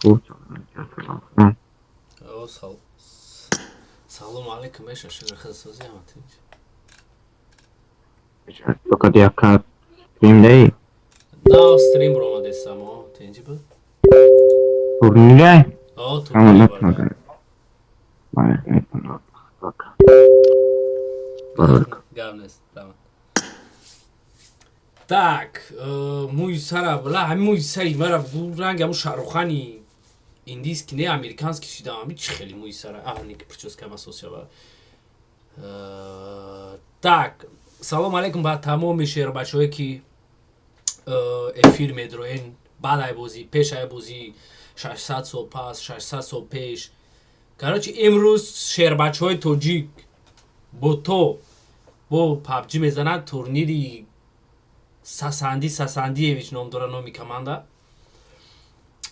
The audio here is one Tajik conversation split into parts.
Хуб. О, салом алейкум, меша шукр худсозӣ ҳама тинч. Фақат яка стрим дай. На стрим ромадесам, о, тинҷи буд? Турнирай? О, турнир бародар. Гап нест, раҳмат. Так, мӯи сара, бла, ҳамин мӯи сари мара ранг ҳамун Шаҳрухани индийский, не, американский шидам, ҳамин чӣ хеле мӯи сара. А, не, прическа асос шава. Так, салом алейкум ба тамоми шербачаҳое ки эфир медроен баъд ай бозӣ, пеш ай бозӣ, 600 сол пас, 600 сол пеш. Короче, имрӯз шербачаҳои тоҷик бо то бо PUBG мезанад, турнири Сасанди Сасандиевич ном дора номи команда.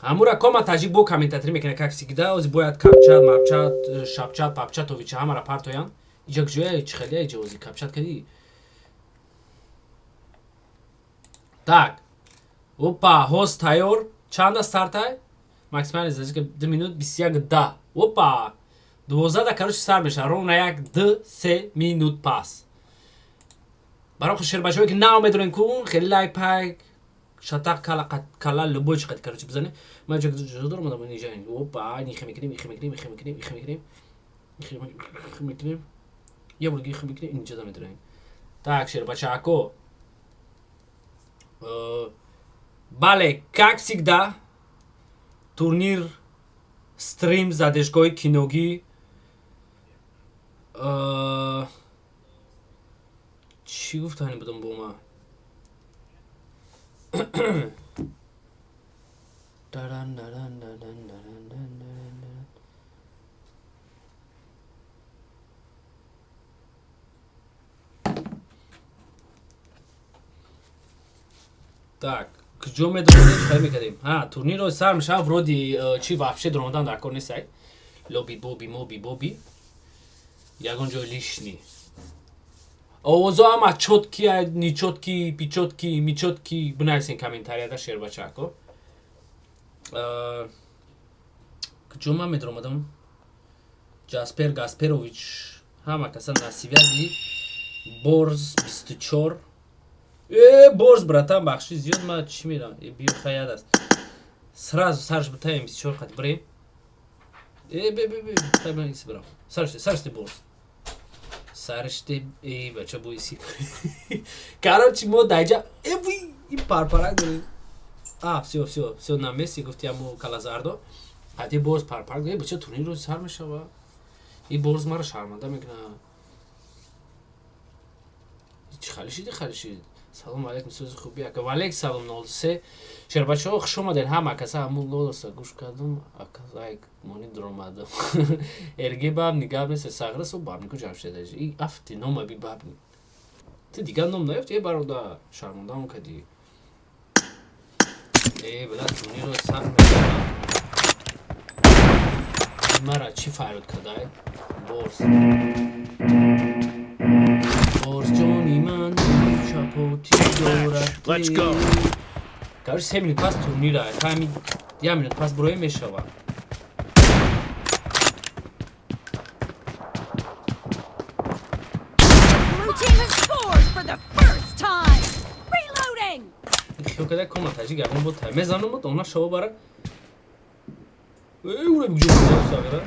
Ҳамура кома таҷик бо комментаторӣ мекунад, как всегда, ози бояд капчат, мапчат, шапчат, папчатовича ҳамара партоянд. Иҷа куҷоя, чӣ хелия иҷа ози капчат кардӣ? Так. Опа, хост тайёр. Чанда стартай? Максимально задержка 2 минут 21 да. Опа! 12 да, короче, сар мешава. Ровно як 2 3 минут пас. Барои шербачаҳое ки нав медонен кун, хеле лайк пайк, шатақ кала кала любой чӣ қад, короче, бизане. Ман ҷо ҷо дорам одам инҷа. Опа, нихе мекунем, ихе мекунем, ихе мекунем, ихе мекунем. Ихе мекунем. Я бор ихе мекунем, инҷа да медонем. Так, шербачако. Бале, как всегда, турнир стрим задержкои киногӣ. Чӣ гуфтани будам бо ман? Даран, даран, даран, даран, даран, даран, даран. Так, куҷо медонем, чӣ мекардем? Ҳа, турнирро сар мешава, вроде чи вообще дуромадан дар кор нестай. Лоби боби моби боби. Ягон ҷой лишний. Овозо ҳама чёткий, нечёткий, пичёткий, мичёткий бинависен комментарияда шербачако. Куҷо ман медаромадам? Ҷаспер Гасперович ҳама каса на связи. Борз 24. Э, Борз, братан, бахши зиёд, ман чӣ мерам? Э, биё хаяд аст. Сразу сарш битаем 24 қат бирем. Э, бе бе бе, хай ман иси бирам. Сарште, сарште Борз. Сарште, э, бача бо иси. Короче, мо даҷа, э, ви, и парпарак дорем. А, всё, всё, всё на месте, гуфти аму Калазардо. Қати Борз парпарак, э, бача турнирро сар мешава. И Борз мара шарманда мекунад. Чӣ хали шиди, хали шиди. Салом алейкум, сӯзи хуби ака. Ва алейк салом 03. Шербачаҳо хуш омаден ҳама каса ҳамун голоса гӯш кардум, ака лайк мони дуромадам. Эрге бабни гап нест, сағрасу бабнику ҷамшед. И афти нома би бабни. Ту дигар ном наёфти, э бародар, шармандаам кардӣ. Э, била турнирро сар мешава. Мара чӣ фарёд кардай? Борз. Борз ҷони ман чапоти дорад. Let's go. Короче, 3 минут пас турнира, ҳами 1 минут пас буроя мешава. Blue team has scored for the first time. Reloading. Хиёл карда кома таҷик ягон бо тай мезанам бо она шава бара. Э, ура буҷо сағира.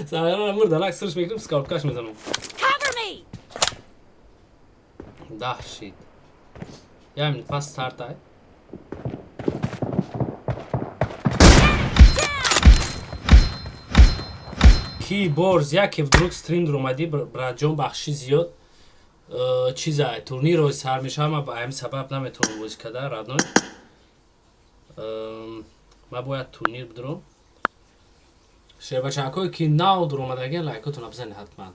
Сағира мурда лак срш мекунем, скалпкаш мезанам. Cover me. Да, шит. 1 минут пас стартай. Ки Борз яке вдруг стрим дуромадӣ, братҷон, бахши зиёд. Чиза турнирро сар мешава, ман ба ҳамин сабаб наметавонам бозӣ карда, родной. Ман бояд турнир бидурам. Шербачакҳое ки нав дуромадагиан лайкотонро бизанед ҳатман.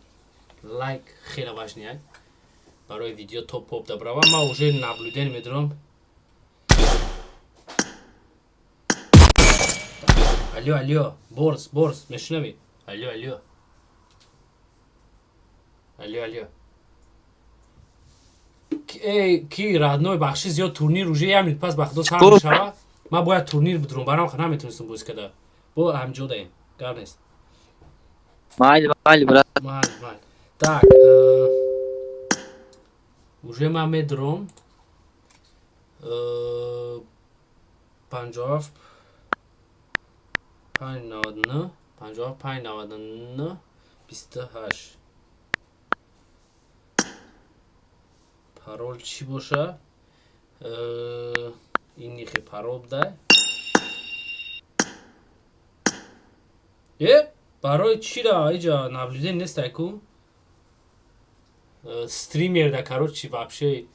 Лайк хеле важный ай. Барои видео топ поп да брава. Ман уже наблюдение медорам. Алё, алё, Борс, Борс, мешунавӣ? Алё, алё, алё, алё. Эй, ки родной, бахши зиёд, турнир уже як минут пас ба худо сар мешава. Ман бояд турнир бидурам, барам наметонистам бозӣ када. Бо ҳамҷо даем, гап нест. Майли, майли, брат. Майли, майли. Так, уже ман медурам. 57 599, 57 599 28. Парол чӣ боша? Ин нихе парол будай. Э, барои чира иҷа наблюдение нестай ку? Стример да, короче, вообще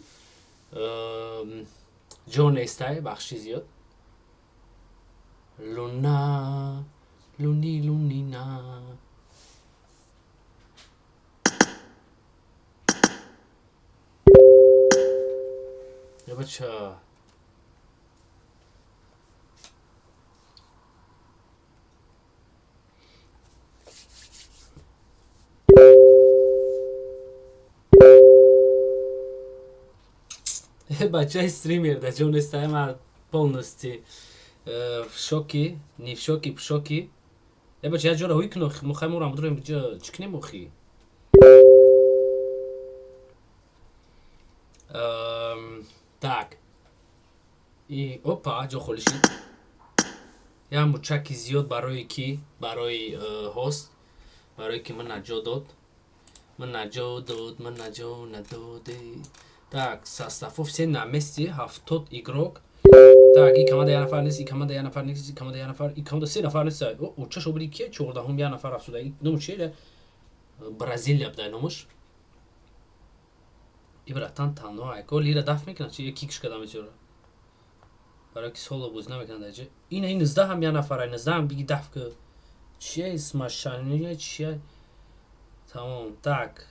ҷо нестай, бахши зиёд. Луна, луни, лунина. Э, бача. Бачаи стример да ҷо нестай, ман полностью в шоке, не в шоке, в шоке. Э, бача, як ҷора ҳуй кун, мо хай морам бидурем, ҷо чӣ кунем охи? Так. И опа, ҷо холӣ шид. Як мучаки зиёд барои ки? Барои хост, барои ки ман наҷо дод. Ман наҷо дод, ман наҷо надоде. Так, составов все на месте, 70 игрок. Так, и команда як нафар нест, и команда як нафар нест, и команда як нафар, и команда се нафар нест. О, оча шобири ки 14-ум як нафар афсуда. Ному чи? Бразилия будай номуш. И братан танҳо айко лира даф мекунад, чи кикш када мечора. Барои ки соло бозӣ намекунад аҷа. Ина ин 19 ҳам як нафар, 19 ҳам биги даф ки. Чия исмашания, чия? Тамом. Так.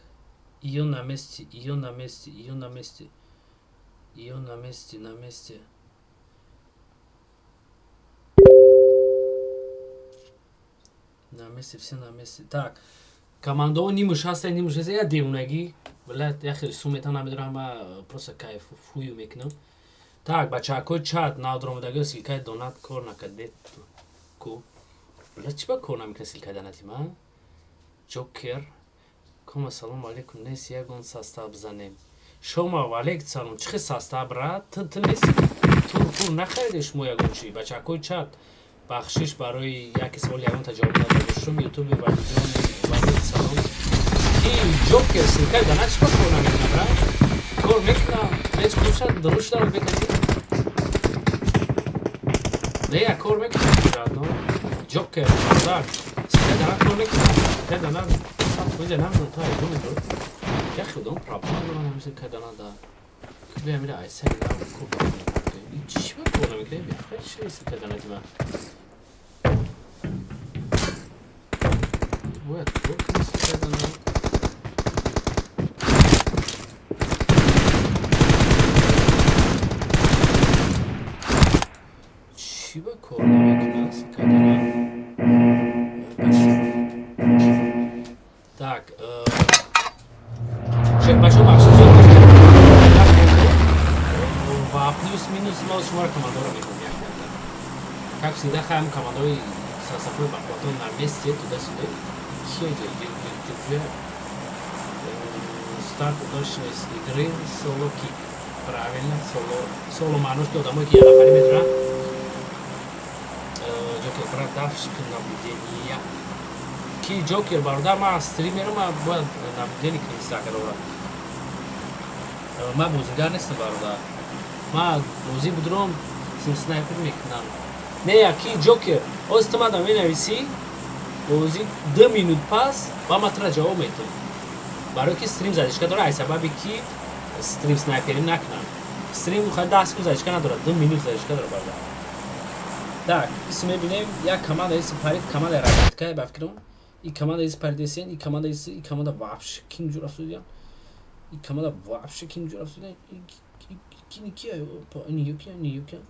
Её на месте, её на месте, её на месте. Её на месте, на месте. На месте, все на месте. Так. Командаҳо нимуш ҳаста, нимуш ҳаста, як девонагӣ. Блядь, я хеле сум метавонам, намедонам, ма просто кайфую мекунам. Так, бачаҳакои чат, навдуромадагио, ссылка и донат кор накардед ку. Блядь, чӣ ба кор намекунад ссылка и донати ман? Ҷокер. Ком, ассалому алейкум, нест ягон состав бизанем. Шома валейк салом. Чӣ хел состав, брат? Ту нест? Тур нахариде шумо ягон чӣ? Бачаҳакои чат, бахшиш барои яке савол ягонта ҷавоб надода. Ютуби Валиҷон, валейк салом. Ки Ҷокер, ссылка и донат чӣ ба кор намекунад, брат? Кор мекунам. Ҳеҷ хуб дуруст шудам бекаси. Не, я кор мекунам, брат, но. Ҷокер, бародар. Ссылка и донат кор мекунам. Ссылка и донат Оҷа намедонам, то айҷо медорад. Як худом проблема дорам ҳамин ссылка и донат да. Ки бия мира айсаи на кор намекунад. Чӣ ба кор намекунад? Бия, чӣ ссылка и донати ман? Бояд кор кунӣ ссылка и донат. Чӣ ба кор намекунад ссылка и донат? Так, бачаҳо, бахши зиёд ва плюс-минус мо шуморо командаро мекунем як. Как всегда, хаем командаҳои состав ҳои бақувватон на месте, туда-сюда. Кия ҷа? Старт удачность игры, соло кик. Правильно, соло, соло маънош ки одамое ки як нафарӣ медуранд. Ҷокер, брат, дафш кун наблюдения. Ки Ҷокер, бародар, ман стримерам, ман бояд наблюдение кунем сакарора. Ман бозингар нестам, бародар. Ман бозӣ будурам, снайпер мекунам. Не, ки Ҷокер, ҳозир ту мада менависӣ, бозӣ 2 минут пас ва ман тура ҷавоб метавам. Барои ки стрим задержка дорад, ай сабаби ки стрим снайперӣ накунам. Стрим хай 10 секунд задержка надорад, 2 минут задержка дорад, бародар. Так, исм мебинем, як команда иси парид, команда разведка, ба фикрам. И команда иси паридесен, и команда иси, и команда вообще ким ҷур афсудиян. И команда вообще ким ҷур афсудиян. Ки ки опа, ин юкиян, ин юкиян.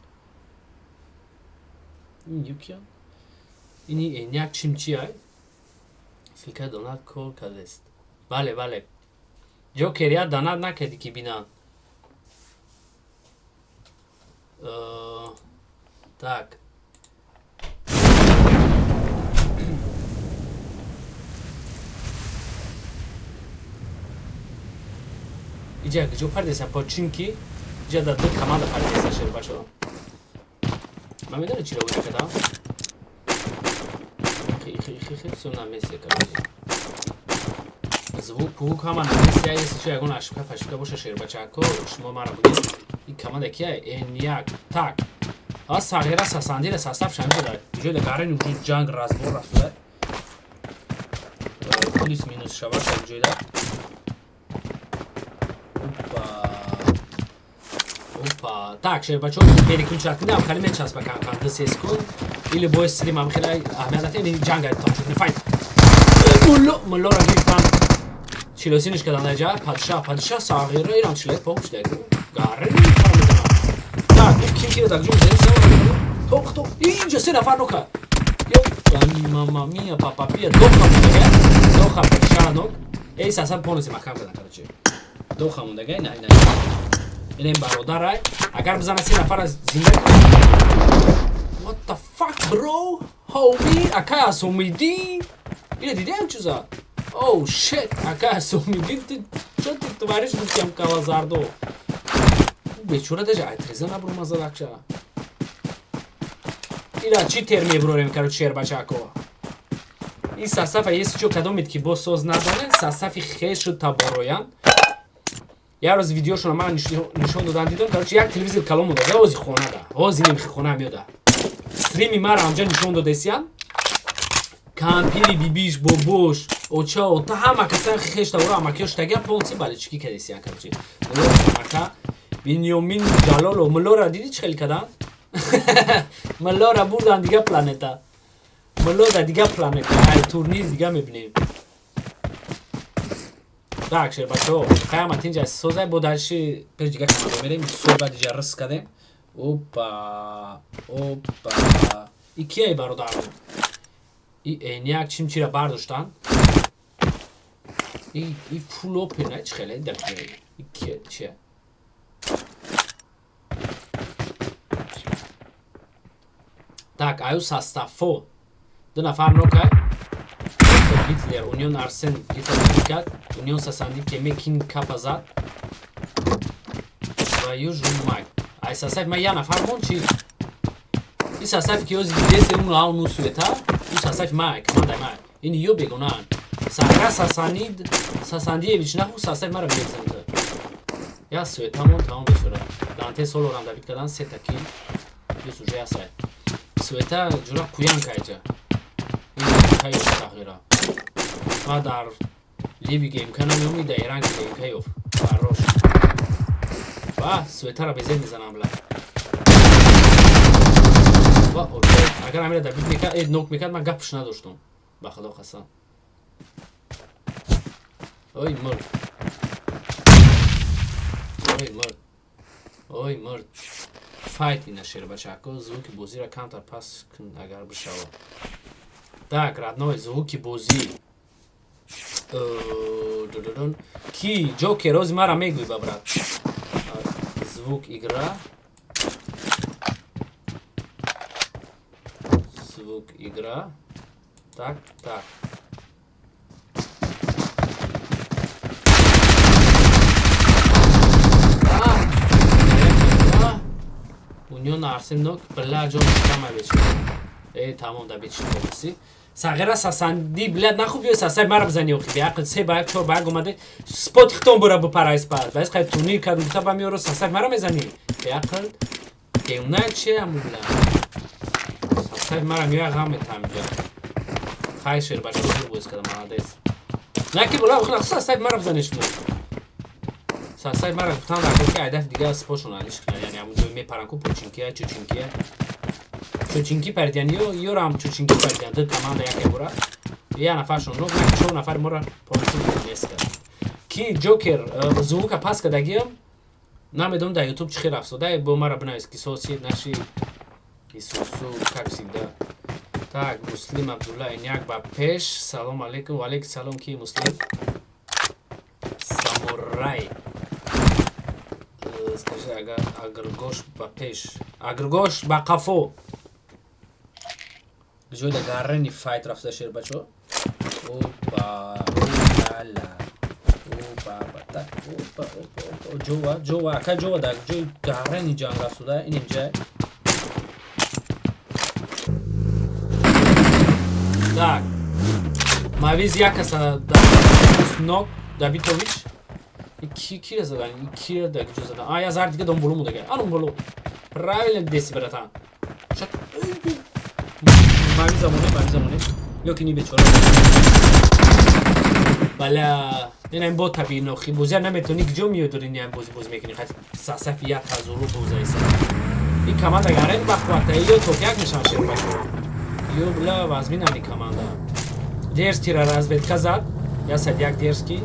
Ин юкиян. Ини эняк чим чи ай? Ссылка донат кор кардест. Бале, бале. Ҷокер, я донат накардӣ, ки бинам. Так. Иҷа куҷо пардесам? Починки иҷа дар ду команда пардеса, шербачо. Ман медонам, чиро вой накардам. Всё на месте, короче. Звук, пувук ҳама на месте. Если чо, ягон ошибка пашибка боша, шербачако, шумо мара бугед. И команда кия? Н1. Так. А сағира сасандира состав шамида. Ҷойда гарани уже ҷанг разбор рафтуда. Плюс минус шава ҷойда. Опа. Опа. Так, шербачо, переключать кунам, хали мечаспа кам кам 2 секунд. Или бой стрим ам хеле аҳамият надиҳем, ин ҷанг тамошо кунем. Файт. Мулло, муллоро гирифтан. Чилосиниш кадан даҷа, падшаҳ, падшаҳ сағира ирам чилет пок шуда. Гарри мезанам. Так, ким киро дар ҷо мезанем? Тоқ тоқ. Инҷо се нафар нока. Ё, мамма мия, папа пия, доха мондага. Доха падшаҳ нок. Эй, саса полностью маҳкам кардан, короче. Доха мондага, ина, ина. Ина ин бародарай. Агар бизана, се нафар зинда. What the fuck, bro? Homie, акай Асомидин. Ина диди ҳам чиза? Oh shit, акай Асомидин, ты что ты творишь, гуфтям калазардо. Бечора даже айтреза набур мазадакша. Ина чӣ тер мебурорем, короче, шербачако. Ин состава если чо, кадомед ки боз соз надонед, состави хешу табороян. Як рӯз видеошонро ман нишон додан, дидам, короче, як телевизор калон буда, ози хона да. Ози немхи хона меода. Стрими мара ҳамҷа нишон додесиян. Кампири, бибиш, бобош, оча, ота, ҳама касан хеш таборо, амакиёш тага полностью болельщики кадесиян, короче. Мулло амака Бинёмин Ҷалолов, муллора диди, чӣ хел кадан? Муллора бурдан дига планета. Мулло да дига планета, ай турнир дига мебинем. Так, шербачо, қаямат инҷа созай, бо дальше пеш дига команда мерем, соз баъд иҷа рис кадем. Опа, опа. И кияй, бародаро? И эняк чим чира бардоштан? И фул опен, чӣ хеле дар И кия, чия? Так, аю составфо. Ду нафар нокай. Гитлер, Унион Арсен Гитлер кард. Унион Сасанди кеме кин капа зад. Ва южу май. Ай состав ма я нафар мон чи? И состав ки ози дидесе, уну ау ну суета, у состав май, команда май. Ин ё бегонаан. Сахра Сасанид, Сасандиевич наху состав мара мезанад. Я суета мон тамом бечора. Данте соло рам давид кадан сета кил. Плюс уже я сай. Суета ҷура куян кайҷа. Ин кайо сахира. Ма дар ливи геймка намеоми, дар Иран геймка ёф. Фаррош. Ва суетара безер мезанам, бла. Ва окей. Агар амира давид мекард, э нок мекард, ман гапш надоштум. Ба худо қасам. Ой мурд. Ой мурд. Ой мурд. Файт ина, шербачако, звуки бозиро камтар пас кун, агар бишавад. Так, родной, звуки бозӣ. Ки Ҷокер, ози мара мегӯй, ба брат. Звук игра. Звук игра. Так, так. А, Унион Арсен нок, бля, ҷон кама бечи. Э, тамом, да бечи полностью. Сағира Сасанди, блядь, нахуй биё сасай мара бизани, охи беақл, се ба як, чор ба як омаде, спот хитон бура бупара испад. Баъз қай турнир кардум, гуфта ба меёро сасай мара мезани. Беақл. Геуна че аму, бля. Сасай мара меоя, ғам метам ҷа. Хай, шербачо, зур боз кардам, молодец. Наки була, охи нахуй сасай мара бизани шумо. Сасай мара гуфтан дар ки айдаф дига спошон алиш кунад, яъне ҳамун ҷой мепаран ку починкия, чучинкия. Чучинки паридян, ё ёрам чучинки паридян, ду команда яке бура. Я нафаршон нок, на чор нафар мора полностью нест кард. Ки Ҷокер, звука пас кардагиам, намедонам дар YouTube чӣ хел афсода, бо мара бинавис, ки соси наши Исусу, как всегда. Так, Муслим Абдулла, як ба пеш. Салом алейкум. Ва алейкум салом. Ки Муслим? Самурай. Скажи, агар Агргош ба пеш. Агргош ба қафо. Ҷойда гаррени файт рафта, шербачо. Опа, опала. Опа, так, опа, опа, опа. Ҷова, ҷова, ака ҷова дар ҷои гаррени ҷанг рафтуда. Инем ҷай. Так. Мавиз як каса нок Давидович. Ки ки задан? Ки да ҷо задан? А, я зар дига дом боло мудага. Ан боло. Правильно деси, братан. Шат. Мавиз замоне, мавиз замоне. Ёки ни бечора. Бала, ин бо таби нохи бозия наметони, киҷо миёд, дори ин бози боз мекунӣ, хат сасафи як ҳазору бозаиса. Ин команда гарен бахвата, ё топ як мешан, шербачо. Ё бла вазмин ами команда. Дерскира разведка зад, 101 дерски.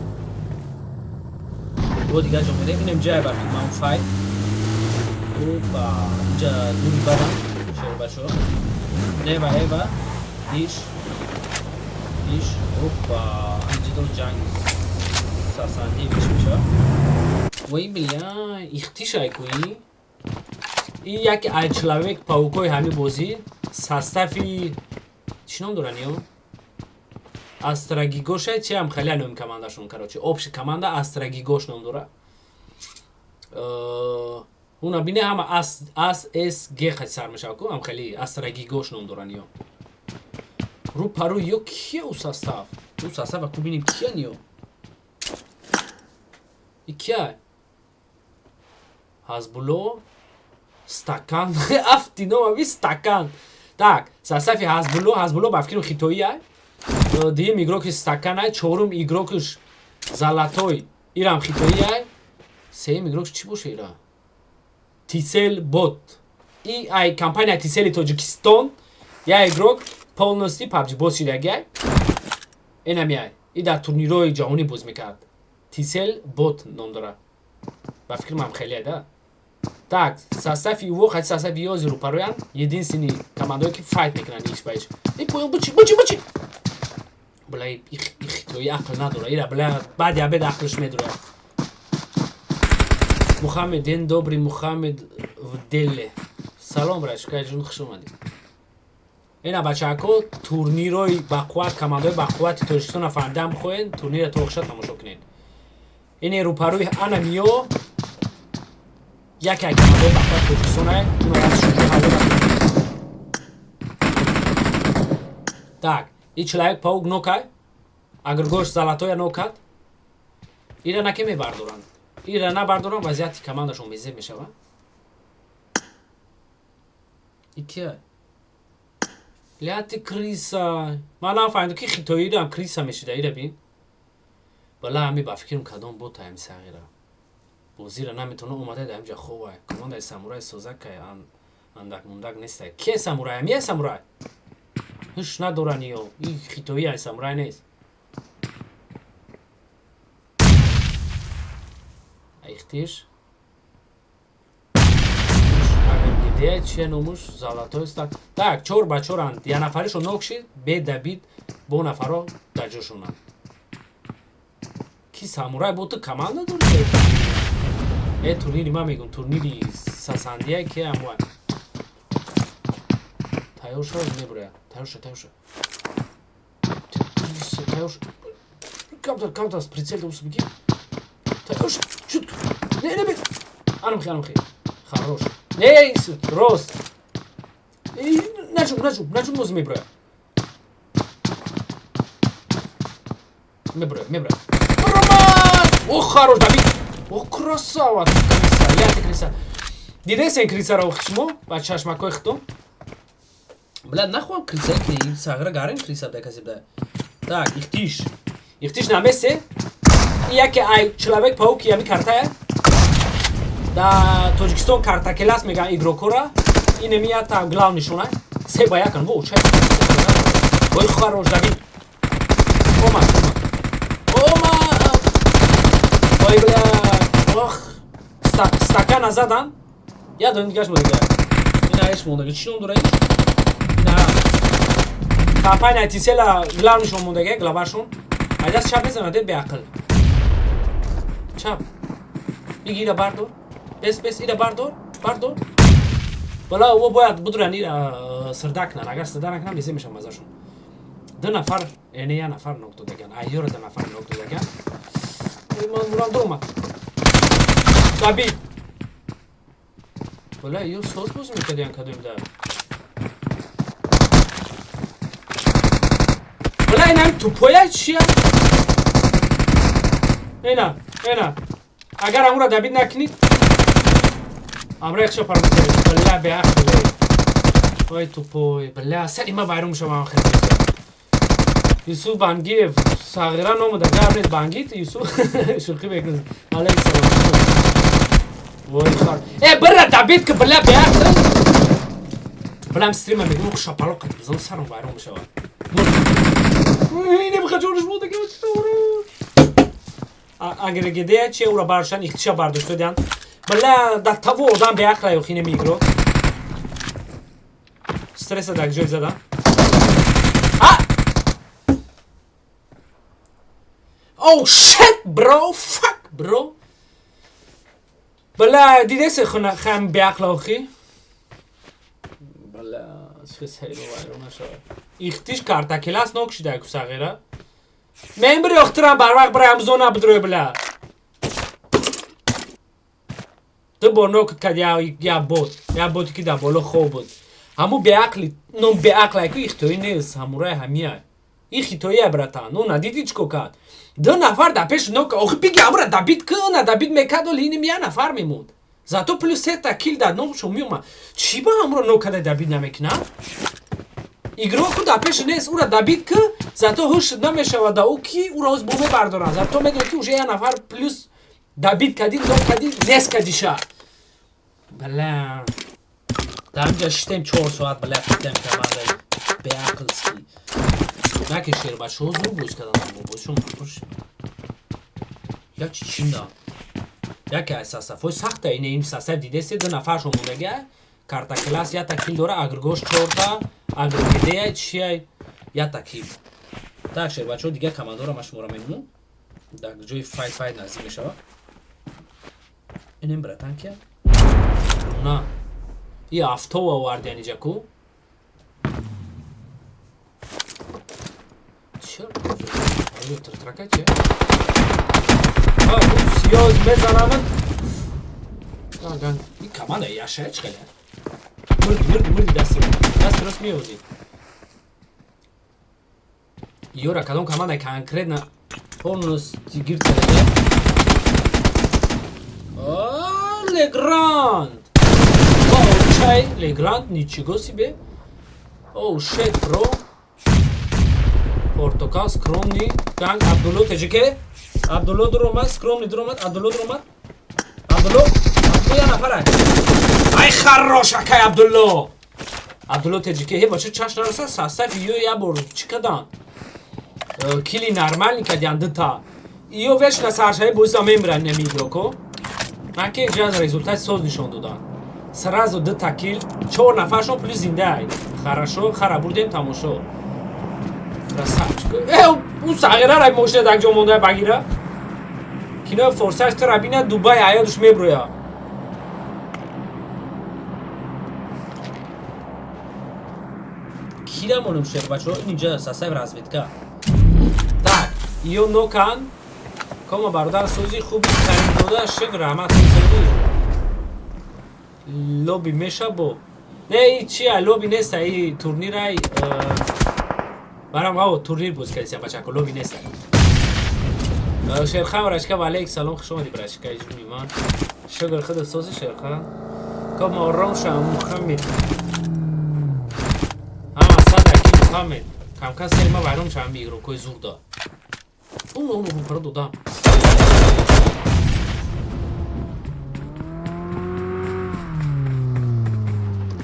Бо дигар ҷо мерем, инем ҷай ба ман файт. Опа, инҷа дури бадан, шербачо. Нева, эва, иш, иш, опа, инҷа дор ҷанг сасандӣ меш меша. Вой бля, ихтишай куи. И яке ай человек паукои ҳами бозӣ, состави чӣ ном доран ё? Астрагигоша чи ҳам хеле номи командашон, короче, общий команда Астрагигош ном дора. Уна бине, ҳама ас ас с г хати сар мешава ку, ҳам хеле Астрагигош ном доран ё. Ру пару ё кия у состав? У состава ку бинем, киян ё? И кия? Ҳазбулло стакан афти номави стакан. Так, состави Ҳазбулло, Ҳазбулло ба фикрам хитоӣ ай. Дуюм игрокиш стакан ай, чорум игрокиш Золотой, ирам хитоӣ ай. Сеюм игрокиш чӣ боша ира? Тисел бот. И ай компания Тисели Тоҷикистон, я игрок полностью PUBG боз шидаги ай. Инами ай. И дар турнирҳои ҷаҳонӣ боз мекард. Тисел бот ном дорад. Ба фикри ман хеле да. Так, состави ӯ хати состави ёзи рӯпароянд. Единственный командое ки файт мекунанд иш ба иш. И поён бучи, бучи, бучи. Бля, и хитои ақл надора. Ира бля, баъди обед ақлш медурад. Мухаммед, день добрый, Мухаммед в деле. Салом, братишка, ҷун, хуш омадӣ. Ина бачаҳако, турнирои бақувват, командаҳои бақуввати Тоҷикистона фаҳмидан бихоҳед, турнира то охиша тамошо кунед. Ине рӯпарӯи ана миё яке аз командаҳои бақуввати Тоҷикистона, чун аз шуҷоъ ҳаво. Так, и человек паук нокай, Агргош золотоя нокат. Ира наке мебардоранд. Ира набардоранд, вазъияти командашон безеб мешавад. И кия? Ляти криса. Ман нафаҳмидам ки хитоиам криса мешида, ира бин. Бала ҳами ба фикрам кадом бота ҳами сағира. Бозира наметавона, омада дар инҷа ховай. Командаи Самурай созакай андак мундак нестай. Ке Самурай? Ами Самурай? Ҳуш надоран ё. И хитои ай Самурай нест. Ихтиш. Агар чия номуш золотой стак. Так, чор ба чоранд. Я нафаришо нок шид, бедабид бо нафаро дар ҷошонанд. Ки Самурай бо ту команда дори? Э, турнири ман мегум, турнири сасандия ки амуай. Тайёр шав, мебуря. Тайёр ша, тайёр ша. Тайёр ша. Камтар, камтар, прицел дос бигир. Тайёр ша. Шут. Не, не, анамхи, анамхи. Хорош. Не, рост. Наҷум, наҷум, наҷум, боз мебуря. Мебуря, мебуря. Роман! О, хорош, Давид. О, красава, криса, я ты криса. Дидесен крисаро шумо ба чашмакҳои худтон? Бля, нахоҳам криса ки сағра гарем криса бда касе бда. Так, ихтиш. Ихтиш намесе. Яке ай человек паук ями картая. Да, Тоҷикистон картакелас меган игрокора. Инеми ята главный шона. Се ба якан, во, чай. Ой, хорош, Давид. Омад, омад. Омад! Ой, бля. Ох. Стакана задан. Я дон дигаш мондага. Ина иш мондага. Чӣ ном дора иш? Ина. Компания Тисела главнишон мондага, главашон. Ай даст чап мезанад, беақл. Чап. Биги ира бардор. Бес, бес, ира бардор. Бардор. Бала, о бояд будуран ира сирда кунан. Агар сирда накунан, безе мешавам мазашон. Ду нафар, яъне я нафар нок додаган. Айёра ду нафар нок додаган. Ман мурам дуромад. Дабид. Бала, ё соз боз мекардиян кадом да. Бала, инам тупоя чия? Ина, ина. Агар амура дабид накунӣ, амра якша пармезари. Бала, беақл. Ой, тупой. Бала, сари ма вайрон шавам хеле. Юсуф Бангиев, сағира номуда гап нест, Бангит Юсуф шӯхӣ мекунад. Алейк салом. Вой хар. Э, бира дабид ки била беақл. Билам стрима мегӯм, шапало қат бизан сарам вайрон мешавад. Ине бихо ҷонаш монда ки агрегедея чи ура баршан ихтиша бардошта диҳанд. Била дар таво одам беақла ё хине мигро. Стресса дар ҷой задан. А! Oh shit, bro! Fuck, bro! Бля, дидесе хам беақла охи? Бля, чӣ сайру вайрон нашавад. Ихтиш карта келас нок шида ку сағира. Мен бири охтирам барвақт бирам зона бидрои бля. Ду бор нок кад я бот, я боти ки дар боло хоб буд. Ҳаму беақли, ном беақлай ку ихтиёӣ нест, ҳамураи ҳамия. И хитоия, братан. Ну надидӣ чӣ кард? Ду нафар дар пеши нок, охи биги амра дабид ки, на дабид мекард, оли иним я нафар мемонд. Зато плюс сета кил дар нокшо меомад. Чӣ ба амро нок када дабид намекунад? Игроку дар пеши нест, ура дабид ки, зато ҳуш намешавад да ӯ ки ура оз бо мебардоранд. Зато медонад ки уже я нафар плюс дабид кадӣ, нок кадӣ, нест кадиша. Бля. Дар инҷа шитем 4 соат, бля, фитем командаи беақлски. Наки шербачаҳо зур боз кардан, бозшон хуш. Я чи чинда? Яке аз састафҳои сахта ине ин састаф дидесе ду нафаршон мондага. Карта класс ята кил дора, агргош чорта, агргедея чия ята кил. Так шербачаҳо дигар командора ма шумора мемонам. Дар ҷои файт файт наздик мешавад. Инем братан кия? На. И автова овардиан иҷа ку? Чер? Тртрака че? А, сиёз мезанамад. Ган, ин команда яшая чӣ хеле? Мурди, мурди, мурди дасти. Дасти рост меозӣ. Ёра кадом команда конкретно полностью гирд зада? О, Легранд! О, чай, Легранд, ничего себе. О, shit, bro. Портокал, скромный. Ганг, Абдулло, ТЖК. Абдулло дуромад, скромный дуромад, Абдулло дуромад. Абдулло, Абдулло я нафара. Ай, хорош, акай Абдулло. Абдулло ТЖК, ҳе бача чаш нараса, состав ё я бор чӣ кадан? Кили нормальный кадян дута. Ё вечно саршаи бозида мемиран неми игроко. Ман ки инҷа результат соз нишон додам. Сразу дута кил, чор нафаршон плюс зинда. Хорошо, хара бурдем тамошо. Красавчик. Э, ӯ сағира рай мошина дар ҷо монда багира. Кинои форсаж тра бина Дубай аёдуш меброя. Кира монем шер бачаҳо инҷа состав разведка. Так, ё нокан. Кома бародар сози хуби карим дода шек раҳмат сози. Лоби меша бо. Не, и чи лоби нест, и турнирай барам ао турнир боз кардисям бачако лоби нест. Шерхан рашка ва алейк салом хуш омадӣ брашка ҷуни ман. Шукр худо сози Шерхан. Кома ором ша Мухаммед. Ама садаки Мухаммед. Камкам сери ма вайрон шавам игрокои зур да. Уно уно пара додам.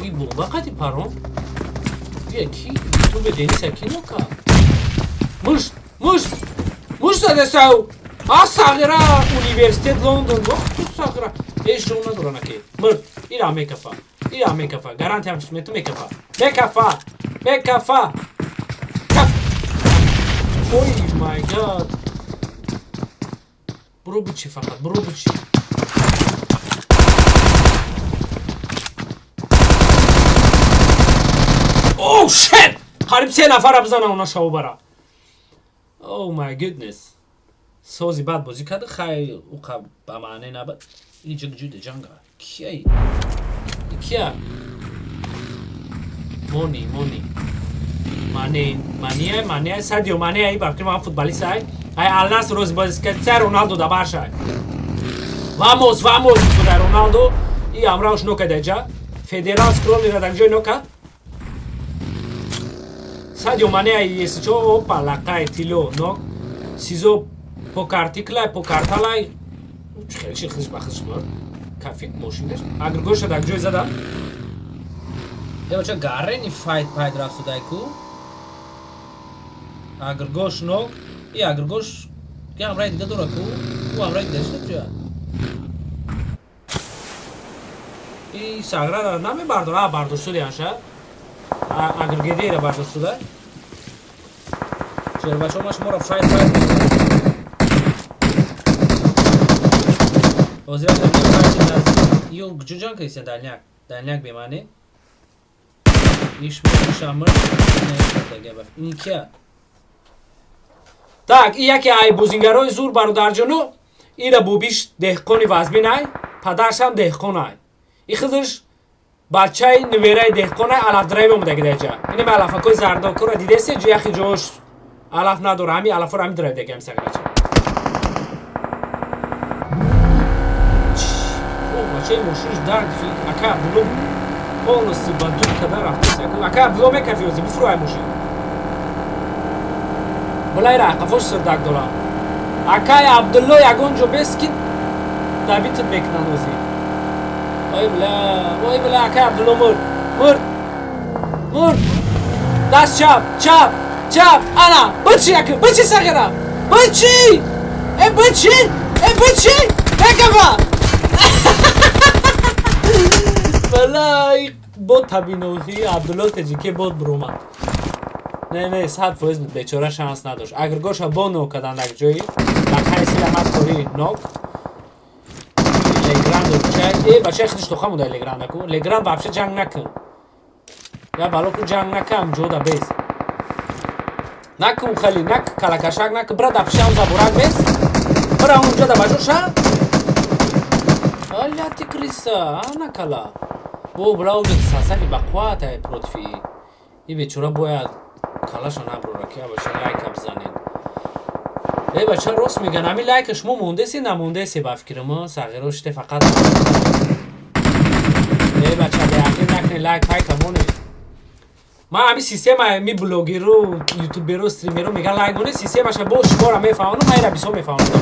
И бомба қати парон. Бия ки ютубе Дениса ки нока? Муш, муш, муш задесау. А сағира университет Лондон. Ох, ту сағира. Ҳеҷ ҷо надора наки. Мурд. Ира мекафа. Ира мекафа. Гарантия мету мекафа. Мекафа. Мекафа. Ой my God, буро бичи, фақат буро бичи. Oh shit, қариб се нафара бизана она шаву бара. Oh my goodness, сози бад бозӣ карда. Хай, уқа ба маъне набад. Иҷа ҷуде ҷанга кияй, кия? Мони, мони, мане, мания, мания, Садио Мане. Ай, ба фикр ман футболист ай, ай Ал-Наср рози бозӣ кард. Сар Роналдо да Барша. Вамос, вамос буда Роналдо и амрауш нока даҷа. Федерал скромнира дар ҷои нока. Садио Мане ай есичо. Опа, лақай тило нок. Сизо покартиклай, покарталай. Хеле ши хизш ба хизш мурд. Кафит мошинаш. Агргоша дар ҷои зада. Э, бача, гаррени файт пайд рафт судай ку. Агргош нок. И агргош я амраи дига дора ку. Ӯ амраи дига шуда куҷа? И саграра намебардора, а бардошт шуди аша. Агргедера бардошт шуда. Шербачо, ма шуморо файт файт мекунам. Ҳозир файти ё куҷо ҷанг кардиса? Дальняк, дальняк бемаъне. Иш ишамр. Ин кия? Так, и яке ай бозингарои зур, бародарҷону. Ира бобиш деҳқони вазмин ай, падаршам деҳқон ай. И худаш бачаи невераи деҳқон ай, алафдрави омадаги даҷа. Инами алафакои зардокура дидесе, ҷо яхи ҷош алаф надора, ҳами алафоро ҳами дравидаги ҳами саграча. Бачаи мошинш дард. Ака Абдулло полностью ба дур када рафтеса. Ака Абдулло, мекафи ози, бифурӯ ай мошин. Балайра қафош сирдак дора. Акай Абдулло, ягон ҷо бест ки давитат мекунанд ози. Ой бля, ой бля, акай Абдулло мурд, мурд, мурд. Даст чап, чап, чап, ана, бичи ака, бичи сағира, бичи! Э, бичи! Э, бичи! Бекафа! Балай, бо табинохи Абдулло таҷике бод буромад. Не, не, 100% буд, бечора шанс надошт. Агргоша бо нок кадан дар ҷои лақаи сила кори нок. Леграндо чай, э, бачаи худиш тоха муда Легранда ку. Легранд вообще ҷанг накун. Я бало ку ҷанг накам, ҷода бес. Накун хали, нак калакашак нак, бира да пишам забурак бес. Бира унҷа да бажо ша. Аля ти криса, ана кала. Бо бира уҷа сасафи ба қувват ай против и. Бечора бояд калаша наброра ки бача лайка бизанед. Э, бача, рост меган, ами лайка шумо мондеси, намондеси, ба фикрам сағиро шите фақат. Э, бача, беақил накне, лайк пайка моне. Ман ҳами система ми блогеру, ютуберу, стримеру меган лайк моне, системаша бо шуморо мефаҳмонам, ман ира бисёр мефаҳмонам.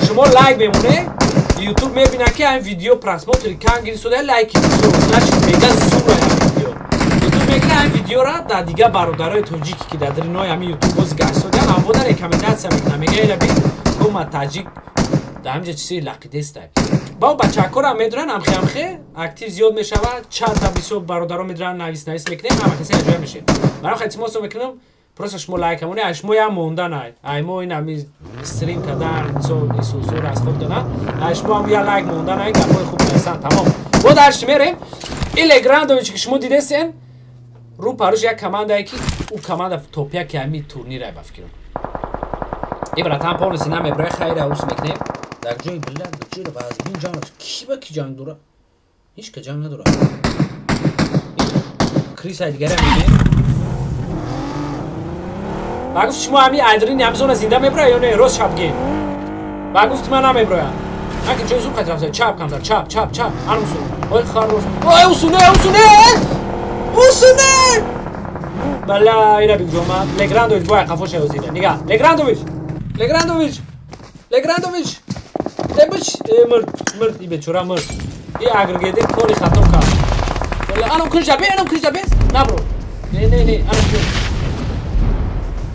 Шумо лайк мемоне, ютуб мебина ки ҳамин видео просмотри кам гирифтуда, лайки бисёр, значит мега зура ҳамин видео. Ютуб мегира ҳамин видеора дар дигар бародарои тоҷике ки дар дринои ҳамин ютуб бози гаштодиан, ҳамвода рекомендация мекунад, мега ира би кома таҷик дар ҳаминҷа чизи лақидестай. Ба бачакҳоро медонанд, ҳамхе ҳамхе актив зиёд мешавад, чата бисёр бародаро медонанд, навис навис мекунем, ҳама касе аҷоя мешем. Барои хай тимосо мекунам, просто шумо лайк амоне, ай шумо ям мондан, ай ай мо ин ҳами стрим кардан, мисол исусу расход кардан, ай шумо ҳам я лайк мондан, ай гапҳои хуб нависан, тамом. Бо дарши мерем. И Леграндович ки шумо дидесен, рӯ паруш як командае ки ӯ команда топ-1 ҳами турнир ай, ба фикрам. И братан полностью намебрай, хайра ус мекунем. Дар ҷои била ҷои вазбин ҷанг ки ба ки ҷанг дора? Ҳеч ка ҷанг надора. Крисай дигаре мебинем. Ба гуфт шумо ҳами айдрини ҳамзона зинда меброя ё не? Рост шаб ген. Ба гуфт ман намеброям. Накин ҷои зур қайт рафта. Чап камтар, чап, чап, чап. Ан усу. Ой харош. Ой усуне, усуне! Усуне! Бала, ира бигҷома. Леграндович бояд қафоша ёзида. Нига, Леграндович! Леграндович! Леграндович! Э, бич, э, мурд, мурд, и бечора мурд. И агргеде кори хато кард. Бала, анам кунҷа бе, анам кунҷа бе. Набро. Не, не, не, анам кунҷ.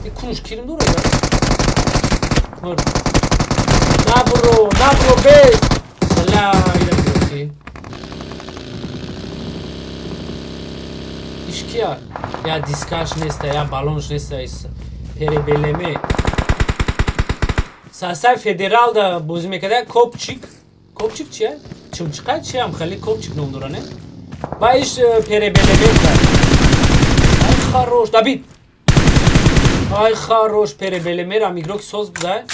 И кунуш кирим дора я? Мурд. Набро, набро, бес. Бала, ира бигӯ. Иш кия? Я дискаш неста, я баллонш неста. Перебелеме. Сасай федерал да бозӣ мекарда Копчик. Копчик чия? Чимчиқа чиям хеле Копчик ном дора, не? Ба иш перебелеме кард. Ай хорош, Давид. Ай хорош перебелемера игрок соз буда.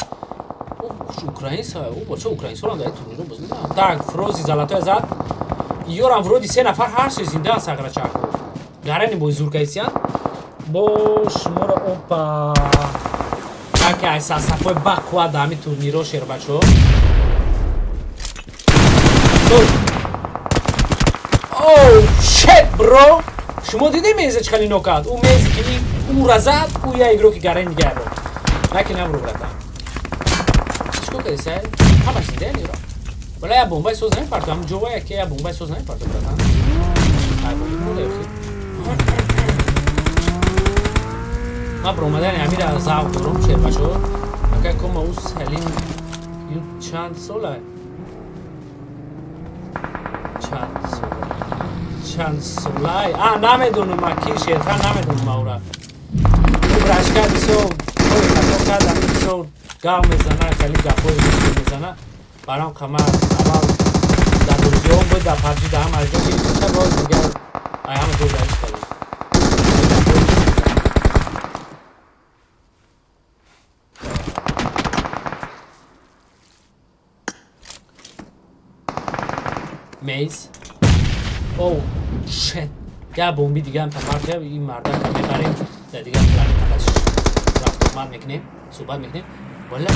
Украинса, о бача украинсорам дар турниро бозӣ мекунанд. Так, Фрози золотой зад. Ёрам вроде се нафар ҳар се зиндаан сағрачако. Гарани бози зуркайсиян. Бо шуморо опа. Яке ай сасафои бақва дар ҳамин турниро шербачо. Оу, shit, бро! Шумо дидем меза чӣ хеле нокат? Ӯ мези ки ӯра зад, ӯ я игроки гарани дигарро. Наки намро братан. Чикор кардӣ сай? Ҳамаш зиндаян ёра. Вале я бомбаи соз намепартам. Ҳам ҷова яке я бомбаи соз намепартам братан. Ай бомба монда охи. Ман баромадани ҳамира завқ дорам шербачо. Ака кома ӯ Салим ю чанд сола? Чанд сола? Чанд солай? А, намедонам ма ки шерхан намедонам ма ӯра. Ӯ брашка бисёр кори хато кард, ҳамин бисёр гав мезана, хеле гапҳои мушкил мезана. Барам қама аввал дар бозиҳо буд, дар PUBG дар ҳама ҷо гирифта боз дигар ай ҳама ҷо дариш кардем. Мейз. Оу, shit. Я бомби дигаам тафар ин мардака мебарем дар дигар планета рафтомад мекунем, суҳбат мекунем. Валла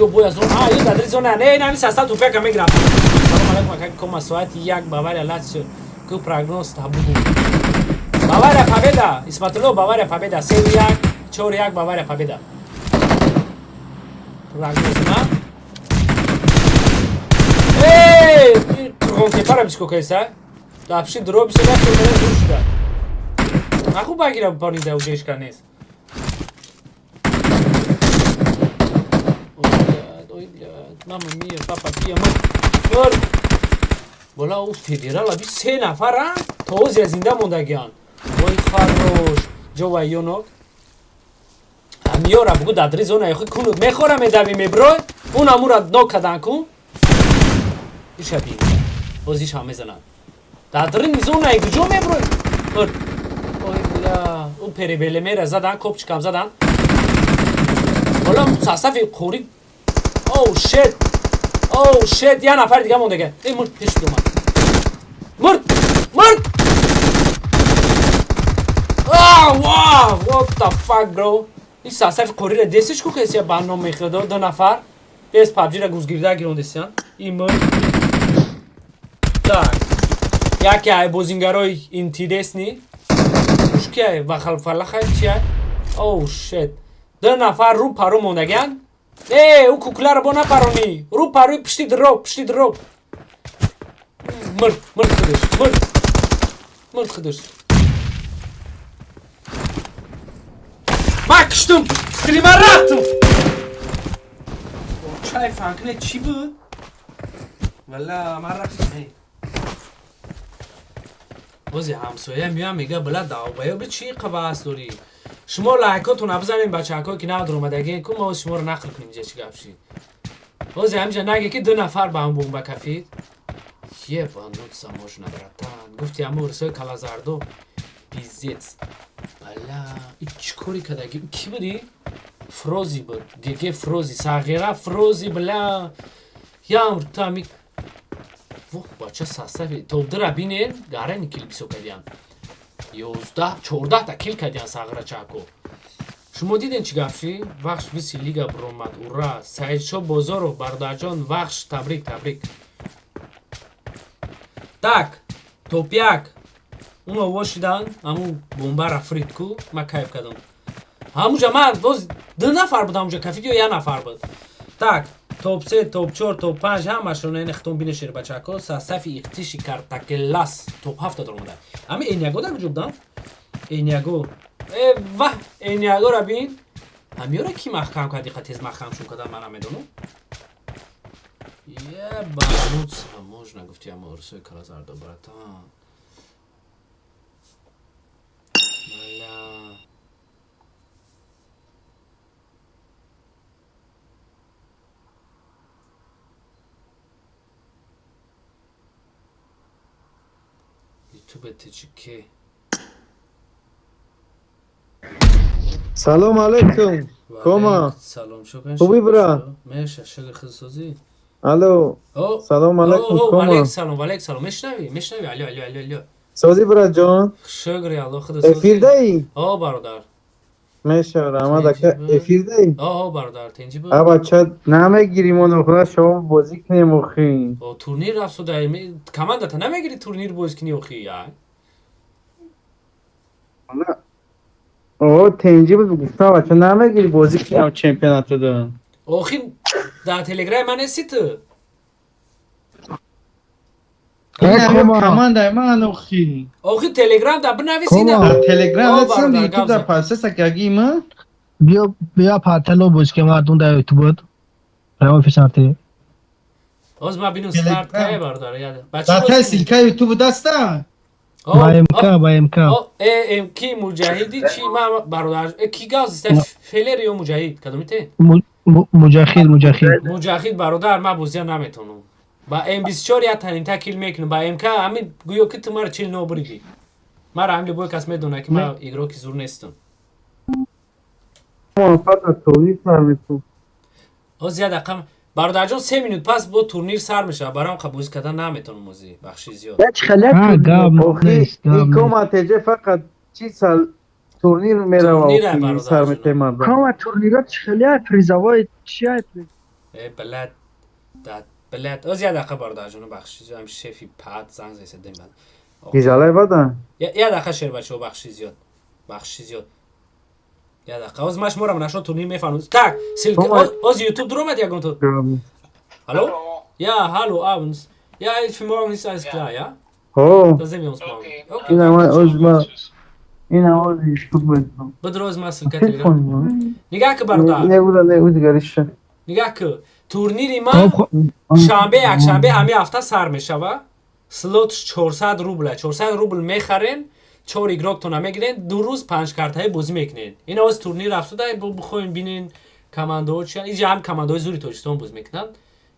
ё бой аз он, а ё дар зона, не, ин ҳамин саста тупека мегирам. Салом алайкум, ака кома соати 1 Бавария Латсио. Ку прогноз та бугу. Бавария победа, Исматулло Бавария победа 3-1, 4-1 Бавария победа. Прогноз ма. Эй, Қурғонтепара бишко кайса? Дапши дро бисо да кемера зур шуда. Наху багира бипарни да уҷешка нест. Ой, блядь, мама мия, папа пия, мыр. Бола ӯ федерала би се нафаран то озия зинда мондагиан. Ой хорош, ҷова ёнок. Ҳамиёра бугу дадри зона яхи кунуд мехора медави меброй. Он амура нок кадан кун. Иша бин. Боз иш ҳам мезанад. Дадрин зонаи куҷо меброй? Ой, бля, ӯ перебелемера задан, копчикам задан. Бола сасафи қори. Оу, shit. Оу, shit, я нафар дига мондага. Эй, мурд, пеш омад. Мурд! Мурд! Ah, wow, what the fuck, bro? Ин сасафи қориро десиш ку каси ба ном мехӯрд ду нафар. Без PUBG-ра гузгирда гирондесиян. Ин мурд. Так. Яке ай бозингарои интересный. Мушкиай ва халфалахай чия? Оу, shit. Ду нафар рӯ пару мондагиан. Э, ӯ кукларо бо напаронӣ. Рӯ паруи пишти дроп, пишти дроп. Мурд, мурд худаш, мурд. Мурд худаш. Ман киштум, стрима рафтум. Чай фанкне чӣ буд? Валла, ман рафтам. Бози ҳамсоя меоям мега била давбаё би чӣ қавас дорӣ? Шумо лайкотона бизанем бачаҳако ки нав дуромадагӣ ку мо шуморо нақл кунем инҷа чӣ гап шид. Бози ҳаминҷа наге ки ду нафар ба ҳам бомба кафид. Ебануться можно, братан. Гуфти ҳамо урусои калазардо пиздец. Бала, и чӣ кори кадаги? Кӣ буди? Фрози буд. Геге Фрози, сағира Фрози, бля. Ям тами Воҳ, бача сасафи топ-2-ра бинен, гарани кил бисо кардиян. 11, 14 та кил кардиян сағира чако. Шумо диден чӣ гап шид? Вахш виси лига буромад. Ура! Саидшо Бозоров, бародарҷон, Вахш, табрик, табрик. Так, топ-1. Уно вошидан, ҳамун бомбара фрид ку, ман кайф кардам. Ҳамунҷа ман боз ду нафар будам ҳамунҷа кафид ё як нафар буд. Так, топ-3, топ-4, топ-5 ҳамашон ин хитон бинешер бачако, сасафи ихтиши картакелас топ-7 дар омада. Ҳами Эниаго дар куҷо будан? Эниаго. Э, ваҳ, Эниагора бин. Ҳамиёра ки маҳкам кард, диққат тез маҳкам шун кардан ман намедонам. Ебануться можно, гуфти ҳама урусои калазардо, братан. Бля. Ютубе ТҶК. Салом алейкум. Кома. Салом, шукр. Хуби, бра? Меша, шукр, худсозӣ. Алло. О, Салом алейкум, о, Кома. Валейк салом, валейк салом. Мешнавӣ? Мешнавӣ? Алло, алло, алло, алло. Созӣ, браҷон? Шукри Аллоҳ, худсозӣ. Эфирдаӣ? О, бародар. Меша, раҳмат ака. Эфирдаӣ? О, бародар, тинҷи бу. А бача намегирим он худа шумо бозӣ кунем охи. О, турнир рафт суда. Командата намегири турнир боз кунӣ охи, я? О, тенҷи буд, гуфтам бача намегири бозӣ кунем чемпионатро да. Охи, дар Телеграм ман нести ту? Командаи ман охи. Охи, Телеграм да бинавис Кома. ина. Дар Телеграм О, нестам, бародар, Ютуб дар гап зан. пасеса каги ма. Биё, биё, патало боз ки мардум дар ютубот прямо писарте. Оз ма бинум старт кай, бародар, яда. Бача Дар боз тай кунӣ? ссылка Ютуб даста. О, Ба о, МК, ба МК. О, э, м, ки муҷаҳиди чи ма бародар, э, ки гап зиста, Фелер ё муҷаҳид, кадомите? Муҷахид, муҷахид. Муҷаҳид, бародар, ман бозия наметонам. Ба М24 я танимта кил мекунам, ба МК ҳамин гӯё ки ту маро чил нобуридӣ. Мара ҳам любой кас медонад, ки ман игроки зур нестам. Фата турнир сар мету. Оз я дақиқа, бародарҷон, 3 минут пас бо турнир сар мешавад, барам қа бозӣ кардан наметонам озӣ, бахши зиёд. А, гап Охи, нест, гап ин нест. кома теҷе фақат чи сал турнир мерава Турнир, охи, бародар, сар ҷонам. мете мардум. Кома, турнирот хеле призовой чия? Э, блядь, да, блядь, оз я дақиқа, бародарҷону, бахши зиёд, ҳам шефи пат занг зеса дем бад. Гизалай бадан. Я дақиқа, шербачаҳо, бахши зиёд, бахши зиёд, я дақиқа, оз ман шуморо нашо турнир мефаҳмам. Так, ссылка. Кома. Оз Ютуб дуромад ягон ту? Hallo? Ja, hallo, abends. Ja, für morgen ist alles klar, ja? Ҳо. Da sehen wir uns morgen. Okay. Ин ама danke, оз ciao. ма ин оз Ютуб метам. Бидроз ма ссылка Телеграм. Нигаҳ ки, бародар. Не буда, не удгариша. Нигаҳ ки, турнири Хоб, ман хоб. шанбе, якшанбе ҳамин ҳафта сар мешава. Слотш 400 рубла. 400 рубл мехарен, чор игроктона мегирен, 2 рӯз панҷ картаи бозӣ мекунен. Ин оз турнир рафтуда, бихоҳем бинен командаҳо чиян. Иҷа ҳам командаҳои зури Тоҷикистон бозӣ мекунанд.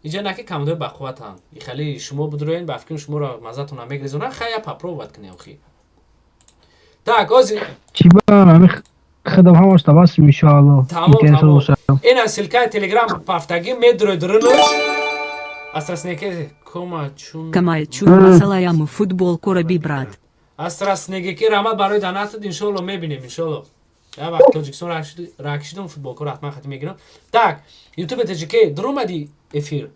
Иҷа на ки командаҳои бақувватанд. Ихали шумо бидроен, ба фикрам, шуморо маззатона мегрезонанд, хая попробовать кунем охи. Так, оз Чӣ ба ҳамин хидам ҳамаш табассум, иншоалло. Тамом, Интернет тамом. бошад. Ина ссылкаи Телеграм пафтагӣ медроид рынош. Астраснеке кома чун. Камай чун масалаяму футбол кораби, брат. Астраснегеки, раҳмат барои донатат, иншоалло мебинем, иншоалло. Я вақт Тоҷикистон ракшидум, футболкоро ҳатман хати мегирам. Так, Ютубе ТҶК дуромадӣ эфир?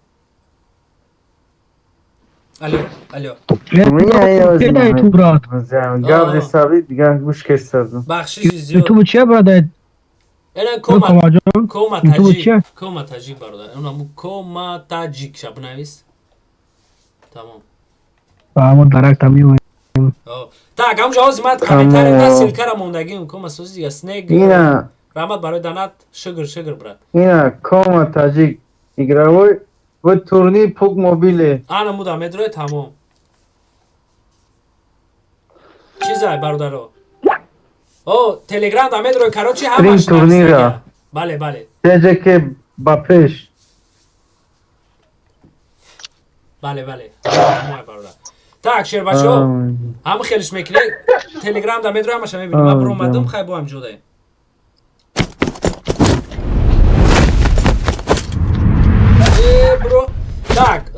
Алло, алло. Ютуб, брат. Гап зесави дигар гӯш кесазм. Бахшиши зиёд. Ютуб чия, брат? Ина кома Комаҷон. Кома Ютуб таҷик, чия? Кома таҷик, бародар. Онаму кома таҷик шабнавис. Тамом. Ама дарак тамио. О. Так, ҳамҷа ҳозир ман комментарий да ссылкара мондагим, кома сози дига снег. Ина Раҳмат барои донат, шукр, шукр, брат. ина кома таҷик игровой в турнир пук мобиле. Ана муда медрои, тамом. Чизай, бародаро? О, Телеграм да медрои, короче, ҳамаш Стрим турнира. нависагия. Бале, бале. Теҷе ке ба пеш. Бале, бале. Мой бародар. Так, шербачо, ҳама хелиш мекунӣ. Телеграм да медрои, ҳамаша мебинӣ. Ман биромадам, хай бо ҳам ҷодаем. Э, бро. Так,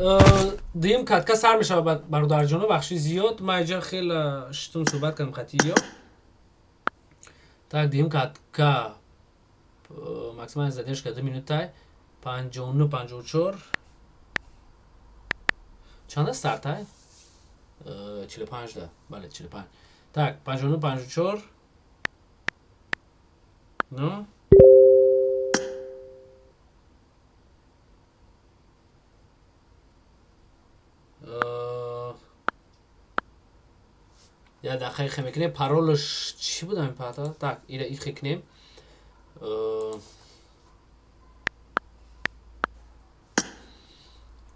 дуюм катка сар мешавад, бародарҷоно, бахши зиёд. Ман иҷа хеле штум суҳбат кардам хатиё. Так, дуюм катка максимальная задержка 2 минутай, 59 54. Чанда стартай? 45 да, бале, 45. Так, 59 54. Ну? Я дақиқа хе мекунем, паролаш чӣ буд ҳамин пата? Так, ира ихе кунем.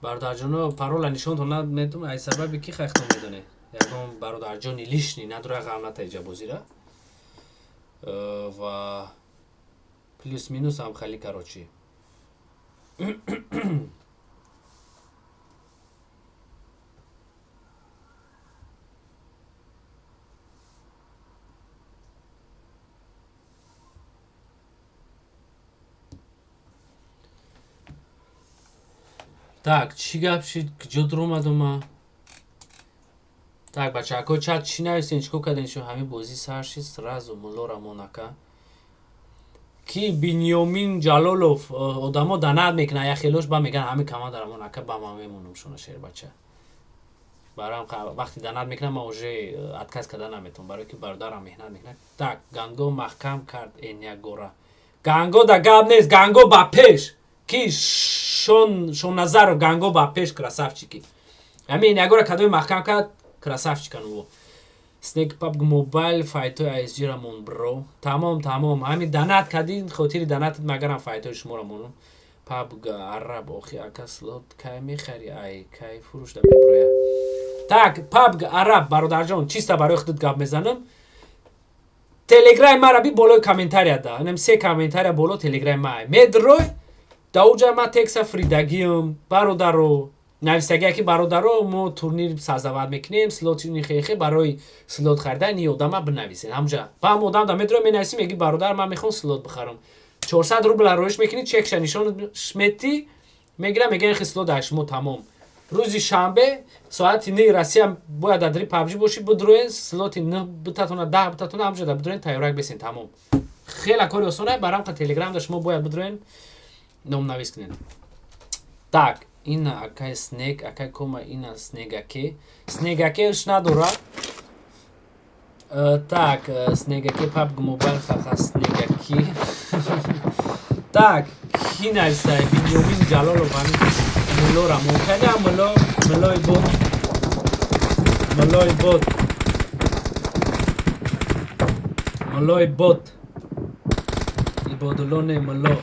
Бародарҷоно, парола нишонтон наметум, ай сабаби ки хайхтон медоне, ягон бародарҷони лишний надора ғам иҷа бозира. Ва плюс минус ҳам хали, короче. Так, чӣ гап шид? Куҷо дуромадум ма? Так, бачаҳако, чат чӣ нависен, чӣ кор карден? Шо ҳамин бозӣ сар шид, сразу муллора монака. Ки Бинёмин Ҷалолов, одамо донат мекунанд, як хелош ба мегӯянд ҳамин командара монака, ба ман мемонам шуна, шербача. Барам вақти донат мекунам, ман уже отказ карда наметавонам, барое ки бародарам меҳнат мекунад. Так, Ганго маҳкам кард Энягора. Ганго да гап нест, Ганго ба пеш. Ки Шон Шонназаров, Ганго ба пеш, красавчики. Ҳамин Энягора кадоми маҳкам кард, красавчикан ӯ. Снег PUBG Mobile файтои ISG рамон, бро. Тамом, тамом. Ҳамин донат кардин, хотири донатат магарам файтои шуморо монум. PUBG Араб, охи ака, слот кай мехари, ай кай фурӯшда меброя. Так, PUBG Араб, бародарҷон, чиста барои худат гап мезанам. Телеграми мара би болои комментария да. Инам се комментария боло телеграми ма. Медрой, да уҷа ма текста фридагиам, бародаро, нависагия ки бародаро, мо турнир создавать мекунем, слот хехе, барои слот харидан и одама бинависед. Ҳамҷа ба ҳам одам да медрои, менависӣ, меги: «Бародар, ман мехоҳам слот бихарам». 400 рубла роиш мекунӣ, чекша нишон метӣ, мегира, мега: «Ихи слот дар шумо, тамом». Рӯзи шанбе соати 9 Россия бояд дар дри PUBG бошӣ, бидроен, слоти 9 битатона, 10 битатона, ҳамҷа да бидроен, тайёрак бесен, тамом. Хела кори осона. Барамқа телеграм да шумо бояд бидроен, номнавис кунед. Так, ина акай Снег, акай Кома, ина Снегаке. Снегаке уш надора. Так, Снегаке, PUBG Mobile, хаха, Снегаки. Так, ки навистай? Бинёмин Ҷалолов, ҳамин муллора мумкана, мулло, муллои бот. Муллои бот. Муллои бот. Ибодулло не, мулло.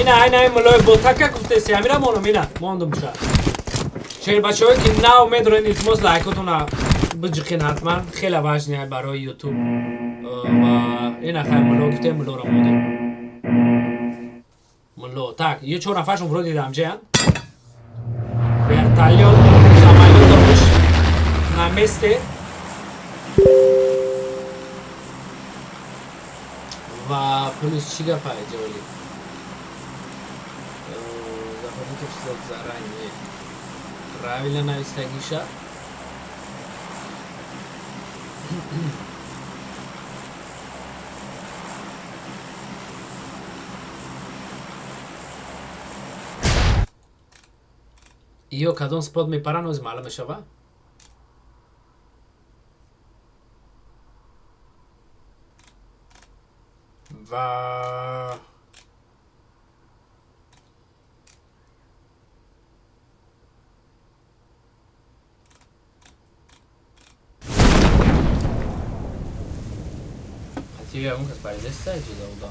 Ина, ина, муллои ботака гуфтеси, ҳамира монум, ина, мондум ша. Шербачаҳое ки нав медорен, илтимос, лайкотона биҷиқен ҳатман, хеле важный барои ютуб. Ва ина хай, мулло гуфтем, муллоро модем. Мулло, так, ё чор нафаршон вроде дамҷаянд. Вертолёт, самолётовиш на месте. Ва плюс чӣ гапа ҷоли? Заходите в слот заранее. Правильно навистагиша. Ё кадом спот мепаран, оз маълум мешава. Ва ягон кас паридеста иҷоза буда.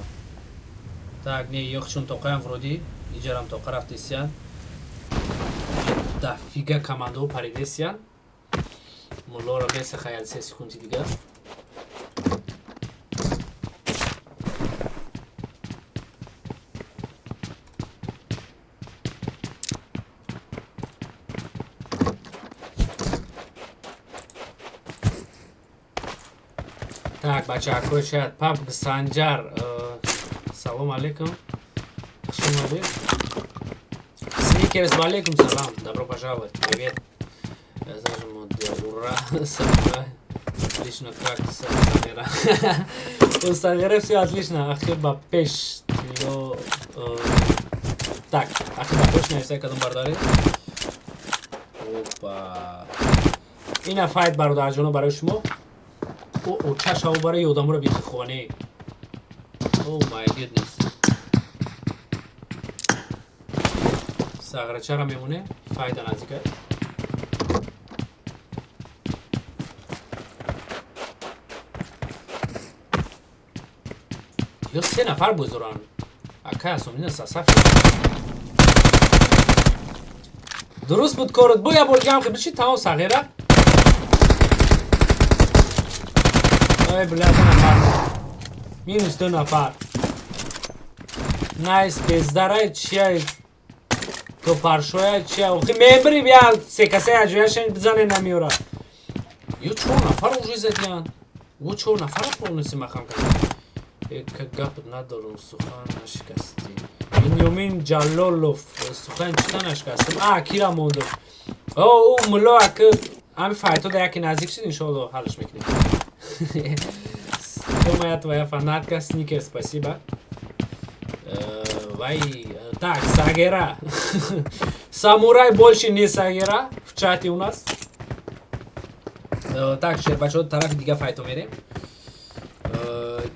Так, не, ёхчун тоқаям, вроде иҷарам тоқа рафтесиян. Дафига командо паридесиян. Муллоро беса хаял 3 секунди дигар. Так, бачаҳако, шояд пабг Санҷар, салом алейкум, хуш омадед. Сникерс, валейкум салам, добро пожаловать, привет. Ура, самурай. Отлично, как Сагера? У Сагера все отлично. Ахи ба пеш тило. Так, ахи ба пеш нависай кадом бародари. Опа. Ина файт, бародарҷоно, барои шумо. О, чашаво барои одаморо бихоне. Oh my goodness. Сағрачара мемоне, файда наздика. Ё се нафар бузуран. Ака асомина сасаф. Дуруст буд корот. Бо я бор дигам хи бичи, тамом, сағира. Ой, бля, ду нафар. Минус ду нафар. Nice, бездарай чия. То паршоя чи охи мебри бия се касе аҷояшен бизане намеёра. Ё чор нафар уже задиян. Ӯ чор нафара полностью махам кард. Ка гап надорум, сухан нашикастӣ. Бинёмин Ҷалолов, сухан чита нашикастам? А, кира мондум. О, ӯ мулло ак ами файто да яке наздик шуд, иншоалло ҳалш мекунем. Кто моя твоя фанатка? Сникер, спасибо. Вай, так, Сагера. Самурай больше не Сагера в чате у нас. Так, шербачо, тарафи дига файто мерем.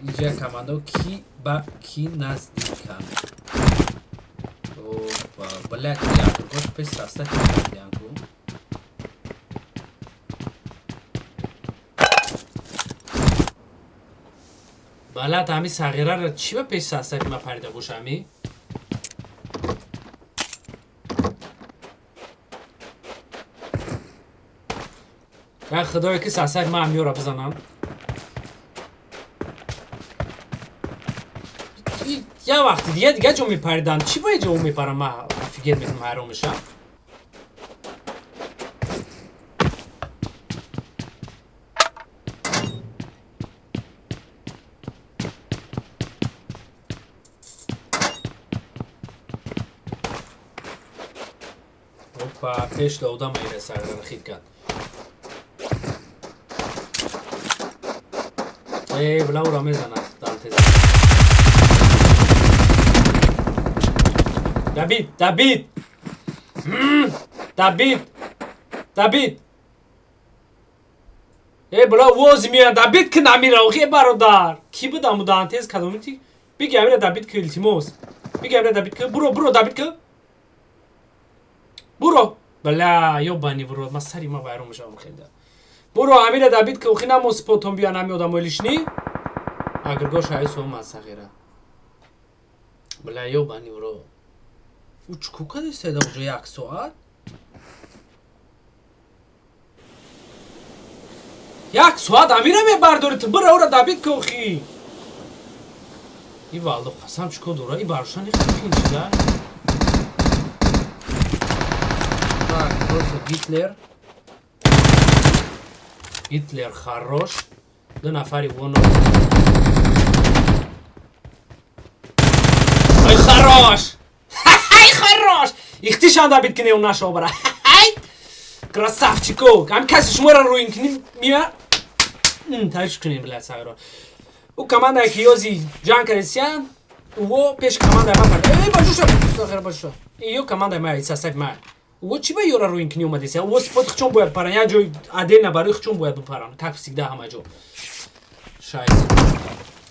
Иҷа командо ки ба ки наздиканд. Опа, блядь, я пеш саста кардианку. Балад ҳами сағираро чӣ ба пеш састаки ма парида бошами? Я худое ки састаки ма ҳамёра бизанам. Я вақти дига дига ҷо мепаридам. Чӣ ба ҷо мепарам? Ма офигеть мекунам, ҳайрон мешавам. Опа, пеш дода майра сарра хит кард. Э, бла ура мезанад дантез. Давид, Давид! Давид! Давид! Э, бла вози меяд, Давид ки намира, охи бародар. Ки будам дантез кадомити? Биги амира Давид ки илтимос. Биги амира Давид ки, буро, буро Давид ки. Буро! Бля, ёбани в рот, ма сари ма вайрон мешавам хелда. Буро, амира Давид ки охи намо спотон биён ами одамои лишни. Агргош ай сома сағира. Бля, ёбани в рот. Ӯ чӣ кор кардеста уже як соат? Як соат амира мебардори ту, бира ӯра Давид ки охи. И валло қасам чӣ кор дора? И барошан хеле қин чида. Так, просто Гитлер. Гитлер хорош. Ду нафари воно. Ай хорош! Ай хорош! Ихтишан Давид кине у нашого бара. Ай! Красавчико! Ам каси шуморо руин кунем мия. Таиш кунем бля сагро. У команда ки ёзи ҷанг кардесиян, ӯ пеш команда ма пард. Эй, бажуша, сахара бажуша. Ё команда ма, состав ма. Ӯ чӣ ба ёра руин кунӣ омадеся? Ӯ спот хчон бояд паран, як ҷой отдельно барои хчон бояд бипаран. Как всегда ҳама ҷо. Шайт.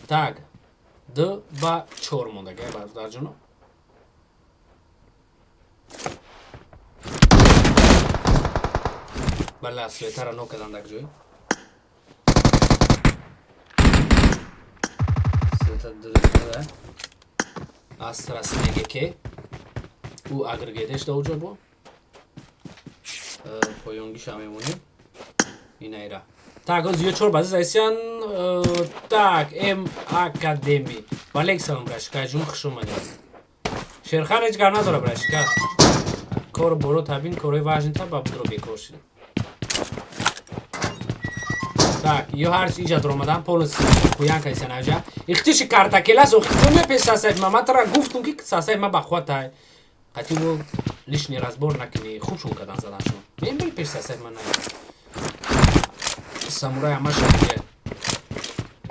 Так. 2 ба 4 мондага, бародарҷоно. Бала светара но кадан дар ҷой. Света дурда. Астра снеге ке. Ӯ агрегедеш да уҷо бо. Поёнгиша мемонем. Инайра. Так, оз ё чор бази зайсян. Так, М Академи. Валейк салом брашка, ҷун хуш омадед. Шерхан ҳеҷ гап надора брашка. Кор боро табин, корҳои важнита ба будро бекор шидем. Так, ё ҳарчи иҷа дуромадан, полностью хуян кайсан аҷа. Ихтиши картакелас охи ҷо мепеш сасайф ма, ма тара гуфтум ки сасайф ма бахватай. Қати ӯ лишний разбор накунӣ, хуб шун кадан заданшон. Мебри пеш сасайф ма на. Самурай Маша где?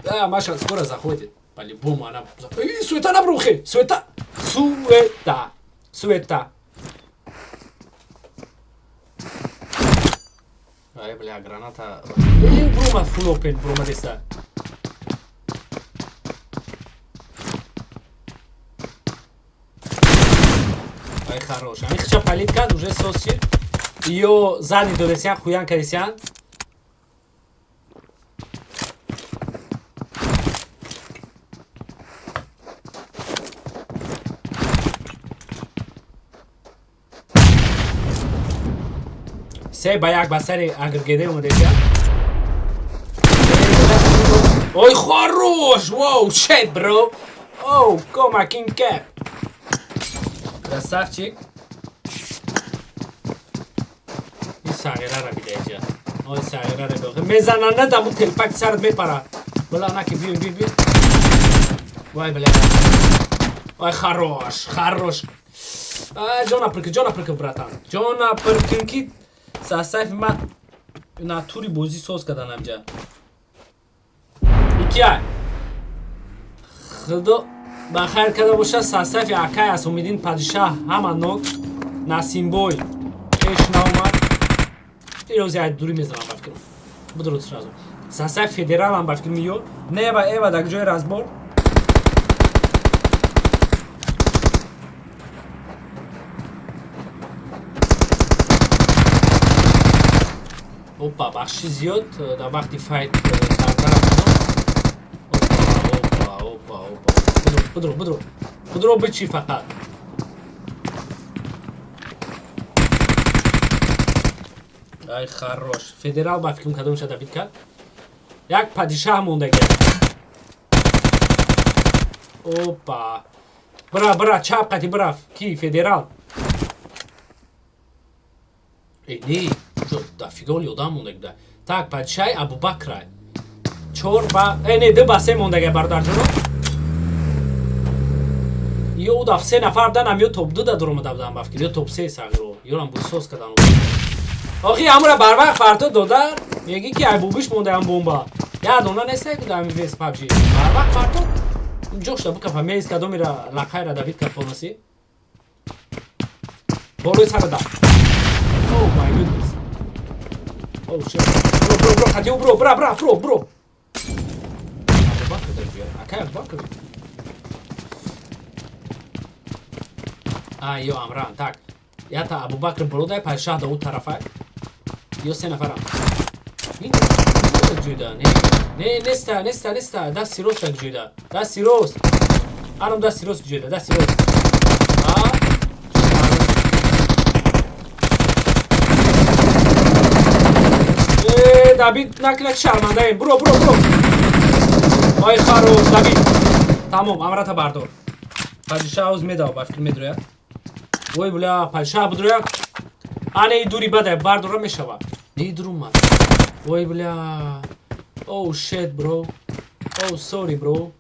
Да, Маша скоро заходит. По-любому она... Эй, суета на брухе! Суета! Суета! Суета! Ай, бля, граната... Эй, брума, full open, брума деста. Ай, хорош. Ами хча палит кад, уже сосчи. Ё задний додесян, хуян кадесян. Се ба як ба сари агргеде омадеся. Ой, хорош! Воу, shit, bro! Оу, кома, кинг кэп! Красавчик! Сағирара бида иҷа. Ой, сағирара бида. Мезанана даму телпак сарат мепара. Била наки, биё, биё, биё. Вай, бля. Вай, хорош, хорош. Ҷона пирки, ҷона пирки, братан. Ҷона пиркин, ки сасайфи ма натури бозӣ соз кардан амҷа. Икия. Худо ба хайр карда боша, сасайфи акай Асомиддин Падишаҳ ҳама нок, Насимбой пеш наомад. Ирози ай дури мезанам, ба фикрам. Будро сразу. Сасайф федералам, ба фикрам, ё. Нева, эва дар ҷои разбор. Опа, бахши зиёд, дар вақти fight карданам. Опа, опа, опа, опа. Будро, будро, будро, бичи фақат. Ай, хорош. Федерал, ба фикрам, кадомша добить кард. Як падишаҳ мондагия. Опа. Бира, бира, чап қати бира. Ки федерал? Э, не, дафига оли одам монда буда. Так, падишаҳи Абубакрай. Чор ба не, 2-3 мондага, бародарҷоно. Ё даф се нафар будан, ам ё топ ду да дуромада будан, ба фикр, ё топ се сағиро. Ёрам бусоз кардан. Охи ҳамура барвақт парто додар, мегӣ ки ай бубиш мондаям бомба. Я дона нестай ку дар вес PUBG. Барвақт парто ҷошта букафа мез кадомира лақайра добить кард полностью. Болои сара да. Oh my goodness. Oh shit. Бро, бро, бро, хати бро, бра, бра, бро, бро. Абубакр дар ҷоя. Акай Абубакр. А, ё Амран. Так. Ята Абубакр бродай, падишаҳ да ӯ тарафай. Ё се нафарам. Ин ҷойда. Не, не, неста, неста, неста. Дасти рост так ҷойда. Дасти рост. Арам дасти рост ҷойда, дасти рост. А? Э, добить накунак, шармандаем. Бро, бро, бро. Ой, хорош, добить. Тамом, амрата бардор. Падишаҳ оз медава, ба фикр медрояд. Ой, бля, падишаҳ будрояд. Ане, и дури бадай, бардора мешава. Не дурумад. Ой, бля. Oh shit, bro. Oh, sorry, bro.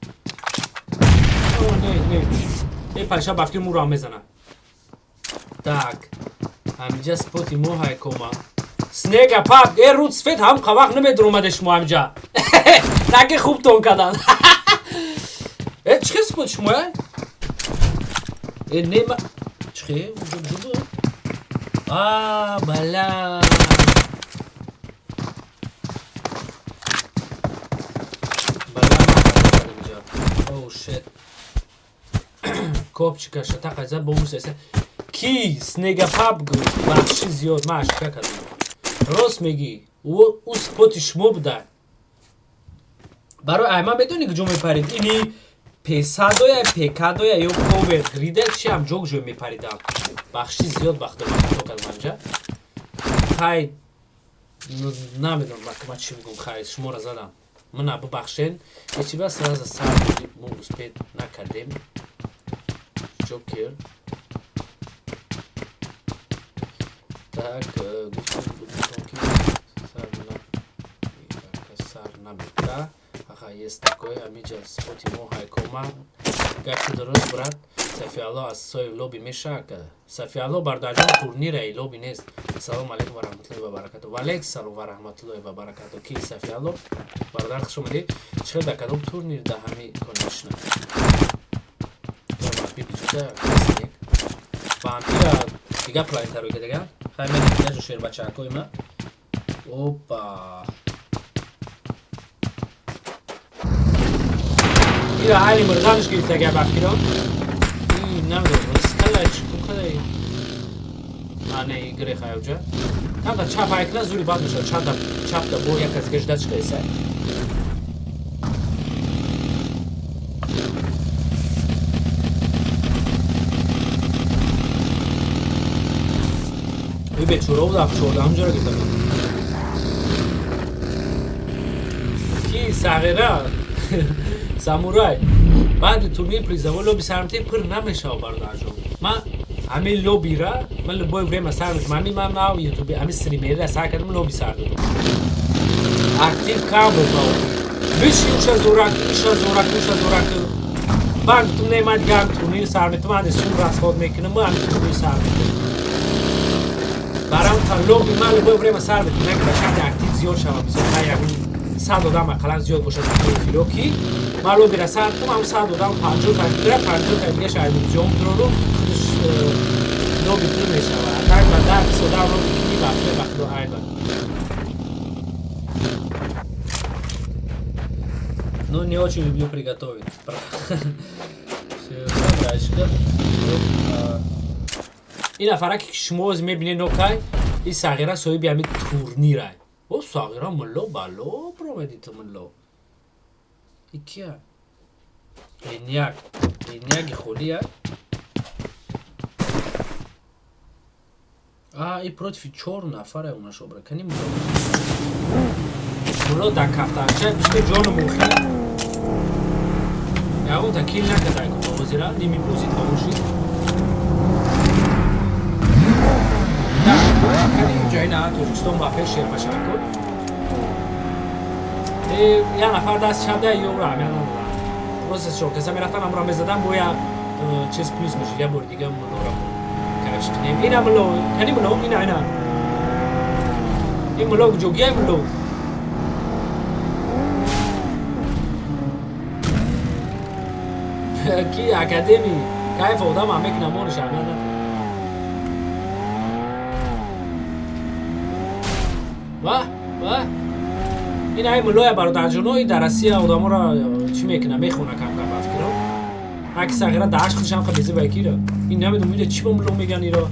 Oh, не, не. Э, падишаҳ ба фикр муро мезана. Так. Ҳамиҷа споти мо ҳайкома. Снега пап, э, руд свет ҳам қавақ намедуромаде шумо ҳамиҷа. Таки хуб тон кадан. Э, чӣ хел спот шумо, э? Э, не, ма чӣ хел? Ҷуб. А, бля. Бля, Oh shit. Копчика шатақа за бомус эса. Ки снегапап гуфт, бахши зиёд, ман ошибка кардам. Рост мегӣ, ӯ споти шумо буда. Барои ай ман медонӣ куҷо мепарид? Ини песадоя, пекадоя ё повер грида чи ҳам ҷо ҷой мепаридам. Бахши зиёд, бахто ман хато кардам инҷа. Хай, намедонам ман чӣ бигӯм, хай, шуморо задам. Мана бубахшен. Ҳечи бас сразу сар мо успеть накардем. Ҷокер. Так, гуфтам ки сар на сар намета. Аха, есть такой, амиҷа споти мо ҳайкома. Гапи дуруст, брат. Сафиалло аз сои лоби мешака. Сафиалло, бародарҷон, турнираи лоби нест. Салому алейкум ва раҳматуллоҳи ва баракату. Ва алейкум салом ва раҳматуллоҳи ва баракату. Ки Сафиалло? Бародар, хуш омадӣ. Чӣ хел, дар кадом турнир да ҳами, конечно. Вампир ҷуда снег. Вампира дига планетаро дигар. Хай мен дига шербачакои ма. Опа. Ира айни мурданш гирифтага, ба фикрам. Намедонам, рискала чӣ кукадай. А, не, грех аюҷа. Камта чап айкна зури бад мешавад. Чапта, чапта бо як кас гажда чиқаиса. И бечора буд, 14 ҳамҷоро гирифта. Ки сағира самурай баъди турнир призовой лоби сармте пир намешава, бародарҷон. Ман Ҳамин лоббира ман любое время сар мекунам. Ҳамин ман нав ютуби ҳамин стримерира сар кардам, лобби сар додам. Актив кам буд ба биши уша зӯрак, иша зӯрак, уша зӯрак. Баъд гуфтам, не, ман дигар турнир сар метам, ҳамин сум расход мекунам, ман ҳамин турнир сар мекунам. Барам та лобби ман любое время сар мекунам, не ки ба шарти актив зиёд шавад, мисол ҳар ягон 100 одам ақаллан зиёд бошад дар ки ман лоббира сар кунам, ҳам 100 одам 50 та дигара, 50 та дигаша айдиҷом дурору худаш лобби пур мешавад. Так ба 10 20 одам лобби кунӣ, вообще ба худо айба. Ну, не очень люблю приготовить. Всё, ин нафара ки шумо оз мебинед, нокай, ин сағира соҳиби ҳамин турнирай. О, сағира мулло бало промеди ту мулло. И кия? Эняк. Эняки холия. А, и против чор нафара унаш обра. Кани мулло. Мулло да кафтанча, бисто ҷону мухи. Ягон та кил накардай ку бозира, ними бози тамом шид. Кани ҷои на Тоҷикистон ба пеш шербашако. Э, я нафар даст чап да ё ра ҳамян надодам. Просто чор каса мерафтан, амро мезадан, бо я чиз плюс мешид, я бори дига муллора кайф кунем. Ина мулло, кани мулло, ина ина. Ин мулло ҷогия мулло. Ки академи кайф одам ҳам мекунам, мониш ҳамян надодам. Ва, ва. Ин ҳай муллоя, бародарҷоно, и дар Россия одаморо чӣ мекуна, мехона кам-кам ба фикрам. Ҳаки сағира дааш худаш ҳам бези ба кира. Ин намедонам ида чӣ ба мулло меган иро.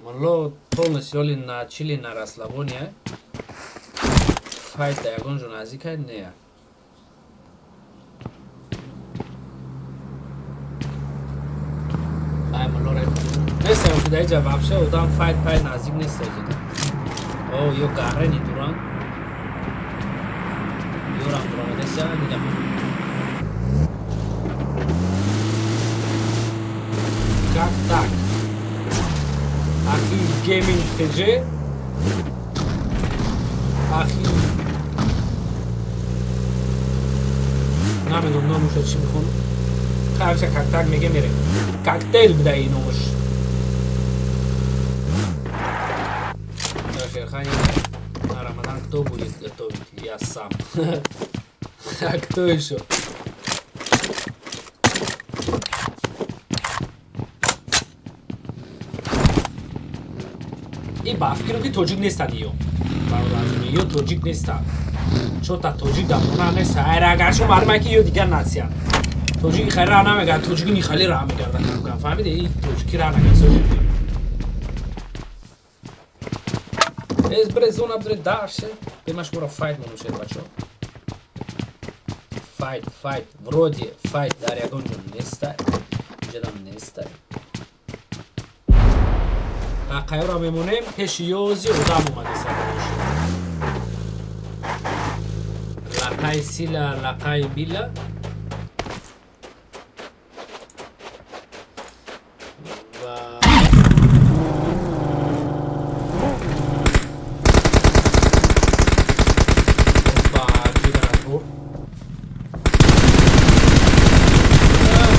Мулло полностью оли на чили, на расслабоне. Файта ягон ҷо наздика не. Ай мулло ра нестам ки дар инҷа вообще одам файт пай наздик нест ҷида. О, ё гаррени дуран. Ёрам дуромадеса, дидам. Как так? Ахи Gaming TJ. Ахи намедонам номуша чӣ мехонам. Хайша как так меге мере. Коктейл буда и номуш. Шерхан, на Рамадан кто будет готовить? Я сам. А кто еще? И ба фикрам ки тоҷик нестанд ё. Бародарҷон, ё тоҷик нестанд. Чота тоҷик дар хона нест. Айра агар шумо маълума ки ё дигар нация. Тоҷики хайр раҳ намегард, тоҷики нихали раҳ мегарда кам-кам. Фаҳмиде? И тоҷики раҳ нагард. Эз бре зона бре дальше. Бема шуморо файт монушед, бачо. Файт, файт, вроде файт дар ягон ҷо нестай. Инҷадам нестай. Қайёра мемонем, пеши ёзи одам омадеса. Лақаи сила, лақаи била. Ва опа, ҷигарат бур.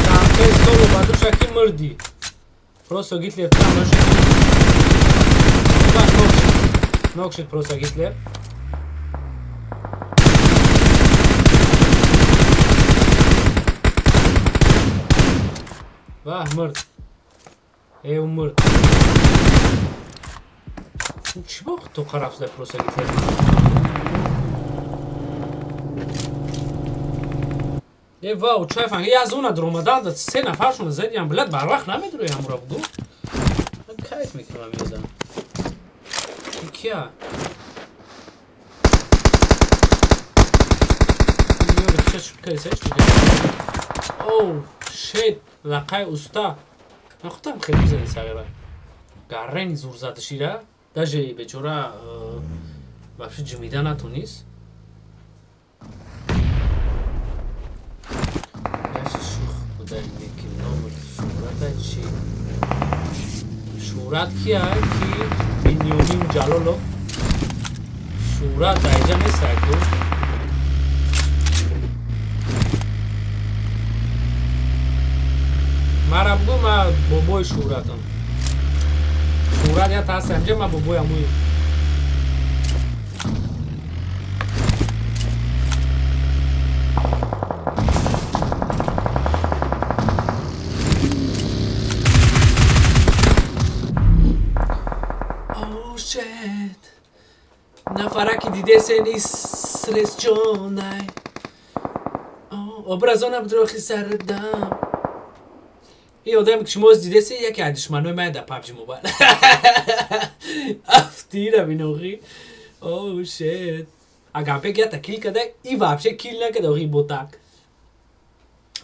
Танке столу ба душа ки мурдӣ. Просто Гитлер там ношид. Нок шид просто Гитлер. Ваҳ, мурд. Э, мурд. Чӣ бо то қараф зада просто Гитлер? Э, вау, чай фанг, я зона дуромадан, се нафаршон задиам, блядь, барвақт намедурои ҳамура бугу. Ман кайф мекунам ёдам. Кия? Ёр, ча шуд кайса шуд? Оу, шит, лақай уста. Ман худам хеле бизани сағира. Гаррени зур зада шира. Даже бечора вообще ҷимида натонист. Яши шух буда, ки номи шӯҳрата чи? Шӯҳрат кия? Ки Бинёмин Ҷалолов? Шӯҳрат даиҷа нест аку. Мара бугӯ, ма бобои шӯҳратам. Шӯҳрат я таҳаст амҷа, ма бобои амуем. Oh shit. Нафараки дидесен стресҷонай. Образона бдрохи сардам. И одаме ки шумо дидесе, яке аз душманои ман дар PUBG Mobile. Афтира бинохи. Oh shit. Агар ята kill када и вообще kill накада охи ботак.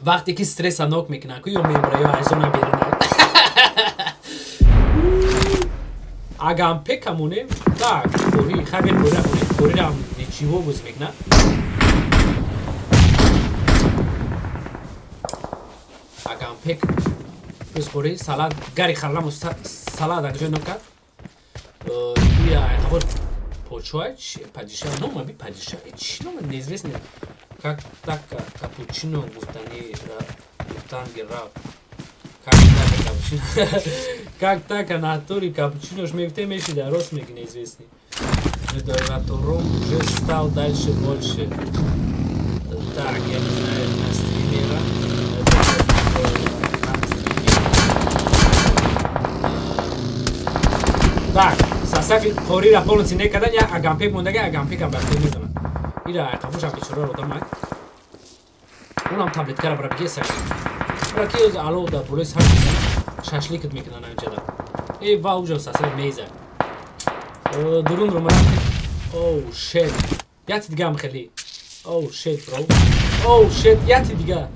Вақте ки стресса нок мекунад, ку ё мемра, ё аз зона берунад. Агампек камонем, так, қори, хабер қори рамонем, қорирам ничего боз мекунад. Агампек боз қори салат гари харламу салат акҷо нокад. Ира айқафор почоа падиша нома би падиша чи нома неизвестно, как так капучино гуфтани гуфтан гирав, как так капучино, как так натури капучинош мегуфте, мешида рост меги неизвестный. Модератором уже стал дальше больше. Так, я не знаю на стримера. Это на стримера. Так, сасафи қорира полностью некадан, я агампек мондага, агампекам ба худ мезанад. Ира айқафошам бечораро одамак. Унам таблеткара бара бигир саг. Бара ки оз ало да болои сар мезанад, шашликат мекунанд анҷада. Э, ва уҷо сасаф мезад. Дурун румара. Oh shit. Яти дига хеле. Oh shit, bro. Oh shit, яти дига.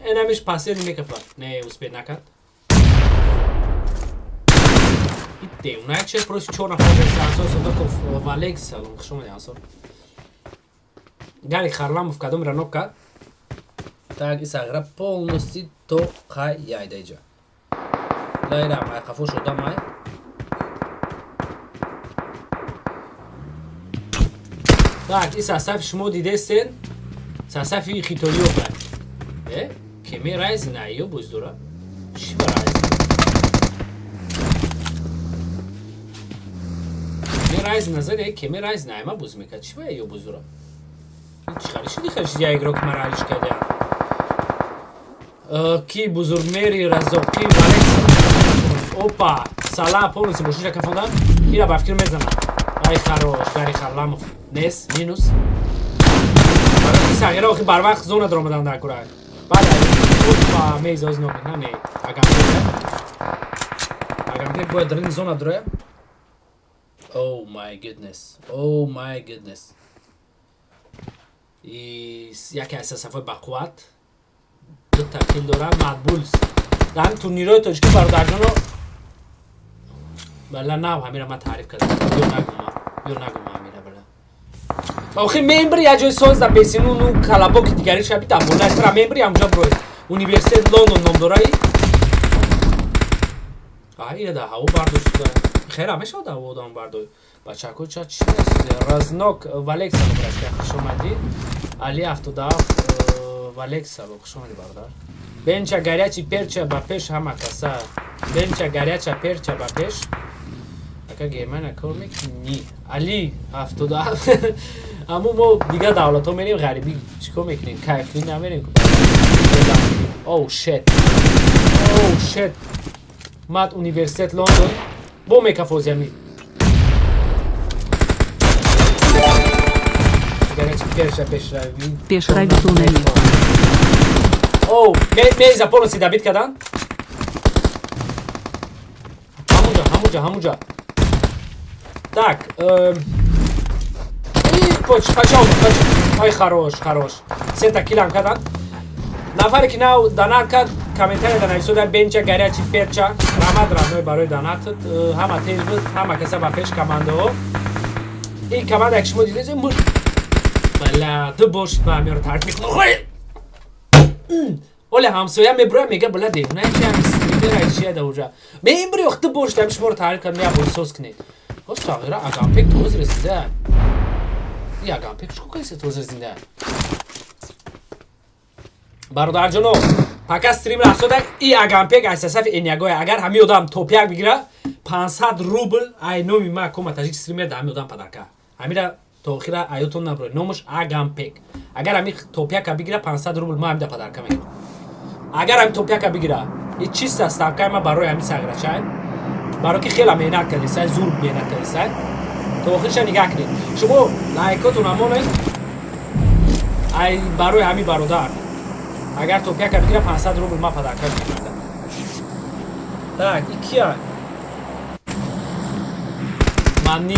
Энамиш пасени мекафа. Не, успеть накард. Девона че просто чор нафар Ансор Содоков Валекс, салом, хуш омадед, Ансор. Гарик Харламов кадом ранок кард? Так, исагра полностью то хай яйда иҷа. Лайра май қафо шуда май. Так, и сасафи шумо дидестен? Сасафи хитоиё бай. Э? Кеме райз на ё боз дора? Чӣ ба райз? Кеме райз назаре, кеме райз найма боз мекард. Чӣ ба ё боз дора? Чӣ хари шиди хари шиди я игрок мара алиш кардя. Ки Бузургмери Разоқӣ Валекс. Опа, Сала полностью мошинша кафондан. Ира ба фикр мезанад. Ай хорош, Гари Харламов. Нес, минус. Барои сағира охи барвақт зона даромадан дар курак. Бале, опа, мезоз нок мекунад, не. Агампек. Агампек бояд дар ин зона дуроя. Oh my goodness. Oh my goodness. И яке аз сафҳои бақувват ду kill дорад Мадбулс. Дар ҳамин турнирҳои тоҷикӣ, бародарҷоно, бала нав ҳамира ман таъриф кардам. Ё нагума, ё нагума ҳамира бала. Охи мембри я ҷои соз да бесину ну калабоки дигари шаби тамбола тра мембри ҳамҷа брой. Университет Лондон ном дораи. А ира да ҳаво бардошта. Хера мешавад ҳаво одам бардой. Бачако ча чи аст? Разнок Валекс, салом брашка, хуш омадӣ. Али 77 Валекс, салом, хуш омадӣ, бародар. Бенча горячий перча ба пеш ҳама каса. Бенча горяча перча ба пеш. Ака, Германия кор мекунӣ? Али 77. Аммо мо дигар давлатҳо мерем, ғарибӣ чикор мекунем? Кайфӣ намерем. Oh shit. Oh shit. Мад университет Лондон бо мекафозями. Горячий перча пешравӣ. Пешравӣ туннели. Оу, меза полностью добить кадан. Ҳамунҷа, ҳамунҷа, ҳамунҷа. Так, поч, пача, пача. Ай хорош, хорош. Сета kill ам кадан. Нафаре ки нав донат кард, комментария да нависода бенча горячий перча. Раҳмат, родной, барои донатат. Ҳама тез буд, ҳама каса ба пеш командаҳо. Ин команда, ки шумо дидед, бала ду бор шуд, ба ҳамёро тарк мекунам. Оле ҳамсоя мебуроя, мега: «Бала, девона чи ҳами стримера чия да уҷа мебури?» Ох, ду бор шуд, ҳами шуморо таъриф кардам, я босоз кунед. О, сағира Агампек тоз расида. И Агампек чӣ касе тоз расида? Бародарҷоно, пока стрим рафтода, и Агампек аз сафи энягоя. Агар ҳами одам топ 1 бигира, 500 рубл ай номи ма, Кома Таҷик стример, да ҳами одам подарка. Ҳамира то охира аётон наброи. Номаш Агампек. Агар ҳами топ 1-а бигира, 500 рубл ма ҳамида подарка мекунам. Агар ҳами топ 1-а бигира, и чиста ставкаи ма барои ҳами сағирачай, барои ки хела меҳнат кардисай, зур меҳнат кардисай. То охирша нигаҳ кунед. Шумо лайкотон амонед ай барои ҳами бародар. Агар топ 1-а бигира, 500 рубл ма подарка мекунам. Так, и кия манни?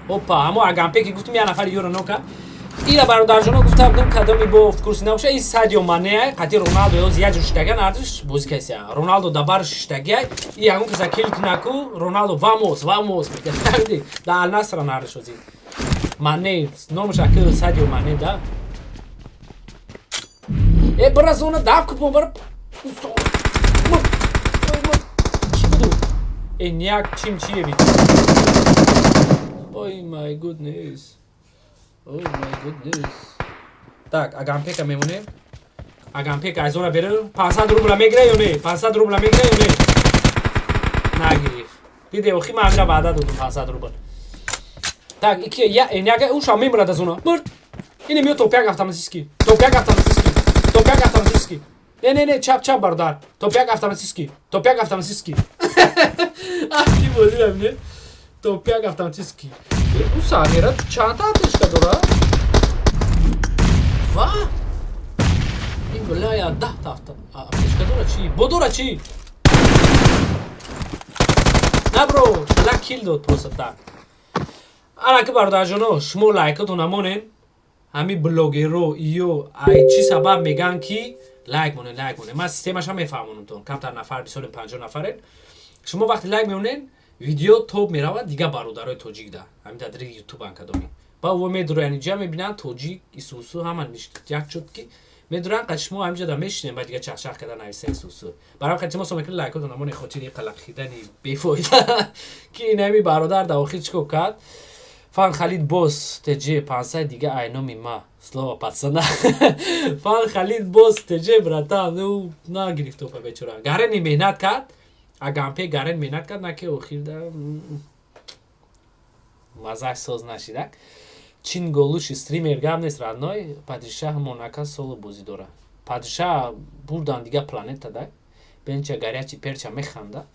Опа, ҳамо Агампеки гуфтум, як нафари ёро нока. Ира, бародарҷоно, гуфта будем, кадоми бо курси набоша, и Садио Мане қати Роналдо ёз як ҷо шиштаган, ардиш бозӣ кайся. Роналдо дабар шиштагиай, и ягон каса кил кунаку, Роналдо «Вамос, вамос» мекард. Да Ал Насра нардиш ози. Мане номаш аки Садио Мане да. Э, бара зона дав купон, бара. Ки буду? Эняк чим чиеви. Oh my goodness. Oh my goodness. Так, Агампека мемонем. Агампека аз зона беру. 500 рубла мегира ё не? 500 рубла мегира ё не? Нагирифт. Диде, охи ман ҳамира ваъда додум 500 рубл. Так, ики я эняга уша мемурад аз зона. Мурд. Ине миё топ 1 автоматически. Топ 1 автоматически. Топ 1 автоматически. Не, не, не, чап, чап, бародар. Топ 1 автоматически. Топ 1 автоматически. Асли бозӣ не? Топ 1 автоматически. Ӯ сағира чанд аптечка дора? Ва? Ин балая 10-та аптечка дора чӣ? Бо дора чӣ? На, бро, бла кил дод просто так. Ана ки, бародарҷоно, шумо лайкотон намонен. Ҳами блогеро иё ай чӣ сабаб меган, ки лайк монен, лайк монен. Ман системаша мефаҳмонамтон. Камтар нафар бисёрем, 50 нафарен. Шумо вақте лайк меонен, видео топ меравад дигар бародарои тоҷик да. Ҳамин дар ютуб анкадоми. Ба во медуроян инҷа, мебинанд тоҷик исусу ҳама як шуд, ки медуран қад шумо ҳаминҷа да мешинем, ба дигар чахчах карда нависа исусу. Барам қад тимосо мекунед, лайкотон намоне, хотири қалақхидани бефоида, ки инами бародар дар охир чӣ кор кард. Фан Халид бос ТЖ 500 дига ай номи ма. Слово пацана. Фан Халид бос ТЖ, братан, ну нагирифт топа бечора. Гарени меҳнат кард. Агампе гарен меҳнат кард, на ки охир да маззаш соз нашидак. Чин голуши стример гап нест, родной, падишаҳ Монака соло бозӣ дора. Падишаҳ бурдан дига планета да. Бенча горячий перча механда.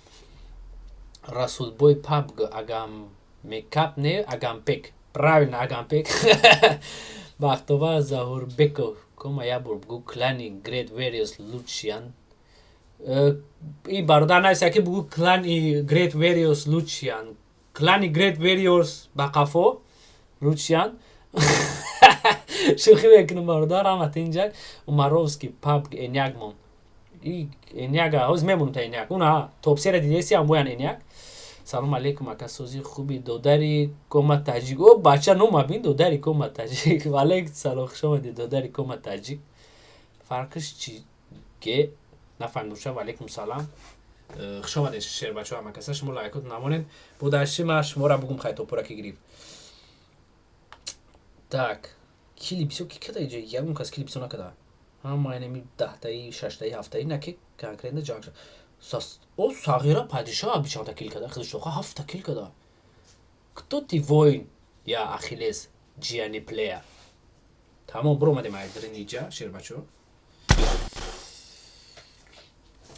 Расулбой пабг агам мекап не Агампек. Правильно, Агампек. Бахтовар Заҳурбеков. Кома, я бор бугу клани Great Warriors Lucian. И бародар нависа, ки бугу клани Great Warriors Lucian. Клани Great Warriors ба қафо Lucian. Шӯхӣ мекунам, бародар, ҳама тинҷа. Умаровский пабг эняк мон. И эняга, ҳоз мемонам та эняк. Уна топ 3-ра дидеси, амбоян эняк. Салом алейкум, ака, сози хуби, додари Кома Таҷик. О, бача, нома бин, додари Кома Таҷик. Валейкум салом, хуш омадед, додари Кома Таҷик. Фарқиш чи ге нафаҳмидум. Валейкум салам. Хуш омадед, шербачо, ҳама каса. Шумо лайкот намонед. Бо дарши ма шуморо бугум, хай топора ки гирифт. Так, кили бисёр ки када иҷа, ягон кас кили бисёр накада. Ҳама инами 10-таи, шаштаи, ҳафтаи, на ки конкретно ҷанг. О, сағира падишоҳ бичанда кил када, худшоха ҳафта кил када. Кто ты, воин? Я Ахиллес, Джиани плея. Тамом, биромадем айдрин иҷа, шербачо.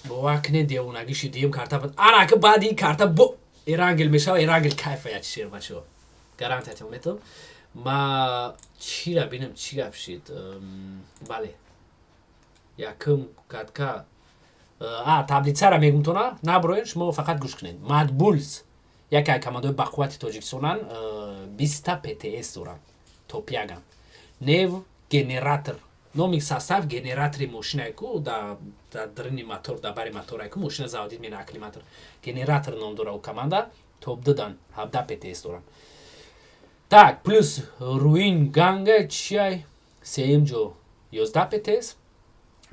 Бовар кунед, девонагӣ шид, дуюм карта буд. Ана ки баъди ин карта бо Эрангел мешава, Эрангел кайфа як, шербачо. Гарантиятон метам. Ма чира бинам, чӣ гап шид? Бале. Якум катка а таблицара мегумтона, наброен, шумо фақат гӯш кунед. Мадбулс яке аз командаҳои бақуввати тоҷикистонан, 20-та ПТС доранд, топ 1-ан. Нев генератор Номи состав генератори мошинае ку, да дрини мотор, да бари моторае ку, мошина заводит мена, аккумулятор. Генератор ном дора у команда, топ дудан, 17 ПТС дорам. Так, плюс Руин Ганга чиай, сеюм ҷо, 11 ПТС,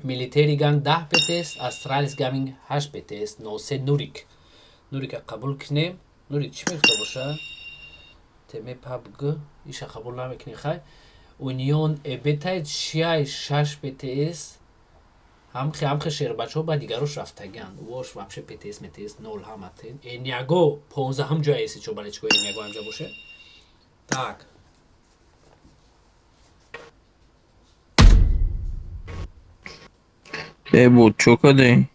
Милитери Ганг 10 ПТС, Астралис Гаминг 8 ПТС, 03 Нурик. Нурика қабул кунем. Нурик чӣ мегуфта боша? Теме пабг иша қабул намекунӣ, хай. Унион Эбетай чиай, 6 ПТС. Ҳамхе ҳамхе шербачаҳо ба дигарош рафтагианд. Вош вообще ПТС МТС нол ҳамате. Эняго 15-ҳам ҷоя эси чо балечко Эняго ҳамҷа боше. Так. Э, буд, чо кардӣ?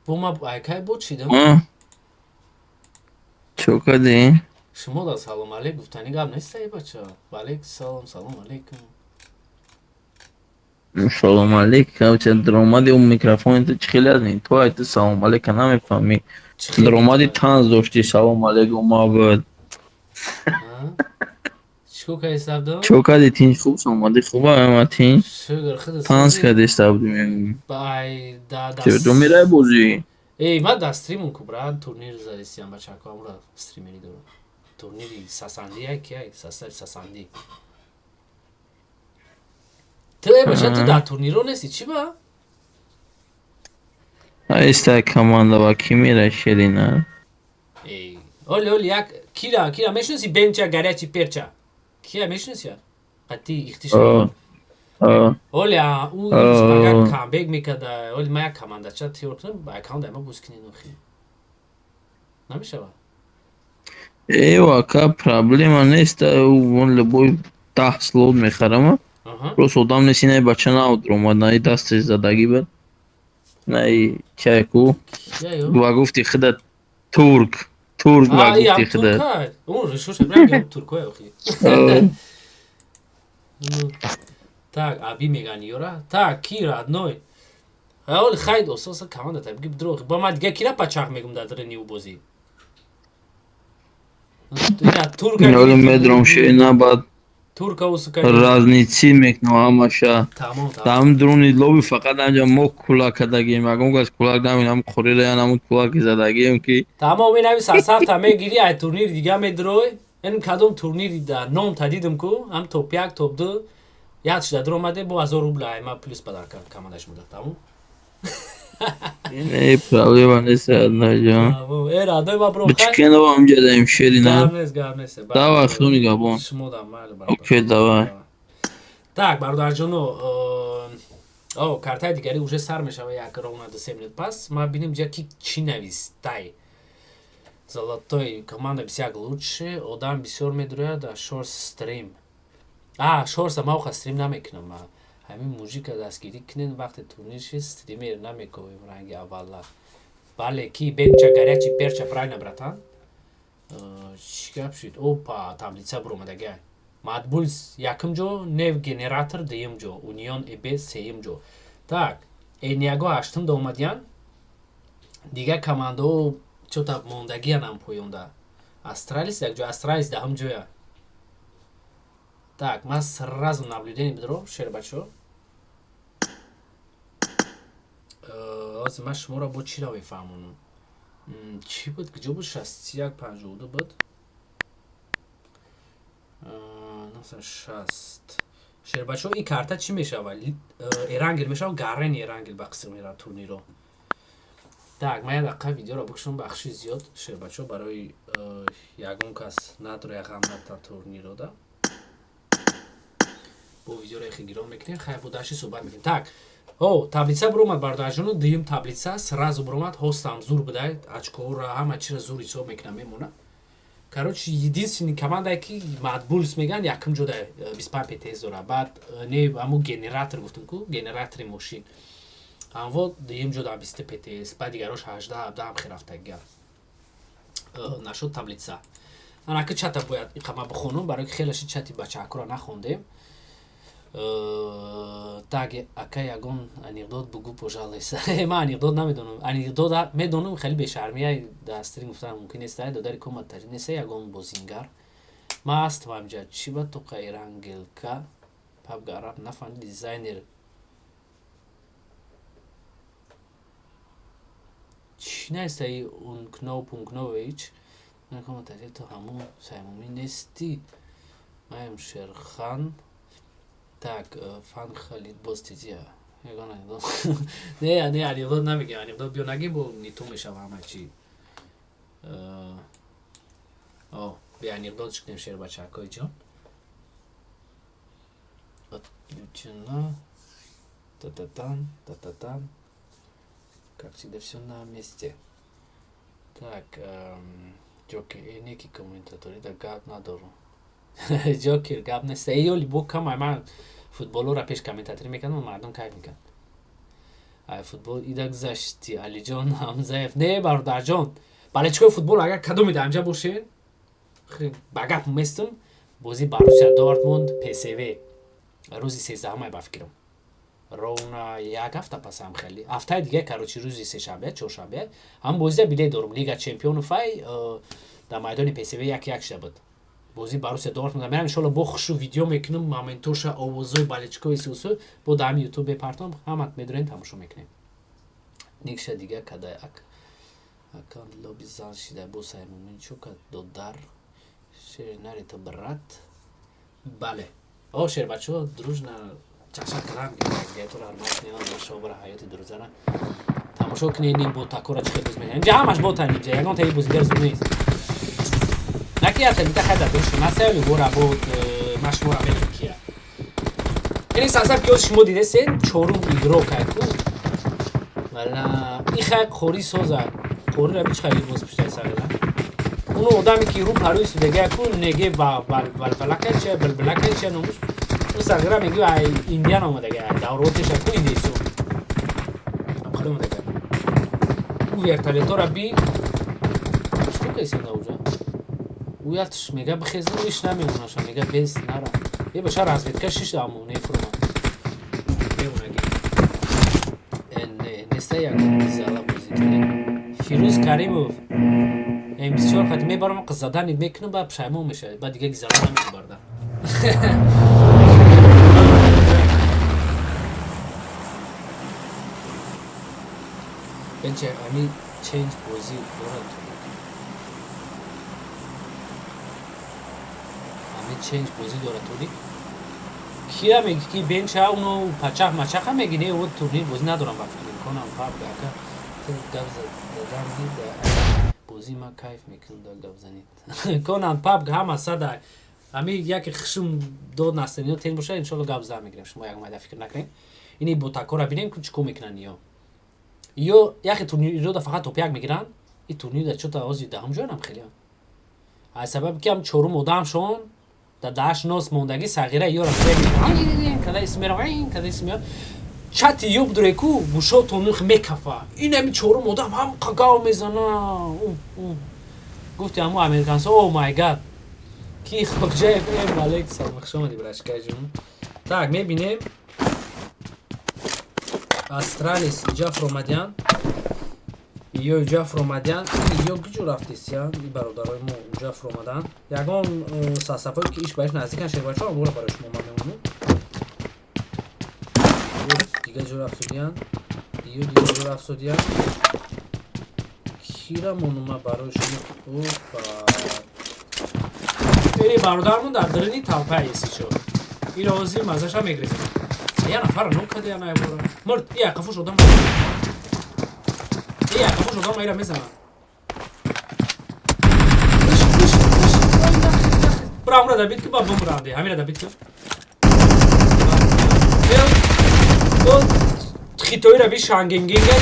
Бо ма айкай буд шидам. Чо кардӣ? Шумо да салом алейк гуфтани гап нест, ай бача. Валейк салом, салом алейкум. Салом алейк, ча даромади он микрофони ту чӣ хеле аз ин? Ту ай ту салом алейка намефаҳмӣ. Даромади танз дошти, салом алейк омад. Чико кардӣ, сабдо? Чо кардӣ, тинч хуб, омадӣ хуба, ама тинч. Шукр, худ. Танз кардӣ, сабдо. Бай да да. Чо мерай бозӣ? Эй, ма да стримун ку, брат, турнир задистиам бачако, амра стримери дорам. Турнири Сасанди ай ки ай, состав Сасанди. Ту эй бача, ту дар турниро нести, чӣ ба? Айста команда ба ки мера, шерина? Эй, оли оли як кира кира мешиноси, бенча горячий перча. Кия мешиноси? Қати ихтиш. Оли ӯ имрӯз камбек мекарда. Оли ма як командача тайёр кунам, ба аккаунт ма боз кунем охи. Намешава? Эва, ака, проблема нест, он любой 10 слот мехарам. Просто одам нест, инаи бача нав даромад, наи дасташ задагӣ буд. Наи чайку. Ва гуфти худа турк. Турк ва гуфти худа. Он решош ранги туркоя охи. Так, аби меган ёра. Так, ки родной? Оли хайд ососа команда та бигиб дрох. Ба ма дига кира пачақ мегум дар дрени ӯ бозӣ. Ина турка. Оли медром шена баъд. Турка усука. Разници мекунам ҳамаша. Тамом, тамом. Там друни лоби фақат анҷа мо кулак кардагием. Ягон кас кулак наминам, хӯрираян ҳамун кулаки задагием ки. Тамом, ин ҳами сарсафта мегири, ай турнир дига медрой. Ин кадом турнири да ном та дидим ку, ҳам топ як, топ ду. Яд шуда дуромаде бо 1000 рубла ай ма плюс падар командаш муда. Тамом. Не, проблема нест, родной ҷон. Тамом. Э, родной, ма бро. Бичкенова ҳамҷа даем, шерина. Гап нест, гап нест. Давай, худо нигаҳбон. Шумо дам, майли, бародар. Окей, давай. Так, бародарҷоно, о, картаи дигари уже сар мешава як ровно 2-се минут пас. Ма бинем ҷа ки чӣ навистай. Золотой команда бисяк лучше, одам бисёр медурояд, а шорс стрим. А, шорса ма оха стрим намекунам. Ма ҳамин мужика дастгирӣ кунен, вақте турнир шид, стример намековем ранги аввала. Бале, ки бенча горячий перча, правильно, братан? Чӣ гап шид? Опа, таблица буромадагай. Мадбулс якум ҷо, Нев Генератор дуюм ҷо, Унион Эб сеюм ҷо. Так, Эниаго ҳаштум да омадиян. Дигар командаҳо чота мондагиянам поёнда. Астралис як ҷо, Астралис даҳум ҷоя. Так, ман сразу наблюдение бидро, шербачо. Ҳозир ман шуморо бо чиро мефаҳмонам? Чӣ буд? Куҷо буд? 61 52 буд. 960. Шербачо, ин карта чӣ мешава? Эрангел мешава, Гарени Эрангел ба қисм мерава турниро. Так, ман як дақиқа видеоро бикушам, бахши зиёд, шербачо, барои ягон кас надроя ғам ната турниро да. Бо видеоро эхе гирон мекунем, хайр, бо даши суҳбат мекунем. Так, о, таблица буромад, бародарҷоно, дуюм таблица сразу буромад, ҳостам зур будай, очкоро ҳама чиро зур ҳисоб мекунам, мемона. Короче, единственный командае ки Мадбулс меган, якум ҷо да 25 ПТС дора. Баъд не, ҳамун генератор гуфтум ку, генератори мошин. Ҳамво дуюм ҷо да 20 ПТС, баъд дигарош 18, 17 ҳам херафтагия. Нашуд таблица. Анаки чата бояд иқама бихонум, барои ки хелаши чати бачаакро нахондем. Так, ака, ягон анекдот бугӯ, пожалуйста. Ман анекдот намедонам. Анекдот медонам, хеле бешармия дар стрим гуфтан мумкин нест. Додари комат таҷ неста ягон бозингар. Ма ҳастам ҳамҷа. Чӣ ба тоқа Эрангелка? Пабг араб нафаҳмид, дизайнер чӣ наиста, и ункнов пункнович то ҳамун саймумӣ нестӣ, маем Шерхан. Так, фан Халид боз тизия, ягон анекдот. Не, не, анекдот намегем, анекдот биё нагем, бо ниту мешава ҳама чӣ. О, бе анекдот шукнем, шербачакои ҷон. Отключена. Та-та-тан, та-та-тан. Как всегда, все на месте. Так, Ҷокер, неки комментатори да гап надорум. Ҷокер, гап нест. Эй, бо камай ман футболора пеш комментаторӣ мекардам, мардум кайф мекард. Ай футбол ида гузашти, Алиҷон Ҳамзаев. Не, бародарҷон, бале, чикои футбол агар кадоме дар инҷа бошед, ба гап местум, бозии Боруссия Дортмунд ПСВ рӯзи 13-ҳамай, ба фикрам, ровно як ҳафта пасам, хеле ҳафтаи дига, короче, рӯзи сешанбе, чоршанбе ҳам бозида билет дорум. Лига чемпионов ай дар майдони ПСВ 1-1 шуда буд. Бозии Боруссия Дортмунд мерам, иншолло, бо хушу видео мекунам, моментоша, овозои балечкои сусу бо дар ҳами Ютуб мепартом, ҳамат медорем, тамошо мекунем. Никша дига кадай ак аккаунт лоби зан шида, бо Саймумин чо кад додар шер нарита, брат. Бале, о, шербачо, дружно чақчақ кардам, гайтора ҳурмат кунем, шобара ҳаёти дурӯзана тамошо кунем. Ин ботакора чӣ хел боз мекунем? Инҷа ҳамаш ботан, инҷа ягон таи бозигар зуд нест. Наки ята бита хай дар дуршо насаяли вора бот, ман шуморо мегӯм кия. Ини сансаб ки оз шумо дидесен, чорум игрок айку. Вала ин хай қори соза, қориро би чӣ хай боз пуштай сарела. Уно одаме ки рӯ парӯи судага ку неге ва валвалака чия, билбилака чия номуш, ӯ сағира мегӯ, ай индиян омадага, ай давротеша ку индейсо амхали омадага. Ӯ вертолетора би чӣ кайсенда уҷа, ӯ ятш мега бихезн, иш намемонаша, мега бес нара е баша разведка шишта, аму нефурма мемонаги неста, як зала бозӣ кунем. Фирӯз Каримов М24 хати мебарам, заданид мекунам, баъд пушаймон мешавад, баъд дига гизала намебарда. Бенча ами ченҷ бозӣ дорад, ами ченҷ бозӣ дорад толик. Кия меги ки бенча уно пачах мачаха меги, не, о, турнир бозӣ надорам, ба фикр имконам. Паб ака, ту гап задам ди бозӣ, ма кайф мекунам да гап занид. Конан паб ҳама сада ами яке хишм дод настениё тен боша, иншолло, гап зада мегирем, шумо як майда фикр накунед. Ини ботакора бинем, чӣ кор мекунанд ё ё яхе турнирро фақат топ як мегиранд. И турнир чота ози даҳум ҷоянам хеле аз сабаби ки ҳам чорум одамшон дар даҳаш нос мондагӣ сағира ёра када исмера када исмера чати ёб дуреку гӯшотон мекафа. Ин ами чорум одам ҳам қагав мезана, гуфти ҳаму американсо, oh my God. Ки Хоҷаев э Малек, салом, хуш омадӣ, брашкаҷон. Так, мебинем, Астралис иҷа фуромадян, ё иҷа фуромадян, ё куҷо рафтесиян? И бародарои мо уҷа фуромаданд. Ягон сасафое ки иш ба иш наздикан, шербачо, амора барои шумо ман мемонам. Дига ҷо рафтудиян, ё дига ҷо рафтудиян. Кира монума барои шумо? Опа, эри бародармон дар дарини талпа есичо, иро ҳозир мазаша мегрезем. Я нафара нок када, я наябора мурд. И ақафуш одам, и ақафуш одам айра мезанад. Бра, амра дабит ки ба бумранде, ҳамира дабит ки хитоира би шангенгенга.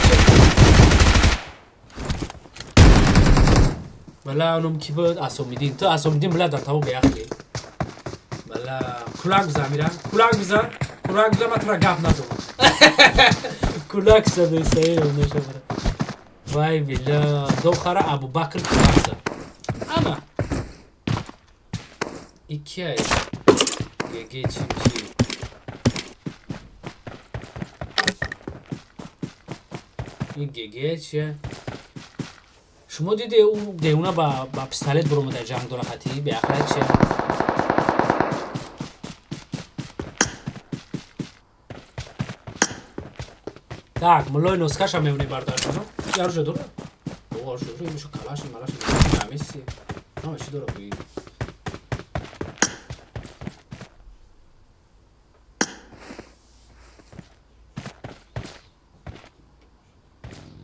Бала, оном ки буд? Асомидин, ту Асомидин, била, дар таво беақлӣ. Бала, кулак бизан, амира, кулак бизан, кулак бизан, ман тура гап надорам. Кулак задесаешабара. Вай била, дохара Абубакр кулак зад. Ана икияй геге чимчи. Ин геге чия? Шумо диде, ӯ девона ба пистолет буромада, ҷанг дора, хати беақлат чия? Так, муллои носкаша мемонӣ бародарҷоно. Яружа дора? О, аружа дора, имшо калаши, малаши, намеси. Ҳама чӣ дора буи?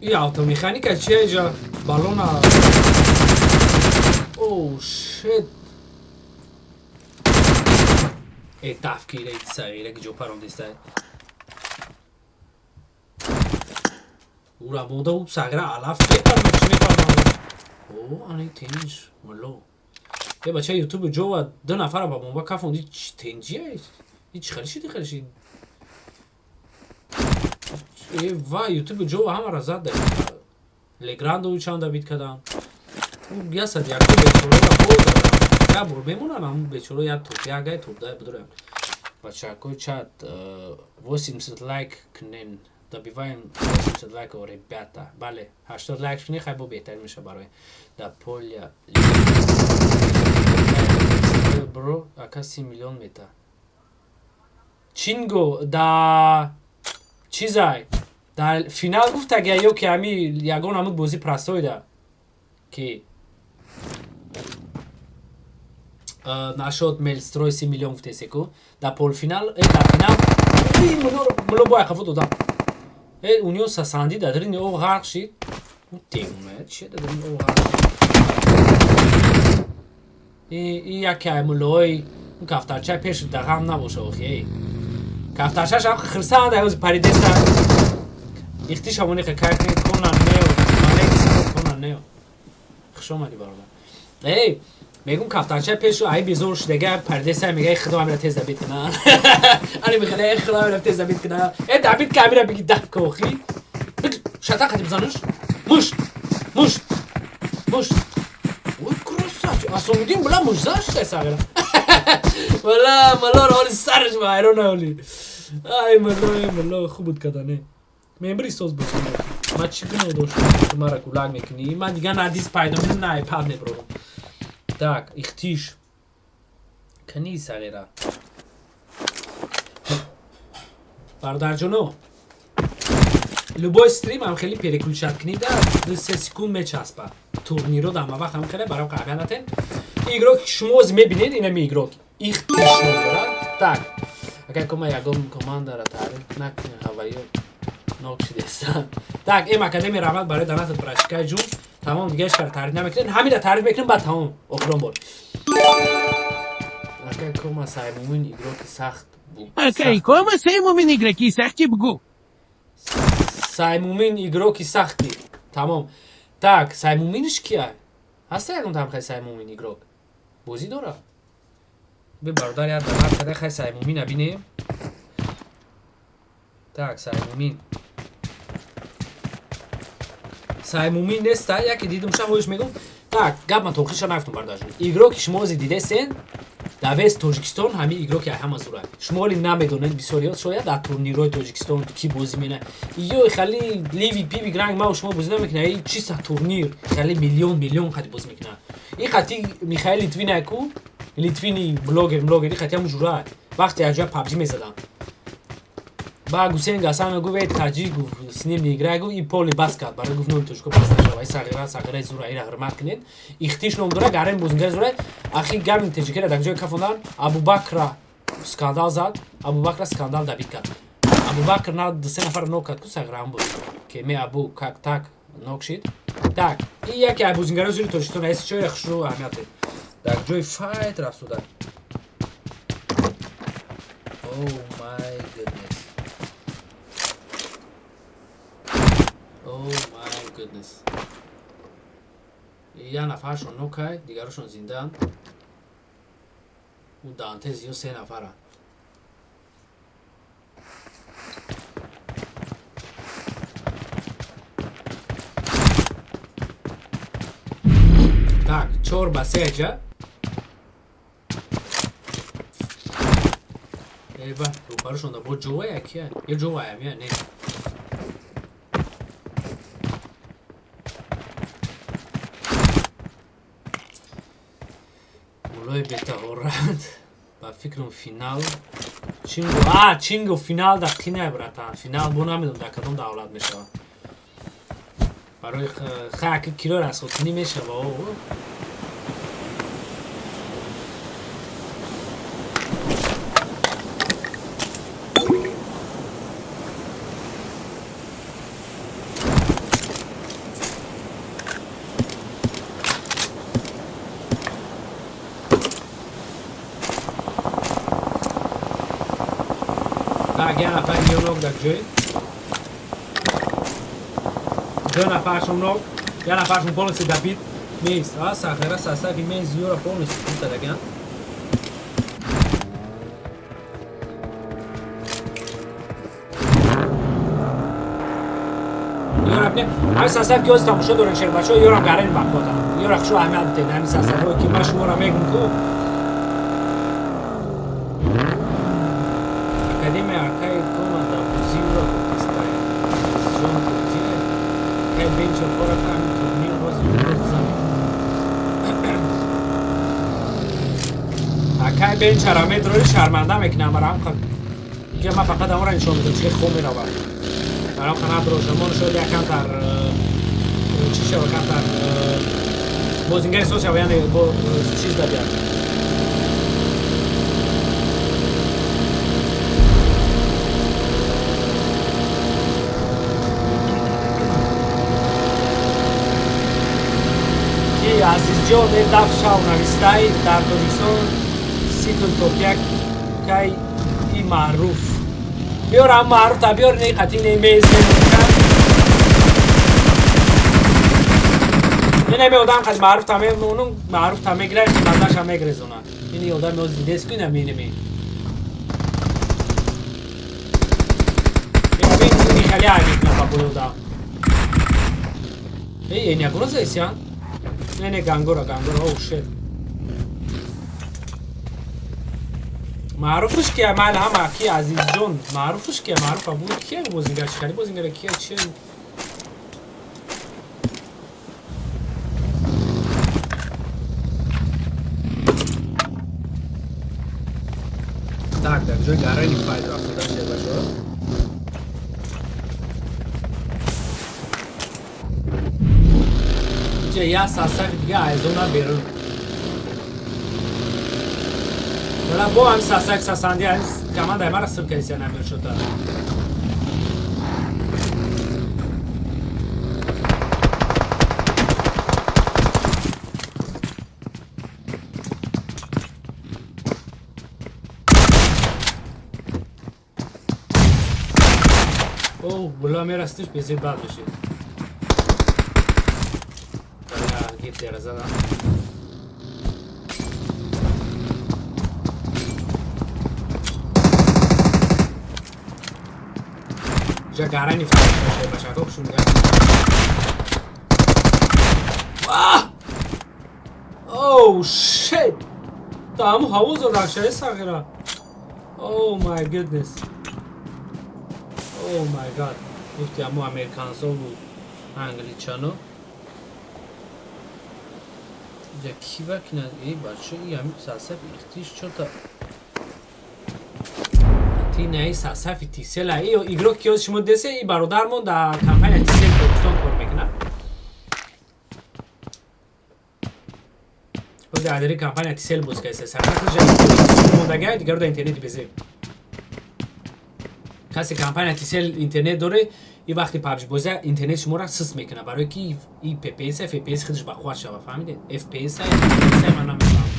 И автомеханика чия иҷа балона. Оу, шит. Э, тафкира сағира ки ҷо парондеста. Ура монда у сағира алаф мепарма, чӣ мепарма? О, ани тенҷ, мулло. Э, бача ютуби ҷова ду нафара ба бомба кафонди, тенҷия? И чӣ хеле шиди хеле шид? Э, ва ютуби ҷова ҳамаро зад да. Леграндову чанда бит кардам. Ясад яку бечораро боз задам. Як бор мемонам, ҳамун бечора як топ, як гай топ дай бидурам. Бачакои чат, 80 лайк кунен. Добиваем 80 лайков, ребята. Бале, 80 лайк кунед, хай бо беҳтарин меша барои. Да поля. Бро, ака 30 миллион мета. Чинго да чизай? Дар финал гуфт ага ё ки ҳами ягон ҳамуд бозӣ простой да ки нашод Мелстрой 30 миллион гуфтесеку дар полуфинал, дар финал муло бо айқафо додам. Э, униё сасанди дар дарини о ғарқ шид. Темуна чи дар дарини о ғарқ шид. И яке ай мулои он кафтарчаи пеш дағам набоша охи. Эй. Кафтарчаш ам хирсанд ай паридеса. Ихтиш ҳамони кайф кона нео. Алекс кона нео. Хуш омадӣ бародар. Эй, мегум кафтарчаи пешу ай безор шудага паридеса мега худо амира тез добить кна. Ани мега эй худо амира тез добить кна. Э, добить ка амира биги даф кохи. Шата қати бизануш. Муш. Муш. Муш. Ой, красавчик. Асомидин була муш заш сағира. Вала, мало роли сарш ба айрон оли. Ай, мало, ай, мало, хуб буд кадане. Мембри соз буд. Ма чӣ гуноҳ доштам, ту мара гулаг мекунӣ? Ман дигар на диск пайдо мекунам, на айпад меброрам. Так, ихтиш. Кани сағира. Бародарҷоно, любой стрим ҳам хеле переключать кунӣ да 2-3 секунд мечаспад. Турниро дар ҳама вақт ҳам хеле барам қаҳвия натен. Игрок шумо ози мебинед, инами игрок. Ихтиш ном дорад. Так. Агар кома ягон командара таъриф накунед, ҳаваё нок шидеста. Так, эм академия раҳмат барои донатат брашкай ҷун. Тамом, дига ҳеч кара таъриф намекунед. Ҳамира таъриф мекунем, баъд тамом. Охирон бор. Акай кома Саймумин игроки сахт буд. Акай кома Саймумин игроки сахти бугу. Саймумин игроки сахти. Тамом. Так, Саймуминш кия? Ҳаста ягон тамхай Саймумин игрок? Бозӣ дора? Бе бародар як донат када хай Саймумина бинем. Так, Саймумин. Саймумин неста, яке дидум ша ҳоиш мегум. Так, гап ман тоқиша нафтум бародарҷон. Игроки шумо ози дидесен, дар вес Тоҷикистон ҳами игроки ҳама зура. Шумо ҳоли намедонед бисёриё, шояд дар турнирҳои Тоҷикистон ки бозӣ мена. Ё хали ливи пиви гранг ма шумо бозӣ намекунад, и чиста турнир, хали миллион миллион қати бозӣ мекунад. И қати Михаил Литвина ку, Литвини блогер, блогер, и қати ҳам жура. Вақте аҷа PUBG мезадам. Ба Гусейн Гасан гуфт, эй таҷик, гуфт, с ним не играй, гуфт, и поли бас кард. Барои гуфт, номи тоҷико пас нашава. И сағира, сағираи зура, ира ҳурмат кунед. Ихтиш ном дора, гарем бозингари зура. Ахи гамин теҷикера дар ҷои кафондан Абубакра скандал зад, Абубакра скандал добить кард. Абубакр на ду се нафар нок кард ку сағира ҳам буд. Ке ме Абу как так нок шид. Так, и яке аз бозингарои зури Тоҷикистон аст, чойра хушрӯ аҳамият дед. Дар ҷои файт рафтуда. Oh my goodness. Oh my goodness. Як нафаршон нокай, дигарошон зиндаанд. У Дантез ё се нафара. Так, 4-3 ҷа. Эва, рӯбарӯшон да бо ҷовая кия? Ё ҷоваям я не. Муллои бетаҳорат ба фикрам финал. Чинго, а, Чинго финал да қинай, братан. Финал бо намедонам дар кадом давлат мешавад. Барои хаки киро расходкунӣ мешава. Так, я нафар миёнок дар ҷой. Ду нафаршон нок, я нафаршон полностью добит. Мейс, а сахара состави мейс юра полностью круто даган. Юра не, ҳамин состав ки ҳозир тамошо дорем шербачаҳо, юрам гарен бақотам. Юра хушу аҳамият битед, ҳамин составҳое ки ман шуморо мегум ку. Академия акай кома да бозӣ юра гуфтистай. Ҷон тинҷи. Кай бенчо хора ҳамин турнир ҳозир юра бизанем. Акай бенчара метрои шарманда мекунам барам. Инҷа ман фақат амора нишон медам чӣ хом меравад. Барам хана дрошамон шояд якамтар чӣ шава, камтар бозингари соз шава, яъне бо чиз дабият. Ки Азизҷон даф шав навистай дар Тоҷикистон ситл топ-1 кай и маъруф. Биёр ам маъруф та биёр не қати не мез не не одам қад маъруф та мемонум, маъруф та мегирад, мазаша мегрезона. Ини одам ёз дидес ку ина менеме. Ина бин ни хали ай мекна ба бои одам. Эй, эй, ягона заисян? Не, не, гангора, гангора, оу, shit. Маъруфш ки майла ҳама ки Азизҷон маъруфш ки маъруф буд ки бозингар чӣ кади бозингар ки чи так дар ҷои гарани файд рафтода шед бачаҳо. Инҷа як састафи дига айзона берун. Вала бо ҳам састафи сасанди ҳам командаи мара сир кардися намир шуда. О, була мерастиш безир бад бишид. Бала Гитлера зада. Ҷа гарани фаҳмида бачако хушум нигоҳ. Ah! Oh shit! Та ҳаму ҳаво задам шаи сағира. Oh my goodness. Oh my god. Гуфти ҳаму американсову англичано. Ҷа ки вакина эй бача и ҳами сасаф ихтиш чота. Ти наи сасафи Тисела. И игрок ки шумо десе и бародармон дар компания Тисел Тоҷикистон кор мекунад. Ҳозир адари компания Тисел боз кардааст. Сархаташ мондагай дигаро дар интернети безеб. Касе компания Тисел интернет доре, и вақти PUBG бозия интернет шуморо сист мекунад, барои ки и PPS FPS худаш бақувват шава, фаҳмидед? FPS FPS ман намефаҳмам.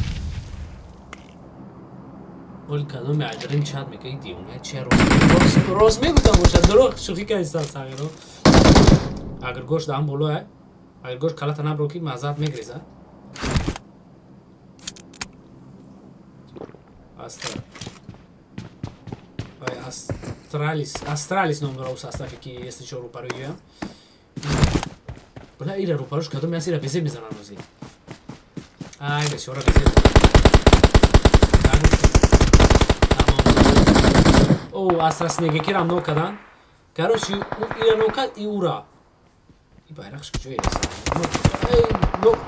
Оли кадоми адрин чат мекунад, девона чи рост рост мегуфтам бошад, дурӯғ шӯхӣ кардистам сағиро. Агар гӯшт даҳам боло агар гӯшт калата набро ки маззат мегрезад. Астра. Ай, Астралис, Астралис ном дора у составе ки если чо рӯпаро юям. Бла ира рӯпарош кадоми аст ира безеб мезанам ози. Ай, бечора безеб. О, Астра снегекирам нок кадан. Короче, ира нок кад и ура. И байрақш куҷое аст? Эй, нок.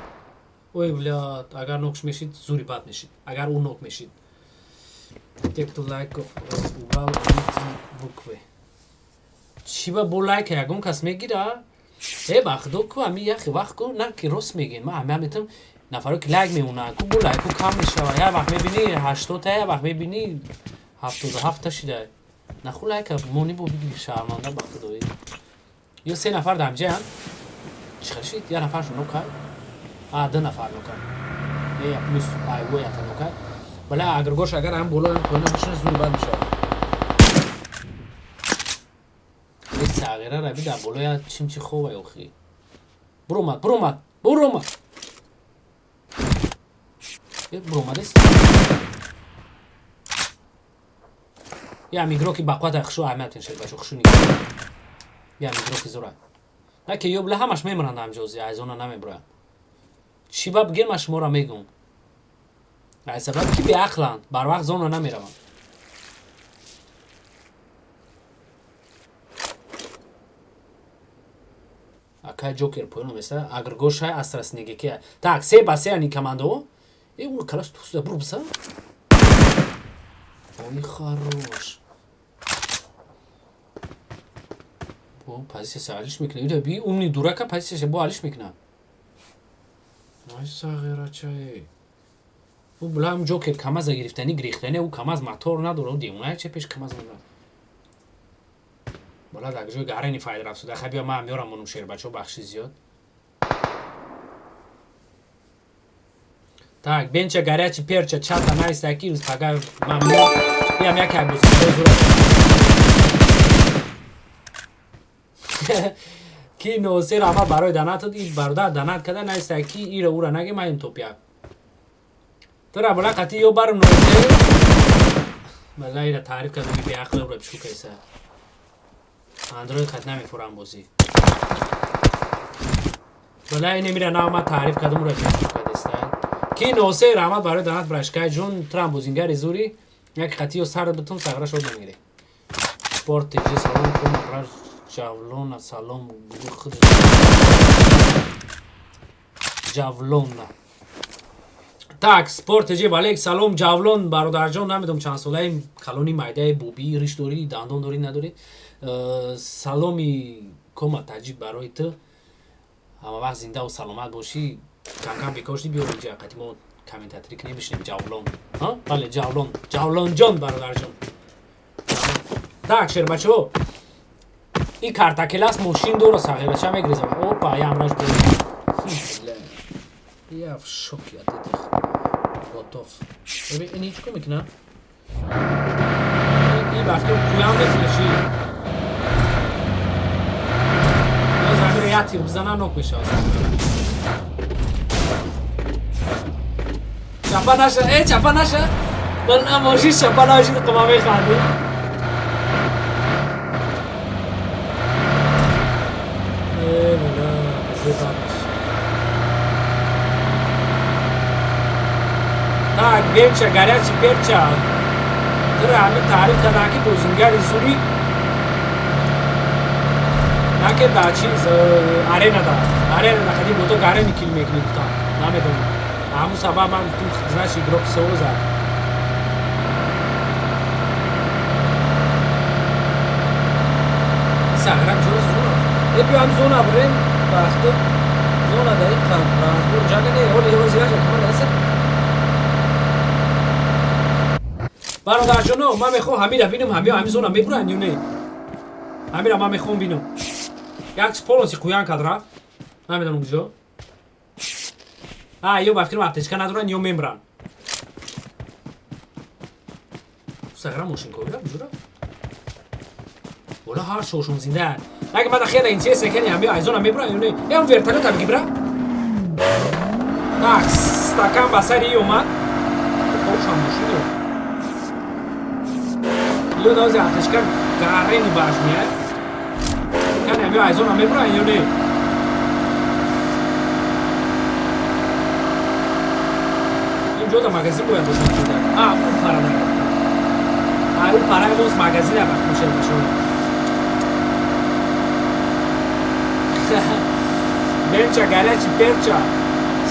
Ой, бля, агар нокш мешид, зури бад мешид. Агар ӯ нок мешид. Те, кто лайков убрал, эти буквы. Чӣ ба бо лайка ягон кас мегира? Э, ба худо, ку ами яхе вақт ку на ки рост мегӯем. Ма ҳама метам нафаро ки лайк мемонанд, ку бо лайку кам мешава. Як вақт мебинӣ 80-та, як вақт мебинӣ 77-та шида. Наху лайка мони бо бигири, шарманда, ба худои. Ё се нафар дар ҳамҷаянд? Чӣ хел шид? Як нафаршон нокай? А, ду нафар нокай. Э, я плюс айво ята нокай. Бала агргош агар ҳам боло ҳам поёна бишина, зур бад мешавад. Э, сағира раби дар боло я чимчи ховай охи. Буромад, буромад, буромад. Э, буромадест. Ям игроки бақвата хушу аҳамият шед бачо, хушу нигоҳ. Ям игроки зура. На ки ё бла ҳамаш мемиранд ҳамҷози, айзона намебуранд. Чӣ ба бигир, ман шуморо мегӯм. Ай сабаб ки беақланд, барвақт зона намераванд. Акай Ҷокер поён оместа, агргошай астрас негеки. Так, се ба се ани командо. Э, уно калаш тусда бур биса. Ой, хорош. Бо позиция алиш мекунад. Ида би умный дурака позицияша бо алиш мекунад. Ай сағирачае. Ӯ булам Ҷокер камаза гирифтани гирифтани, ӯ камаз мотор надора, ӯ девона че пеш камаз мебарад. Бола дар ҷои гарени файд рафт суда. Хай, биё, ман меорам онум шербачо, бахши зиёд. Так, бенча горячий перча чата найста ки рӯз пага ман биям яке бозиҳои зура. Ки Носир ама барои донат дод, ин бародар донат када найста ки ира ура наге маем топяк. Тура бола қати ё барм Носир. Бала ира таъриф кардам, ки беақл ро пишу кайса. Андроид хат намефурам бозӣ. Бала ин мира нав ма таъриф кардам, ура пишу кадеста. Ки Носир раҳмат барои донат, брашкай ҷун, трам бозингари зури, як қати ё сар битум сағра шод намегире. Спорт ТЖ салом кун браш Ҷавлона салом худ Ҷавлона. Так, Спорт ТЖ валек салом Ҷавлон бародарҷон, намедонам чанд солаи, калони майдаи бобӣ, риш дорӣ, дандон дорӣ, надорӣ. Саломи кома таҷик барои ту. Ҳама вақт зиндаву саломат бошӣ. Камкам бекор шудӣ, биё инҷа қати мо комментаторӣ кунем, бишинем Ҷавлон. Ҳа? Бале, Ҷавлон. Ҷавлонҷон бародарҷон. Так, шербачо. Ин картакелас мошин дора, сағирача мегрезам. Опа, ямраш бо. Я в шоке от этих ботов. Бибин, ин ҳеҷ кор мекунад? Ин вақти куям мекуна чӣ? Ё замира як тир бизанам, нок мешавад. Чапа наша, э, чапа наша. Бал мошин чапа нашид, қима механдӣ. Э, бала, зебо. Так, бенча, горячий перча. Тура ҳамин таъриф кардам ки бозингари зури наке да чиз аренада. Аренада хади бото гарени кил мекунӣ гуфтам. Намедонам. Ҳамун сабаб ман гуфтум, значит, игрок соза. Саграм ҷо зура. Э, биё ҳам зона бирем, вақто зона да ин разбор ҷага не, ҳоли ҳози яжа каман аса. Бародарҷоно, ман мехоҳам ҳамира бинам, ҳамиё ҳамин зона мебуранд ё не? Ҳамира ман мехоҳам бинам. Як полностью қуян кард рафт. Намедонам куҷо. А, ё ба фикрам аптечка надоранд, ё мемранд. Сагра мошинковира куҷо рафт? Бола ҳар шошон зинда. Наги мада хеле интересно кани ҳамиё ай зона мебуранд ё не? Э, он вертолёта бигӣ бира. Так, стакан ба сари и омад. Ошам мошин ё. Ё дози аптечка гарени важния. Кани ҳамиё ай зона мебуранд ё не? Ин ҷода магазин бояд бошад ҷода. А, он пара нарафта. А, он параи боз магазина вақт мешавад башона. Бенча, горячий перча.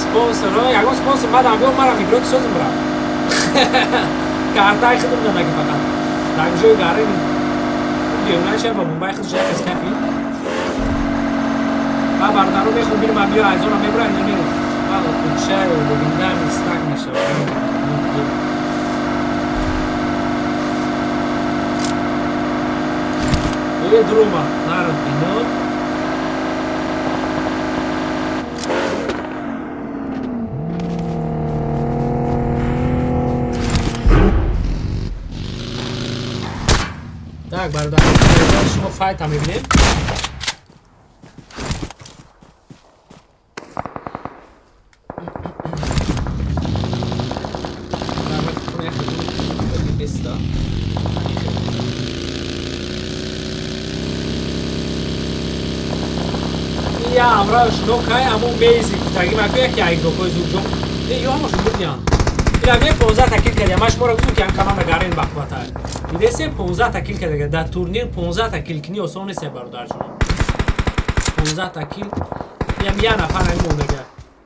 Спонсор, ягон спонсор мадам биё, марам игроки созим, брат. Картай худам дадаги фақат. Дар ҷои гарени. Девонаша ба бомбаи худаш як кас кафи. Ба бародаро мехом бинам биё айзона мебра инҷо не. Мало кучаю легендарный стак мешавад. Е друма, народ бино. Так, бародар, шумо файта мебинем. Я амрааш нокай, амо мейзи гуфтаги маку яке айгрокои зурҷон. Э, ё ҳамашон бурдиян. Ира ме 15 та кил кардия. Ман шуморо гуфтам ки ҳам команда гарен бақуввата. Дидесем 15 та кил кардага. Дар турнир 15 та кил кини осон нест, бародарҷон. 15 та кил. Ям я нафар ҳамин мондага.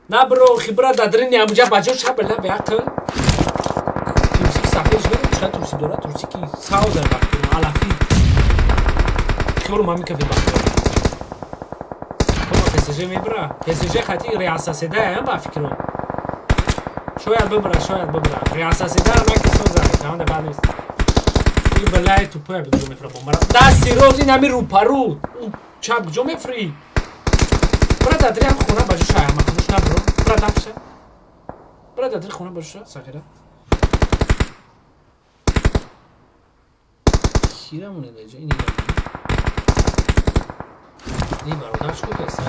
На бро, хибра дадрини амуҷа баҷо чабела беақл. Турсики сафедш медонӣ чӣ қадр турси дорад? Турсики сауза бахтирам, алафи. Хиёру мами кафе бахтирам. ПСЖ мебра. ПСЖ хати Реал Соседа ба фикрам. Шояд бибра, шояд бибра. Реал Соседа ма ки соза, команда бад нест. И балай тупоя бигӯ мефра бомбара. Дасти роз ин ҳами рӯпарӯ. У чап куҷо мефрӣ? Бра дадри ҳам хона ба ҷоша, ама худаш набро. Бра дапша. Бра дадри хона ба ҷоша, сағира. Кирамоне даҷа ин ин бародар чӣ кардааст?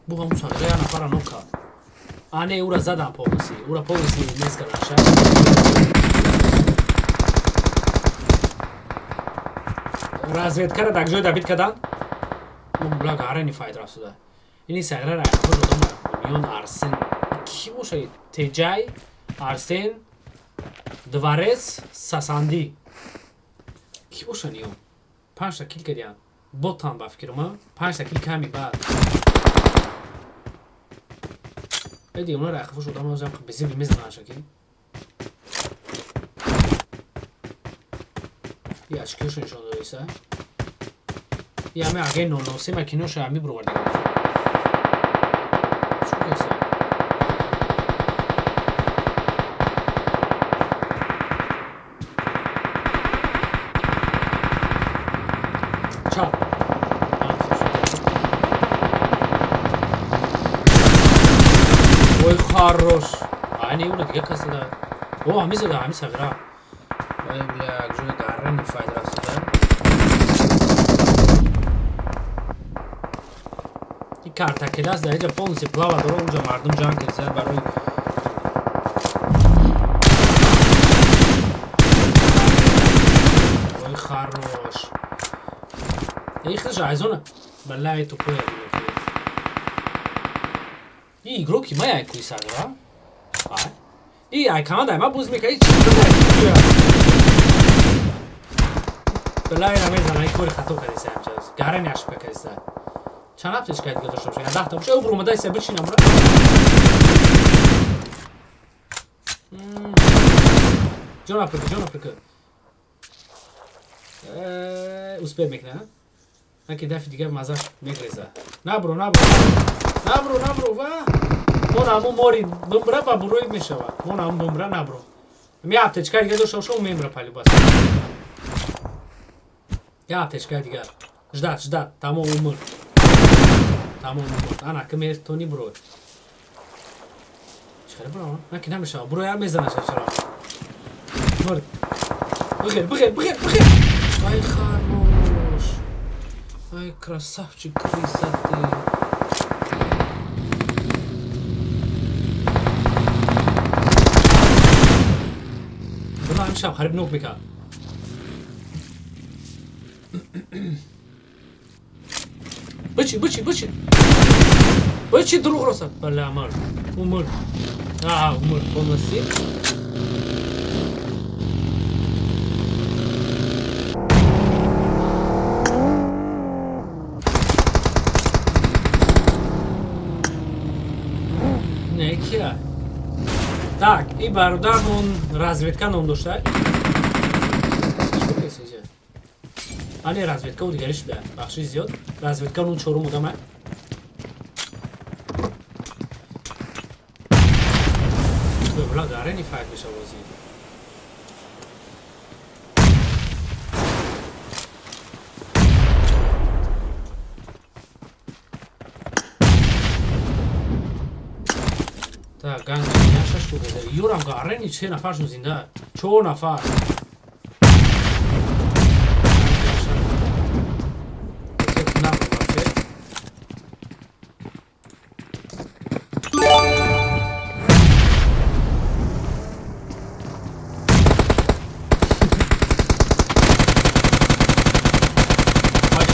Бу ҳам сағира я нафара нок кард. А не, ура задан полностью. Ура полностью нест кардаша. Разведкара дар ҷой добит кардан. Бла гарени файт рафт суда. Ини сағира ра худ одам миён Арсен. Ки боша? Теҷай, Арсен, Дворец, Сасанди. Ки боша ниё? 5 та кил кардиян. Ботан ба фикрам, 5 та кил ками баъд. Эди, уна ра хуш одам озам безиби мезанаша ки. Я очкиошо нишон додиса. Я ме аген 003 ма киноша ами броварда. Чӣ кардиса? Чао. Ой, хорош. А не, ура дига каса да. О, ами зада, ами сагра. Ой, бля, ҷои гарани файд рафт суда. И карта келас дар инҷа полностью плава дора, унҷа мардум ҷанг кардиса барои Ой, хорош. Эй, худаш айзона. Балай тупоя дигар. И игроки ма яй куи сагра. Ай. И ай команда ма буз мекаи чи кунад? Балай намезана, ай кори хато кардиса ҳамчаз. Гарани ошибка кардиса. Чанд ҳафташ кайд дошта бошад? 10 та бошад. Ӯ омада иса бичинам ра. Ҷон Африка, ҷон Африка. Успел мекна, а? Ки дафи дигар маза мегреза. Набро, набро. Набро, набро, ва. Мон аму мори бимбра ба бурои мешава. Мон аму бимбра набро. Ми аптечка дигар дошта бошам, мембра палибас. Я аптечка дигар. Ждат, ждат, тамом умр. Тамом умр. Ана ки метони бурой. Чӣ бро? На ки намешава. Бурой ҳам мезана шавшара. Мурд. Бихер, бихер, бихер, бихер. Ай хорош. Ай красавчик, крыса ты. Бина ҳамшаб хариб нок мекард. Бичи, бичи, бичи. Бичи дурӯғ роса. Бала, мурд. Умр. А, умр полностью. Так, и бародармон Разведка ном дошта. Ане, Разведка у дигари шуда. Бахши зиёд. Разведка нун чорум одама. Бла гарени файт меша бозӣ. Так, ганг яшаш кугеда. Юрам гарени се нафаршон зинда. Чор нафар.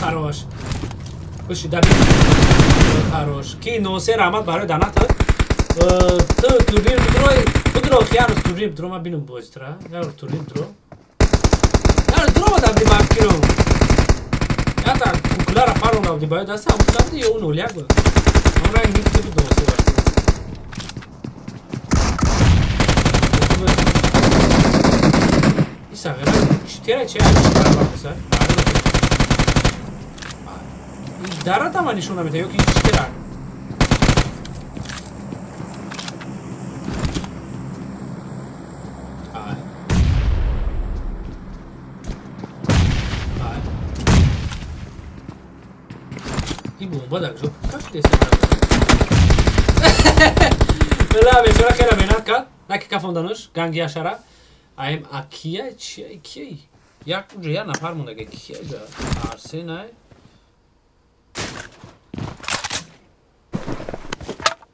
Хорош. Куши даби. Хорош. Ки носе раҳмат барои даната. Ту турнир бидро, бидро хиярус турнир бидро ма бинум бозитра. Яр турнир бидро. Яр дро ма дабди ма фикрум. Ята куклара фарон дабди баё даста ам дабди ё нол як буд. Ам ранг ник ту носе баш. Иса гара читера че ай дарата ма нишон намета ё ки читера. И бомба дар ҷо как теста. Ла бечора хела меҳнат кард, на ки кафондануш ганги яшара. Аем акия чи ки як уҷа як нафар мондаги кия ҷа Арсенай.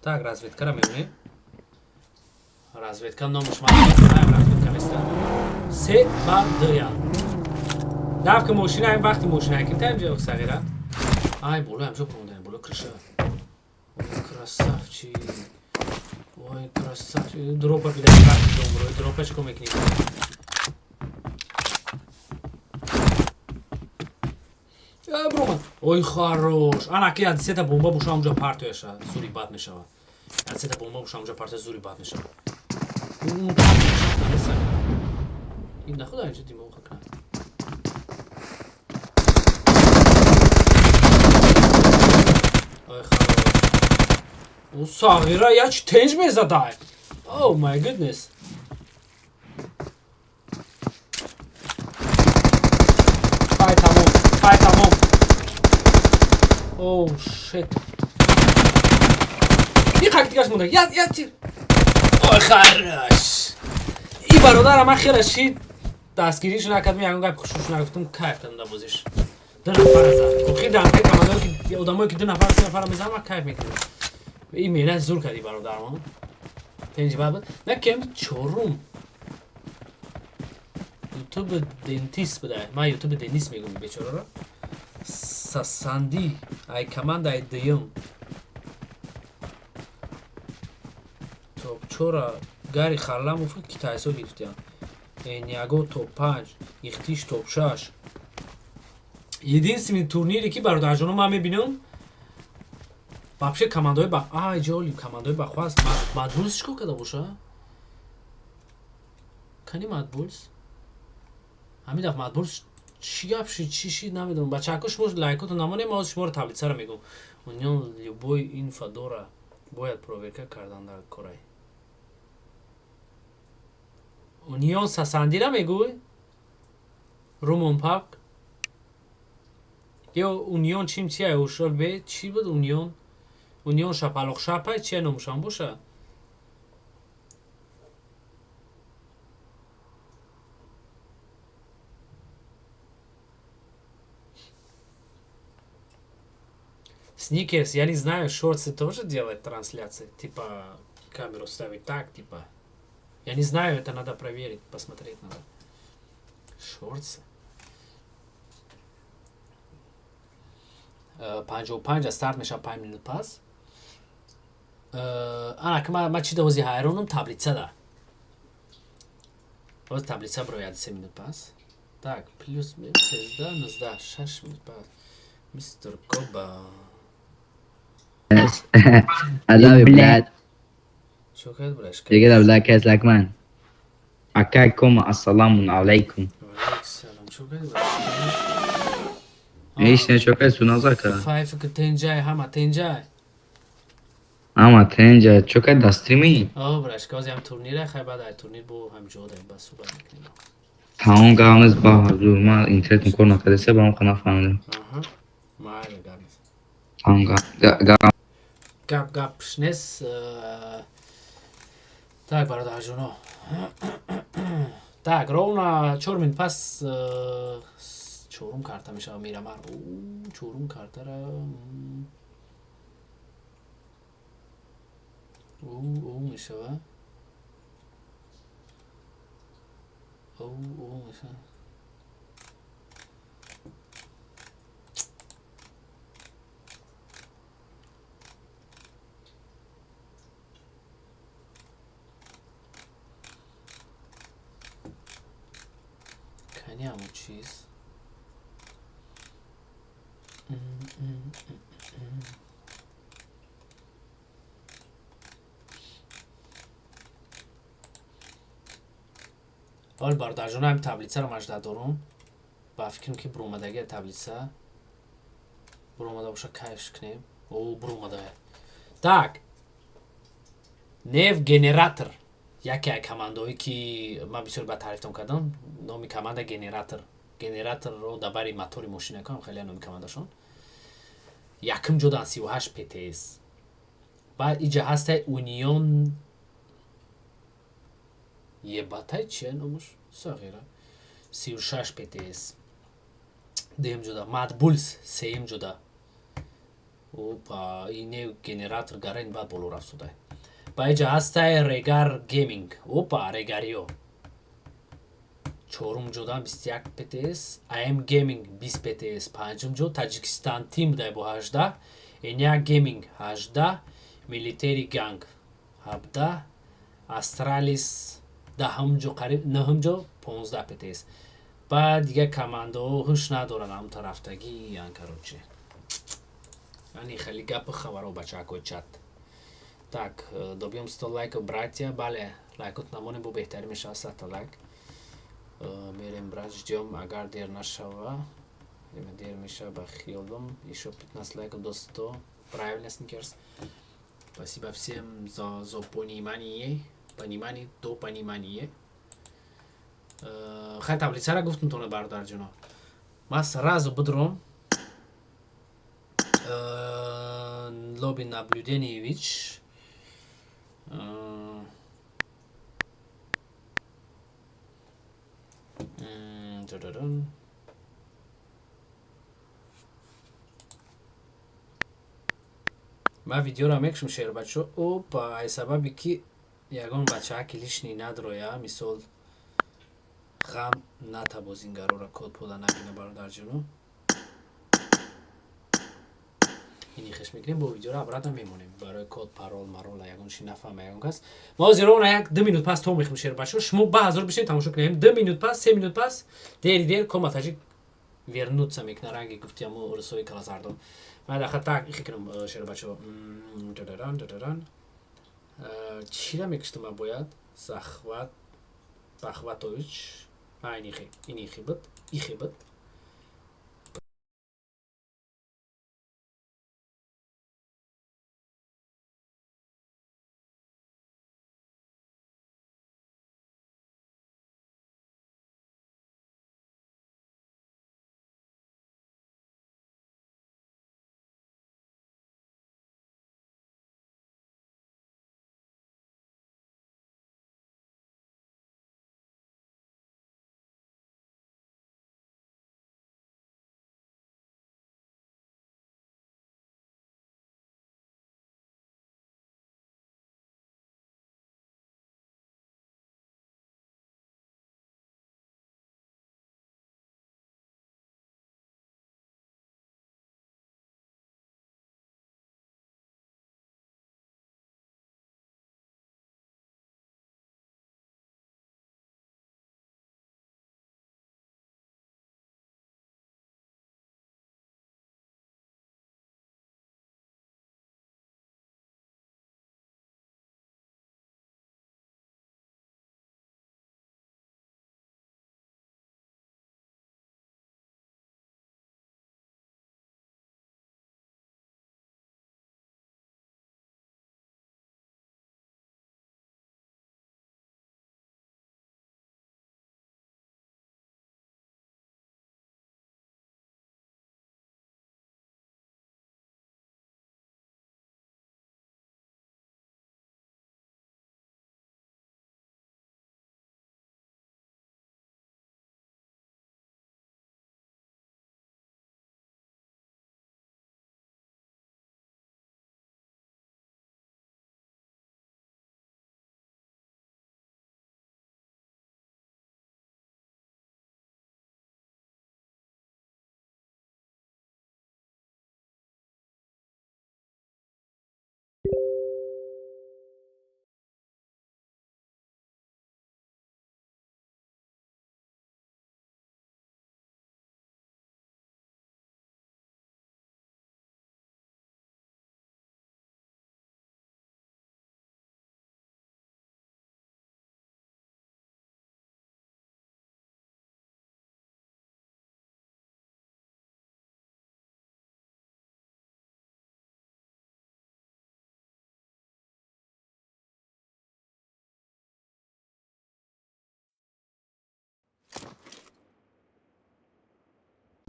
Так, разведкара мебинем. Разведка номаш ман разведка неста. Се ба д я. Давка мошина, ин вақти мошина ким таем ҷо сағира. Ай, боло ҳамҷо прондаем, боло крыша. Ой, красавчик. Ой, красавчик. Дропа бида вақти домбро, дропа чико мекунӣ? Бромад. Ой, хорош. Ана ки як сета бомба боша ҳамҷо партояша, зури бад мешава. Як сета бомба боша ҳамҷо партоя зури бад мешава. Ин нахуда инҷо димоға кунад. Ой, хорош. О, сағира як тенҷ мезадай. Oh my goodness. Пай тамом, пай тамом. Oh shit. И как дигаш монда? Я, я тир. Ой, хорош. И бародарам ман хеле шид дастгириш накардам, ягон гап хушуш нагуфтам, кайф кардам дар бозиш. Ду нафар зад. Охир дар командое ки одамое ки ду нафар, се нафар мезанам, ман кайф мекунам. И меҳнат зур карди бародарам. Тенҷ бад буд. На кем чорум. Ютуб дентист буда. Ман Ютуб Денис мегӯм бечораро. Сасанди ай команда ай дуюм. Топ чора Гари Харламов китайсо гирифтиянд. Ниаго топ 5, Ихтиш топ 6. Единственный турнире ки бародарҷоно ман мебинам вообще командаҳои ба ай ҷоли командаҳои бахваст. Мадбулс чикор карда боша? Кани Мадбулс? Ҳамин дафъа Мадбулс чӣ гап шид, чӣ шид намедонам. Бачаҳако, шумо лайкото намонем, ман шуморо таблицаро мегӯм. Унион любой инфа дора, бояд проверка кардан дар корай. Унион Сасандира мегӯй? Румон пак? Ё Унион чим чия ушол бе чӣ буд Унион? Унион шапалоқ шапай чия номушам боша? Сникерс, я не знаю, шорты тоже делают трансляции, типа камеру ставить так, типа. Я не знаю, это надо проверить, посмотреть надо. Шорты. 55 старт меша 5 минут пас. Ана ки ма чӣ давози ҳайронам таблица да. Боз таблица брояд 3 минут пас. Так, плюс 13, 19, 6 минут пас. Мистер Коба. I love you, блядь. Чо кард, брашка? Дигар лайк аз лайк ман. Акай кома, ассаламу алайкум. Салом, чо кард, брашка? Ҳеч не, чо кард суназа ка. Файф ки тенҷай, ҳама тенҷай. Ама тенҷа, чо кард да стрими? О, брашка, ҳозир ҳам турнира, хай, баъд ай турнир бо ҳам ҷо даем, ба суҳбат мекунем. Тамом, гап нест, ба ҳузур, ман интернетм кор накардасе, ба он нафаҳмидам. Аҳа. Майли, гап нест. Тамом, гап. Гап гапш нест. Так, бародарҷоно. Так, ровно 4 минут пас чорум карта мешава Мирамар. Чорум картара. Ӯ мешава. Ӯ мешава. Кани ҳамун чиз. Ҳол, бародарҷон, ҳами таблицаро мажда дорум. Ба фикрам, ки буромадаги таблица буромада боша, кайфш кунем. О, буромада. Так, нев генератор, яке аз командаҳое, ки ман бисёр ба таърифтон кардам. Номи команда Генератор, генераторро дар бари мотори мошина кунам, хеле номи командашон. Якум ҷодан, 38 птс. Баъд иҷа ҳастай Унион ебатай, чия номуш, сағира, 36 птс дуюм ҷода, Мадбулс сеюм ҷода. Опа, ине Генератор гарен баъд боло рафтудай. Ба иҷа ҳастай Регар Гейминг, опа, регариё чорум ҷодан, 21 птс, ам Гейминг 20 птс панҷум ҷо, Таҷикистан Тим дай бо 18, Эня Гейминг 18, Милитери Ганг 17, Астралис даҳум ҷо, қариб нӯҳум ҷо, 15 птс. Баъд дигар командаҳо ҳуш надоранд, ҳам тарафтагӣ ян. Короче, ани хеле гапу хабаро, бачаҳакои чат. Так, добьём 100 лайков, братья. Бале, лайкот намонем, бо беҳтарин мешавад 100-та лайк. Мерем, брат, ждём, агар дер нашава. Дер мешава, ба хиёлам. Ещё 15 лайков до 100. Правильно, Сникерс, спасибо всем за понимание, понимание до понимание. Хай, таблицара гуфтум тона, бародарҷоно. Ман сразу будром лоби наблюдениевич. М, ман видеоро мекушам, шербачо. Опа, ай сабаби ки ягон бачааки лишний надроя, мисол, ғам ната, бозингарора код пода набина, бародарҷоно. Ини хеш мекунем, бо видеоро обратно мемонем барои код, парол марола ягон чи нафаҳма ягон кас. Мо ҳозир ровно як 2 минут пас то мехем, шербачо. Шумо ба ҳазор бишинед, тамошо кунем. 2 минут пас, 3 минут пас, дери дер кома таҷик вернуться мекуна, ранги гуфтиаму русои калазардон. Ман даха так ихи кунам, шербачо. Дадаран дадаран, чира мекуштам, ман бояд Захват Бахватович. Ин ихи, ин ихи буд, ихи буд.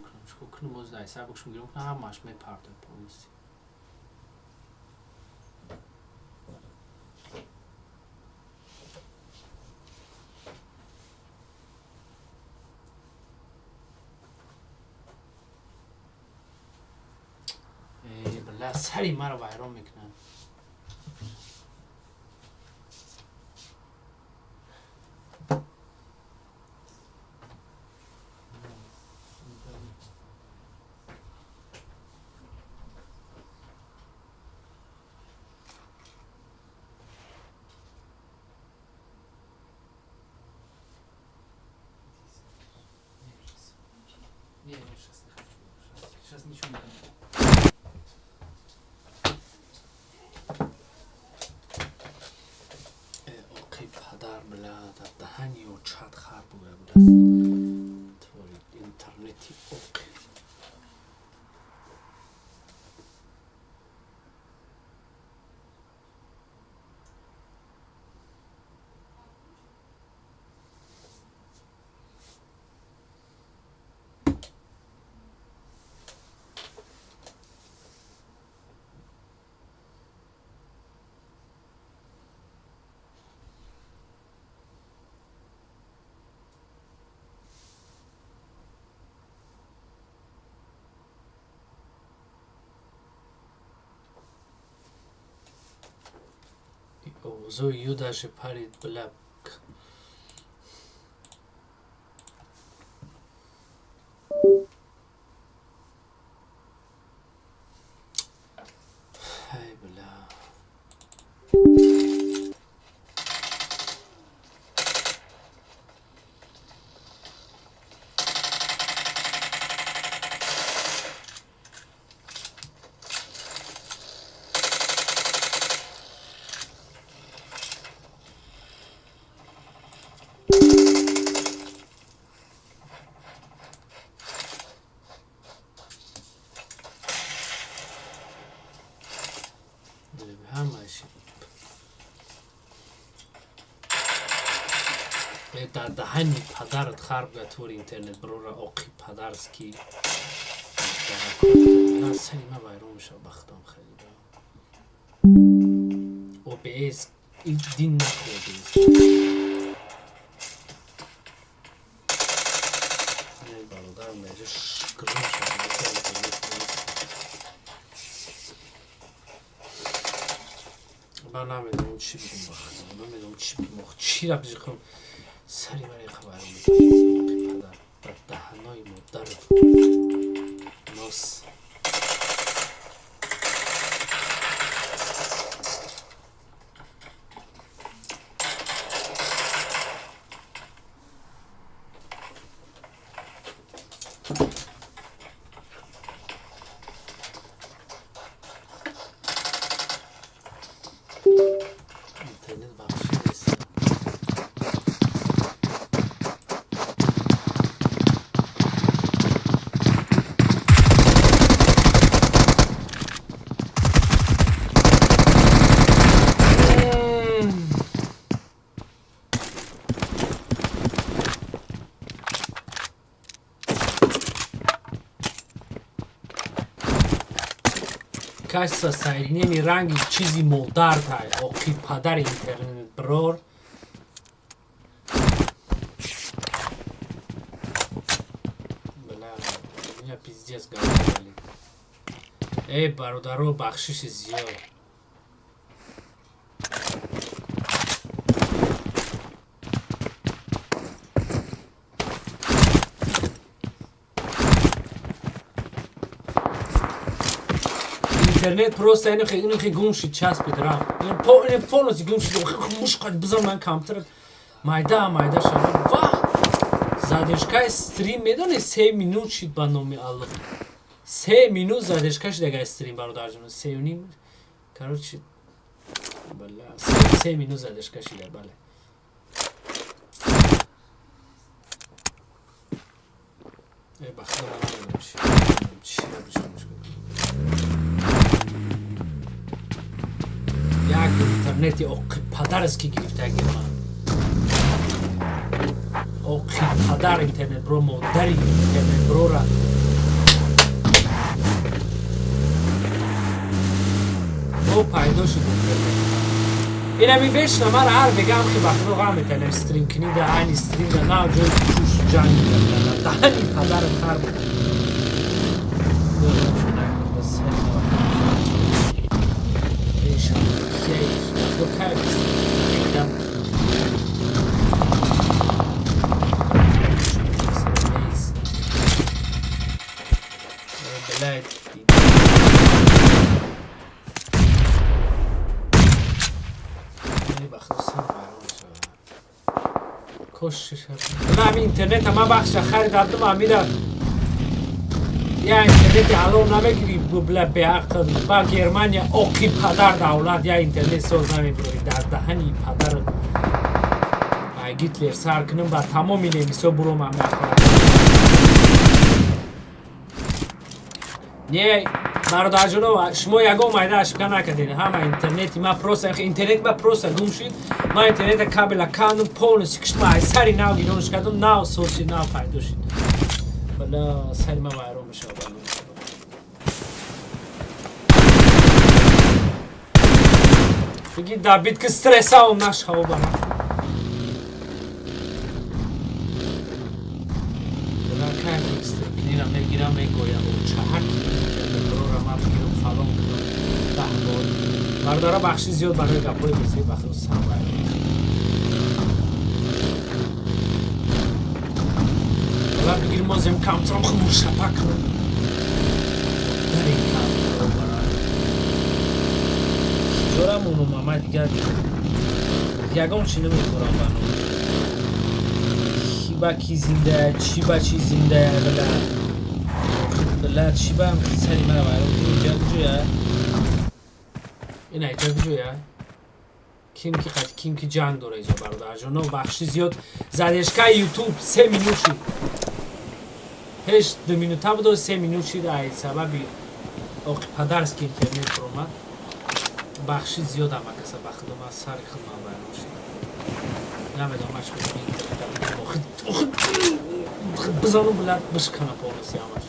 кунам, чикор кунам? Боз дай сар бикшум, гирон кунам, ҳамааш мепартояд полностью. Эй, бля, сари маро вайрон мекунад. Не, я сейчас не хочу. Сейчас ничего не хочу. Оқи падар, бля, дар даҳани очат хар бугӯя, бля, твори интернети оқи. Овозои ю даже парид, бля. Ай, бля. Ҳамааш дар даҳани падарат хар буга, твори интернет брора, оқи падарски. Сари ма вайрон мешава, ба худам хеле. ОБС дин нахӯ, ОБС бародарам наҷа грон шава. Ман намедонам чӣ бигум, ба худо, намедонам чӣ бигум, чира бижиқам. Сари мара хабаром мекунад, падар, дар даҳанои модарат нос. Интернет вообще нест. Качество соединения, ранги чизи модар тай, оқи падари интернет брор. Бля, меня пиздец говорили. Эй, бародаро, бахшиши зиёд. Интернет просто инхе гум шид, часпид, рафт. Ин полностью гум шид. Мушқад бизан, ман компютер майда майда шава. Ва задержкаи стрим медони, 3 минут шид, ба номи Аллоҳ. 3 минут задержка шид агар стрим, бародарҷон. 3.5, короче, бля, 3 минут задержка шида, бале. Э, ба худо, ман намедонам чӣ бишам. Як интернети оқи падарест, ки гирифтаги ман. Оқи падар интернет бро, модари интернет брора. Пайдо шуд интернет. Инами вечно мара ҳар бегам хи бахудо ғам метанем стрим книда, айни стрим да нав ҷои чуш ҷанг мекарда. Даҳани падарат хар буд. Ман интернета ман бахша харидардум, амира я интернети ҳалол намегирӣ, бубла беақл. Ба Германия оқи падар давлат я интернет соз намебурӣ. Дар даҳани падар Гитлер сар кунам, ба тамоми немисо буромам мехоҳам. Не, бародарҷоно, шумо ягон майда ошибка накардед. Ҳама интернети ма просто, интернет ма просто гум шуд. Ман интернета кабела кандум, полностью киштма, ай сари нав гиронш кардум, нав соз шуд, нав пайдо шуд. Бала, сари ма вайрон мешавад. Бигӣ дабид ки стрессаом нашава бара. Кайф мегирам, мегӯям чаҳаки ма бигирам, фалон кунам 10 бор. Бардора, бахши зиёд барои гапҳои безӣ, бахши сам вайрон. Ҳола бигир мозем камтром хмуршапа кунам. Дар ин камтро бара. Ҷорам унум, ама дигар ягон чи намехӯрам ба ном. Ки ба ки зиндая, чӣ ба чӣ зиндая, била. Била, чӣ ба сари мара вайрон кунӣ? Инҷа куҷоя? Ина инҷа куҷоя? Ким ки қат ким ки ҷанг дора инҷа, бародарҷоно, бахши зиёд. Задержкаи ютуб 3 минут шид. Пеш 2 минута буд, 3 минут шид, ай сабаби оқи падарски интернет омад. Бахши зиёд ама каса, ба худо ман сари худ ман вайрон шид. Намедонам чӣ кунам, интернета бизанум, билад бишкана полностью ҳамаш.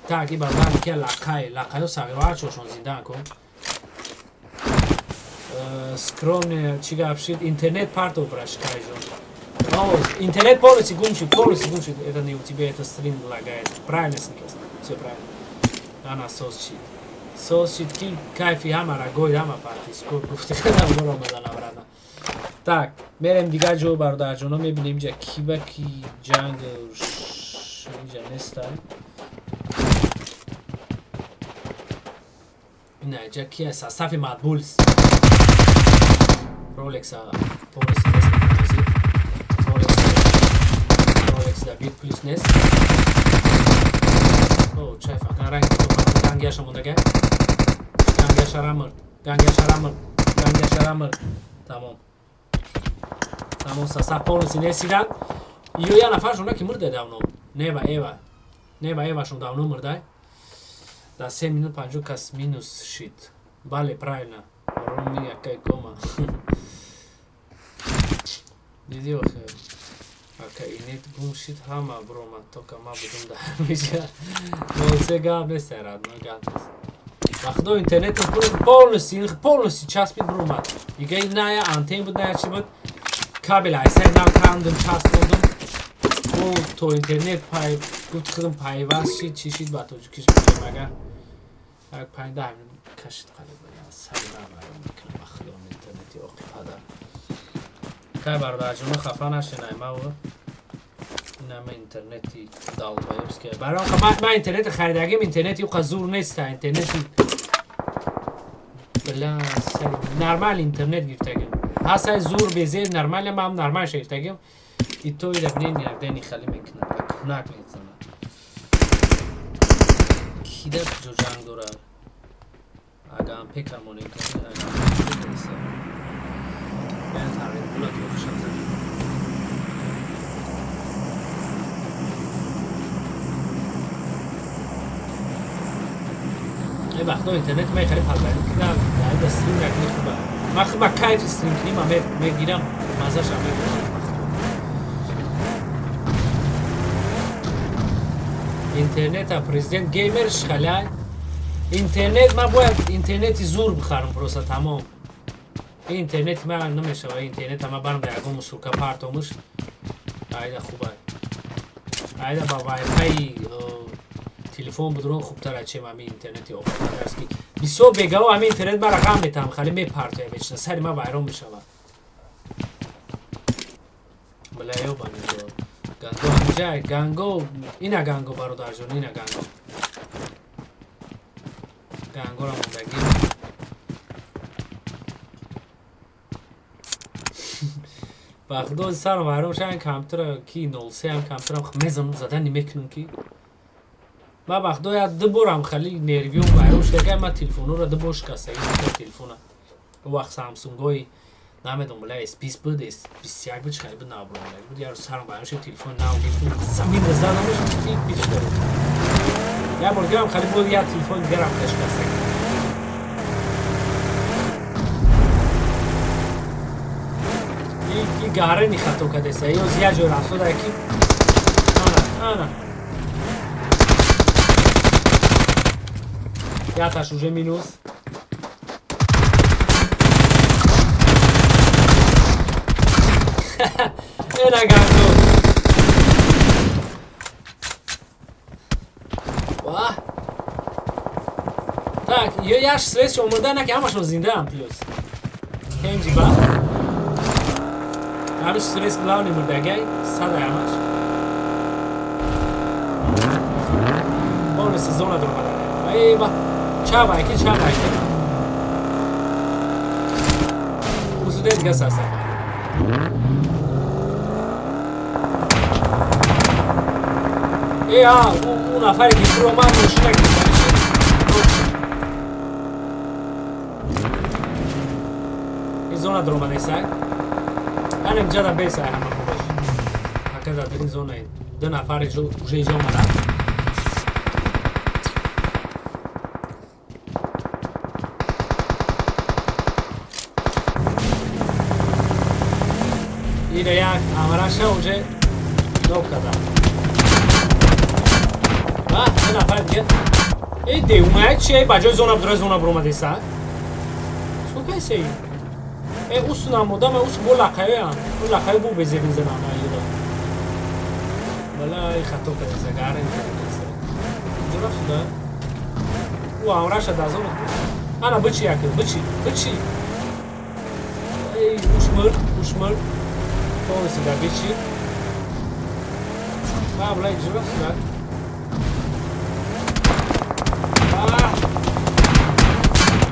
Так, и бардар ки лақай, лақайо сағиро ҳарчошон зиндаан кун. Скромне, чӣ гап шид? Интернет партов брашкайжон. Интернет полностью гум шид, полностью гум шид. Это не у тебя, это стрим лагает. Правильно, Сникерс, все правильно. Ана соз шид. Соз шид ки кайфи ҳамара гой ҳама партишко гуфти кардам, буромадан обратно. Так, мерем дигар ҷо, бародарҷоно, мебинем инҷа ки ба ки ҷанг инҷа нестай. Ина инҷа ки аст? Сафи Мадбулс. Ролекса полностью нест. Ролекс, Ролекс да бит плюс нест. О, чай фақат ранг гангияша мондага. Гангияшара мурд. Гангияшара мурд. Гангияшара мурд. Тамом. Тамом, состав полностью несидан. Ё я нафаршон ки мурда давно. Нева, Эва. Нева, Эвашон давно мурдай. Да 7 минут 50 кас минус шид. Бале, правильно. Роми якай кома. Диди охе. Ака инет гум шид, ҳама буромад, тока ма будум дар ҳамиҷа. Нолсе гап нест, родной, гап нест. Ба худо интернет полностью, полностью часпид, буромад. Дига ная антен буд, ная чӣ буд. Кабел айсай нав кандум, часпондум. Бо то интернет пай гуфт худам пайваст шид, чӣ шид, ба тоҷикиш бигем агар. Як 5-10 минут кашид қариб. Сари ман вайрон мекунам, ба худо интернети оқи падар. Кай, бародарҷоно, хафа нашинай маву. Инама интернети долбоёбский. Барои ман интернети харидагим, интернети уқа зур неста, интернети била нормал интернет гирифтагим. Ҳастай зур безер нормал, ман нормал гирифтагим. И то ира бинен иногда хали мекунад, кунак мезанад. Кида куҷо ҷанг дорад? Агар пекамонем кунем, агар чӣ яъне тағйир пула ки хушам зад. Е, вақто интернет мехари палбарӣ кунам, дар стрим якни хуба. Ман хуба кайфи стрим куним, мегирам, мазаша мегирам. Интернета президент геймер шхаляй. Интернет ман бояд интернети зур бихарам, просто тамом. Интернети ман намешава, интернета ман барам дар ягон мусурка партомуш. Айда хубай. Айда ба вайфай телефон будурон хубтар, чем ҳами интернети офтадаст, ки бисёр бегаво ҳами интернет мара ғам метаҳам, хали мепартоя вечно, сари ман вайрон мешавад. Бля, ёбани ганго ҳамҷа, ганго, ина ганго, бародарҷон, ина ганго. Гангора мондагӣ. Ба худо, сарам вайрон шуда, компютера ки 03 ам компютерам мезанам, задани мекунам, ки ма ба худо як ду борам хали нервиём вайрон шуда, ма телефонҳоро ду бор шикастагӣ, телефона. Вақт самсунгои намедонам, бля, S20 буд, S21 буд, чӣ хеле буд, набуромада буд. Як рӯз сарам вайрон шуд, телефон нав гирифтам, заминро задамаш, бишта буд. Як бор дигарам хали буд, як телефони дигарам шикастагӣ. И гарени хато кардеса, ёз як ҷой рафтода ки ана ана яташ уже минус. Ена ганго. Ва так, ё яш свес омода на, ки ҳамашон зиндаам, плюс кенҷи ба ҳамиш стресс, главный мурдагай садай ҳамаш полностью зона дуромада. Эй, ба чабайки, чабайки, усуде дига сасафа. Э, а ӯ нафаре ки фуромад, мошина гирифта. Ин зона дуромадесай, анем ҷада бесай, ҳама хубаш ака дар ин зона ду нафар уже иҷо омаданд. Ира як амраша уже нок кардам. А ду нафар дига. Эй, девумая чи ба ҷои зона будра, зона буромадеса? Чӣ кайсеи? Э, усунам одам, ус бо лақаёям, ӯ лақаё бо безебин занам аёда. Бала, хато кардеса, гарен кардеса. Ҷо рафтуда? Ӯ амраша дар зона. Ана бичи, яке бичи, бичи. Эй, уш мурд, уш мурд. Полностью дар бичи. Ба, бла, ҷо рафтуда?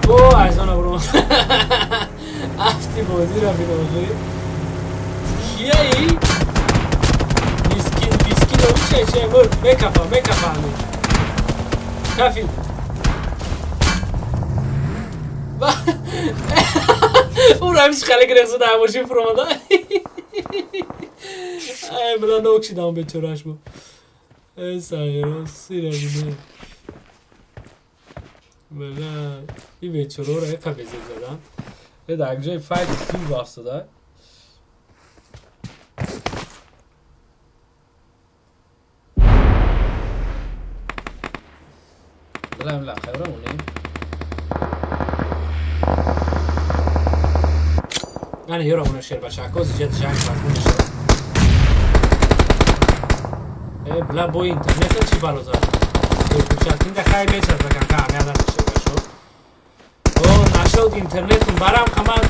О, аз зона буромад. Афти бозиро бинохӣ. Кияи? Мискин, мискин, че, че, мурд, мекафа, мекафа ҳамин. Кафи. Ӯро ҳамиш хеле гирехт дар мошин фуромада. Ай, бла, нок шидам бечораш бу. Эй, сағиро, сира бине. Бла, и бечороро эқа безеб задан. Э, дар ҷои файт зур рафтода. Бла, бла, хайра монем. Ана ёра уна шербачако зиҷат ҷанг мазмун мешавад. Э, бла, бо интернета чӣ бало зад? Кучатинда хай мечарза канка ҳамяда шербачо. О, нашуд интернетум барам хаман.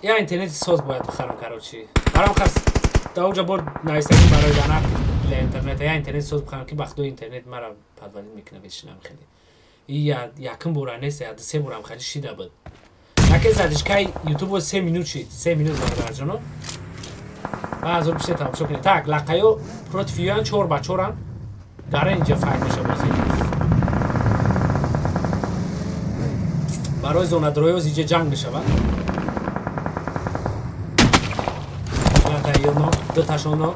Я интернети соз бояд бихарам, короче. Барам хас да уҷа бор нависагӣ барои дана для интернета. Я интернет соз бихарам, ки ба худо интернет мара подвалид мекунад вечно хеле. И я якум бора нест, я се борам хеле шида буд. Яке задишкаи ютубо 3 минут шид, 3 минут, бародарҷоно. Ма аз пиште тамошо кунед. Так, лақаё против юян 4 ба 4-ан. Гара инҷа файт меша бозӣ. Барои зонадроёз инҷа ҷанг мешавад. Ё нок, ду ташон нок.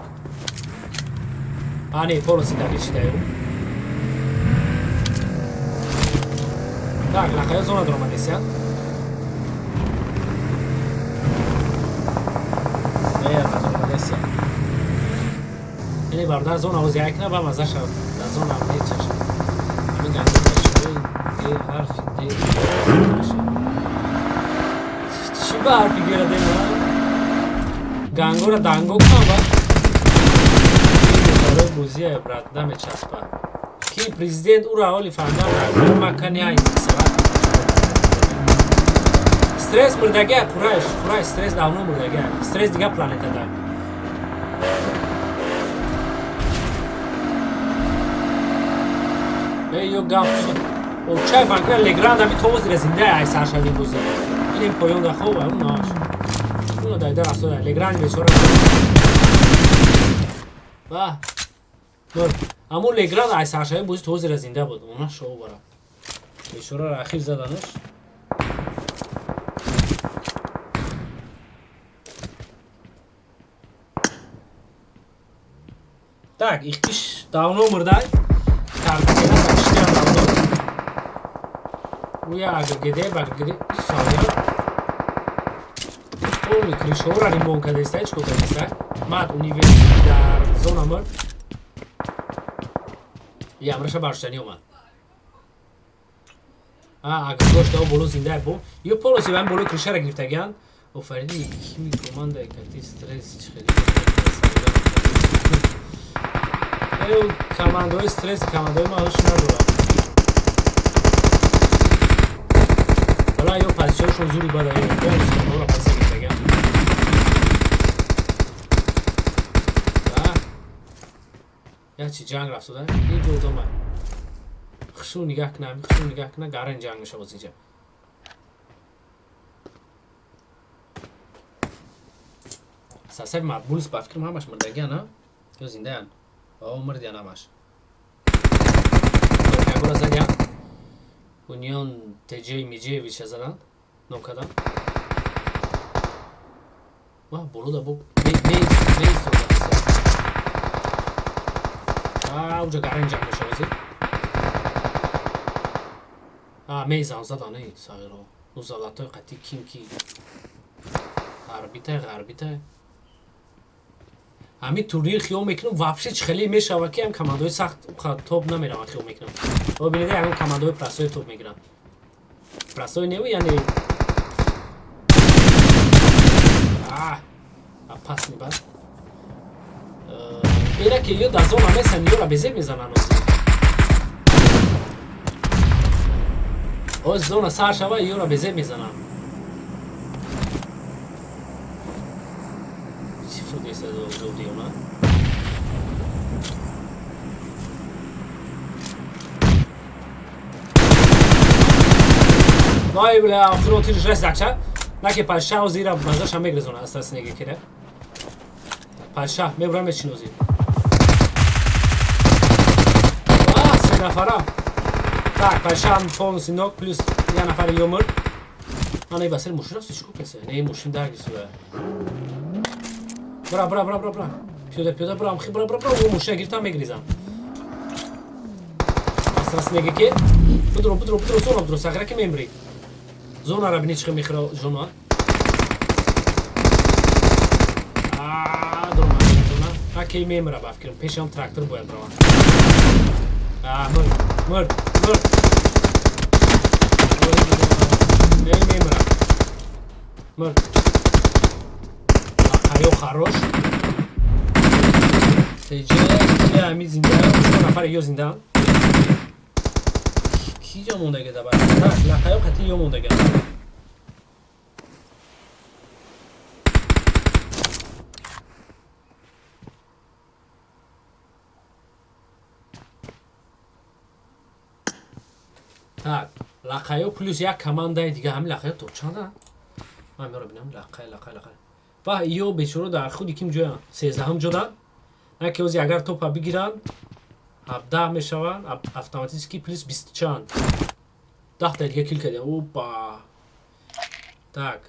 А, не, полностью добить шидаю. Так, лақаё зона дуромадесян. Э, дуромадесян. Яъне бародар, зона оз як на ба мазаша дар зона мечашад. Ҳамин гандум. Г, ҳарфи Д. Чӣ ба ҳарфи Гра дем? Гангора данго кунам ба? Барои бозия, брат, намечаспа. Ки президент ура ҳоли фаҳмидам макани ай сабаб. Стресс мурдагия, Қурайш, Қурайш, стресс давно мурдагия. Стресс дига планетада. Эй, ё гап. Чай банкра Легранд ами товоз зинда ай саршави бозӣ. Инем поён да хоб, он наш. Уно дайда рафтода Легранд бечора. Ва. Нур. Аммо Легранд ай саршави бозӣ товоз зинда буд. Она шоу бара. Бечора ахир заданаш. Так, ихтиш давно мурдай. Картина почти давно. Уя агргеде, багргеде, савя. Полный крышора ремонт кадестай, чко кадестай. Мад универ дар зона мр. Я амраша барштани омад. А, агргош да боло зинда бо. Ё полностью вам боло крышара гирифтагиан. Офарини кими команда кати стресс чихели. Ё командаҳои стресс, командаҳои ман ҳуш надорам. Вала ё позитсияшон зури бада, ё полностью онҳоро позитсия гирифтагиан. Як чи ҷанг рафтода, ин ҷо одама. Хушрӯ нигаҳ кунам, хушрӯ нигаҳ кунам, гаран ҷанг мешавад боз инҷа. Сасаби Мадбулс ба фикрам ҳамаш мурдагиан, а? Ё зиндаян? О, мурдиян ҳамаш. Ягора задиян. Унион Теҷей Миҷеевича заданд. Ном карданд. Ва, боло да бо меист. А, уҷа гаран ҷанг мешавад зи. А, мезан задан, эй, сағиро. У залатой қати ким ки. Ғарбитай, ғарбитай. Ҳамин турнир хиёл мекунам вообще чӣ хеле мешава, ки ҳам командаҳои сахт топ намераванд, хиёл мекунам. О, бинед, ягон командаҳои простой топ мегиранд. Простой не, яъне а опасный бад. Ера ки ё дар зона месан, ёра безеб мезананд. О, зона сар шава, ёра безеб мезананд. Чӣ фурдеса додиёна? Вай, бля, охиро тирш расидакча. Наки падшаҳ зира мазаша мегрезона аста снеге кире. Падшаҳ мебурам мечинози. А, се нафара. Так, падшаҳ полностью нок, плюс я нафари ёмр. Ана и басер мошин рафти, чико кесе? Не, мошин даргисуда. Бра, бра, бра, бра, бра. Пиёда, пиёда, бра, амхи, бра, бра, бра, о, мошина гирифтам мегрезам. Аста снеге ке. Будро, будро, будро, зона, будро, сағира ки мемри. Зона бини чӣ мехӯра зона. А, дрома, зона. А кей мемра ба фикрам. Пешам трактор бояд бравам. А, мурд, мурд, мурд. Не мемра. Мурд. Ҳаё хорош. Теҷе, ами зинда, чор нафар ё зинда. Ки ҷо мондага да бар? Так, лақаё қати ё мондага. Так, лақаё плюс як командаи дига, ҳами лақаё то чанда? Ман меро бинам, лақай, лақай, лақай. Ва ё бечоро дар худи ким ҷоянд? 13-ҳам ҷодан. На ки ози агар топа бигиранд, 17 мешаванд, автоматически плюс 20 чанд. 10 та дига кил кардем. Опа. Так.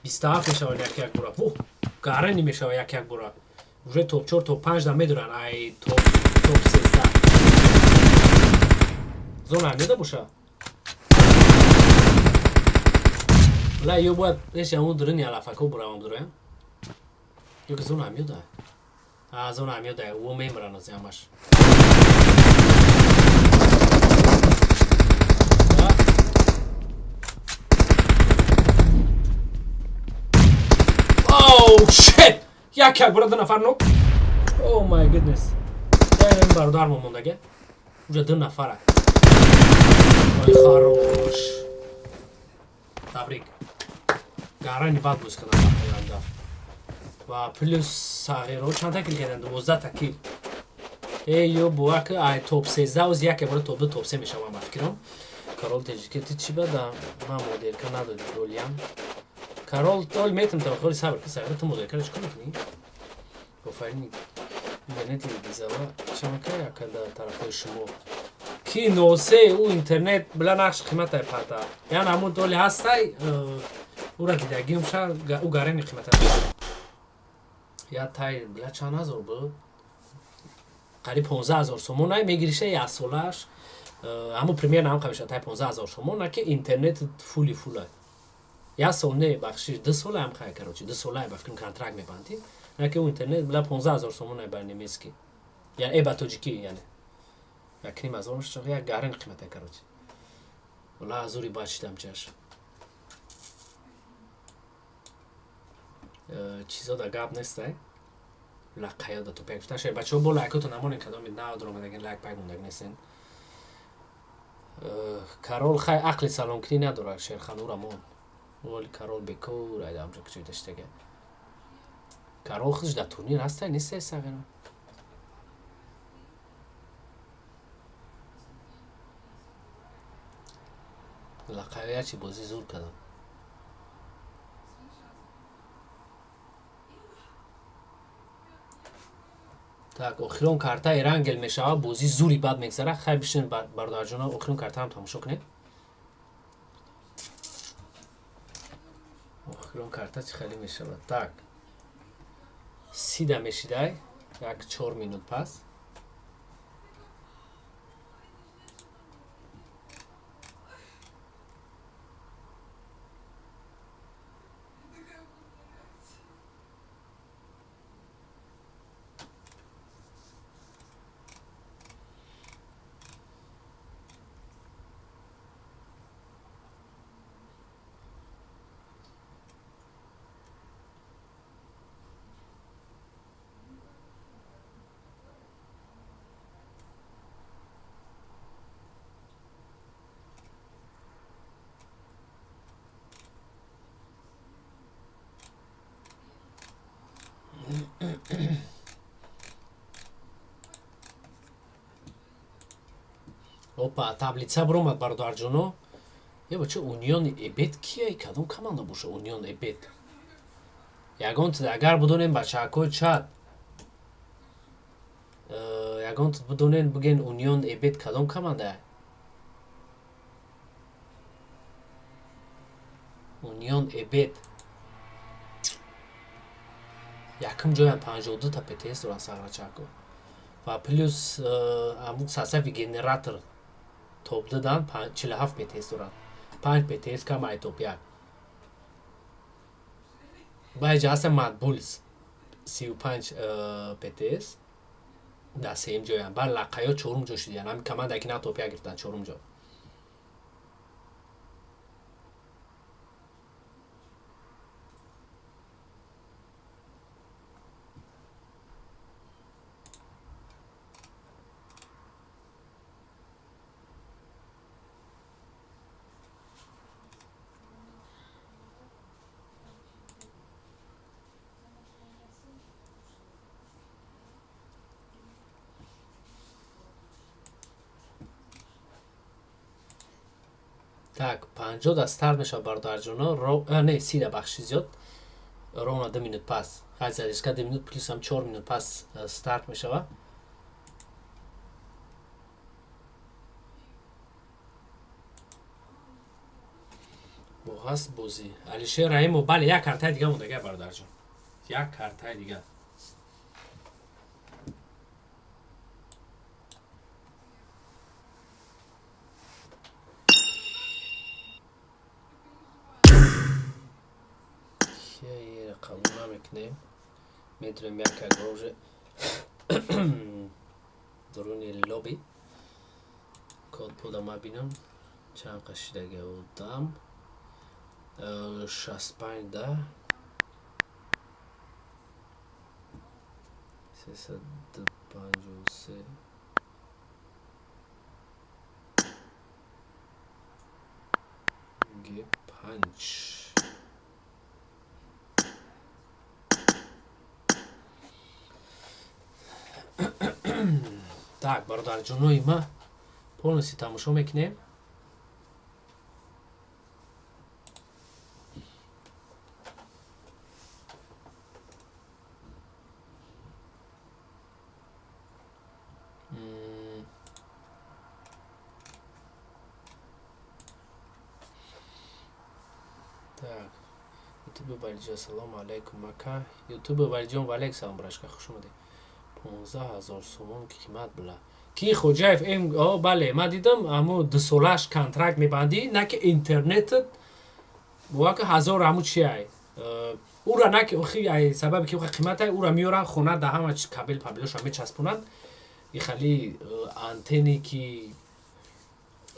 27 мешаванд як як бора. Во, гарани мешава як як бора. Уже топ 4, топ 5 да медоранд, ай топ 13. Зона меда боша. Ла ё бояд пеши ҳамон дурини алафако буравам дуроям. Ё ки зона меода. А, зона меода, ӯ мемиранд аз ҳамаш. Як як бора ду нафар knock. Oh my goodness. Ин бародар мо мондага. Уже ду нафара. Ой, хорош. Табрик. Гарани бад боз кардам даф. Ва плюс сағиро чандта kill карданд? 12 та kill. Эй ё буак ай топ 13 оз як бора топ 2 топ 3 мешавам ба фикрам. Корол теҷики ти чӣ бада? Ман моделка надодӣ ролям. Корол тол метм та холи сабр ки сағиро ту моделка чикор мекунӣ? Офарин интернети бизава шабака якада тарафҳои шумо. Ки носе ӯ интернет била нақш қиматай пата. Яъне ҳамун доли ҳастай ӯра дидагиам ша ӯ гарени қиматай. Я тай била чанд ҳазор буд? Қариб 15 000 сомон ай мегириша як солааш. Ҳамун примерно ҳам қабиша тай 15 000 сомон ки интернет фули фулай. Як сол не, бахшиш, 2 сола ҳам хай, короче, 2 сола ба фикрам контракт мебандӣ. На ки ӯ интернет била 15 000 сомон ай ба немецкий. Яъне ба тоҷикӣ, яъне. 1,5 ҳазор мешава, як гарен қиматай, короче. Валла ҳазури бад шидам чаш. Чизо да гап нестай. Лаққаё да топяк гуфта шай бачаҳо бо лайкото намонен кадоми наодр омадагин лайк пай мондаг нестен. Карол хай ақли саломкунӣ надорад шерхан ура мон. Вали Карол бекор айда амҷо куҷо даштага. Карол худш дар турнир ҳастай нестай сағира? Лаққаё ячи бозӣ зур кардам. Так, охирон карта Эрангел мешавад, бозӣ зури бад мегзарад. Хай бишинед бародарҷоно, охирон картаам тамошо кунед. Охирон карта чӣ хеле мешавад? Так. Сида мешидай, як 4 минут пас. Опа, таблица биромад бародарҷоно. Е бача, Унион Эбет кия? Кадом команда боша Унион Эбет? Ягон агар бидонем бачаҳакои чат. Ягон бидонен биген Унион Эбет кадом команда? Унион Эбет. Якум ҷоям 52 та ПТС доранд сағрачако. Ва плюс ҳамун состави генератор топ дадан 47 ПТС доранд. 5 ПТС кам ай топ 1. Баъд ҳаста Мадбулс 35 ПТС дар сеюм ҷоянд. Баъд Лаққаё чорум ҷо шудиянд. Ҳамин командае ки на топ 1 гирифтанд чорум ҷо. Так, 50 да старт мешавад бародарҷоно. Не, 30 да бахши зиёд. Ровно 2 минут пас. Хай задержка 2 минут плюс ҳам 4 минут пас старт мешавад. Бо ҳаст бозӣ. Алишер Раҳимов, бале, як картаи дига мондага бародарҷон. Як картаи дига. Қабул намекунем. Медурем як як уже дуруни лоби. Код пода ма бинам. Чанд қашидаги одам. 65 да. 353. Г 5. Так, бародарҷонои ма, полностью тамошо мекунем. Так, ютуби Валиҷон, салому алайкум, ака. Ютуби Валиҷон, ваалайкум салом, брашка, хуш омадед. 15 000 сомон қимат била. Ки Хоҷаев м? О, бале, ман дидам, ҳаму дусолаш контракт мебандӣ, на ки интернетат бовака ҳазор ҳаму чиай. Ура на ки охи ай сабаби ки оха қиматай, ура меёран хона, да ҳама чи кабел пабелоша мечаспонанд. И хали антенне ки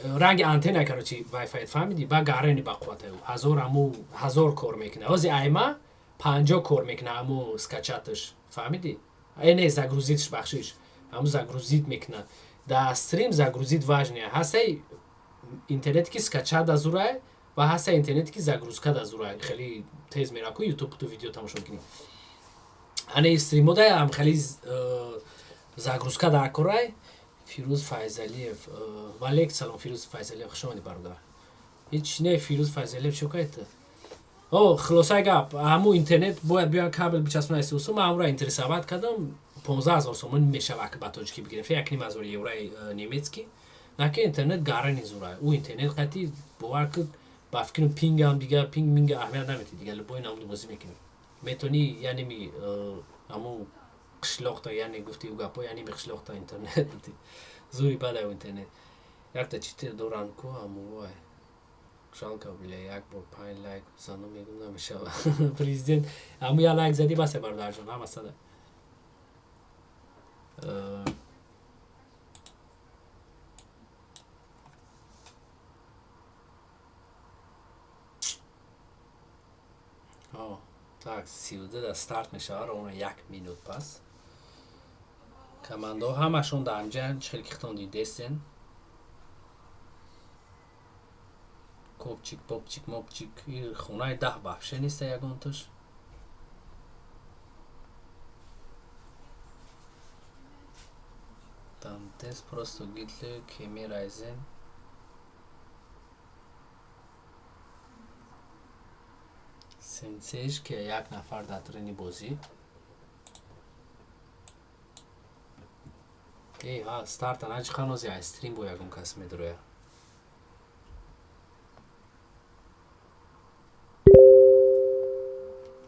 ранги антенна, короче, вайфай, фаҳмидӣ, ба гарени ба қувватай ҳазор ҳаму ҳазор кор мекуна. Ҳози айма 50 кор мекуна ҳаму скачать аш, фаҳмидӣ? Не, загрузить ш, бахшиш, ҳаму загрузить мекуна. Да стрим загрузить важный ҳастай, интернете ки скачать дазурай ва ҳастай интернете ки загрузка дазурай, хеле тез мераку ютуб ту видео тамошо мекунӣ. Ане стримода ам хеле загрузка дар корай. Фирӯз Файзалиев, ваалейкум салом, Фирӯз Файзалиев, хуш омадӣ, бародар. Ҳеч не, Фирӯз Файзалиев, чӣ кардед? О, хулосаи гап, ҳаму интернет бояд биёян кабел бичаспонад сусу. Ман ҳамура интересовать кардам, 15 000 сомон мешава, ба тоҷикӣ бигирем, 1500 еврои немецкий. На ки интернет гарани зура, ӯ интернет қати, бовар кун, ба фикрам, пингам дига пинг минга аҳамият наметӣ, дига любой намуди бозӣ мекунӣ, метавонӣ, яъне ми ҳаму қишлоқта, яъне гуфти ӯ гапҳо, яъне ми қишлоқта интернет бити зури бадай интернет. Якта чите доранд ку ҳаму вай, жалко, бля, як бор панҷ лайк зану мегум, намешава. Президент, ҳаму як лайк задӣ, басе, бародарҷон, ҳама сада. Так, 32 да старт мешава, ровно як минут пас. Командаҳо ҳамашон дар ҳамҷа, чихел ки хитон дидестен. Копчик, попчик, мопчик, хонаи 10 вообще неста ягонташ. Дантес, просто Гитлер, Кеми Райзен. Сенсеш, ки як нафар дар трени бозӣ. Эй, ҳа, старта начихан, ози ай стрим бо ягон кас медроя.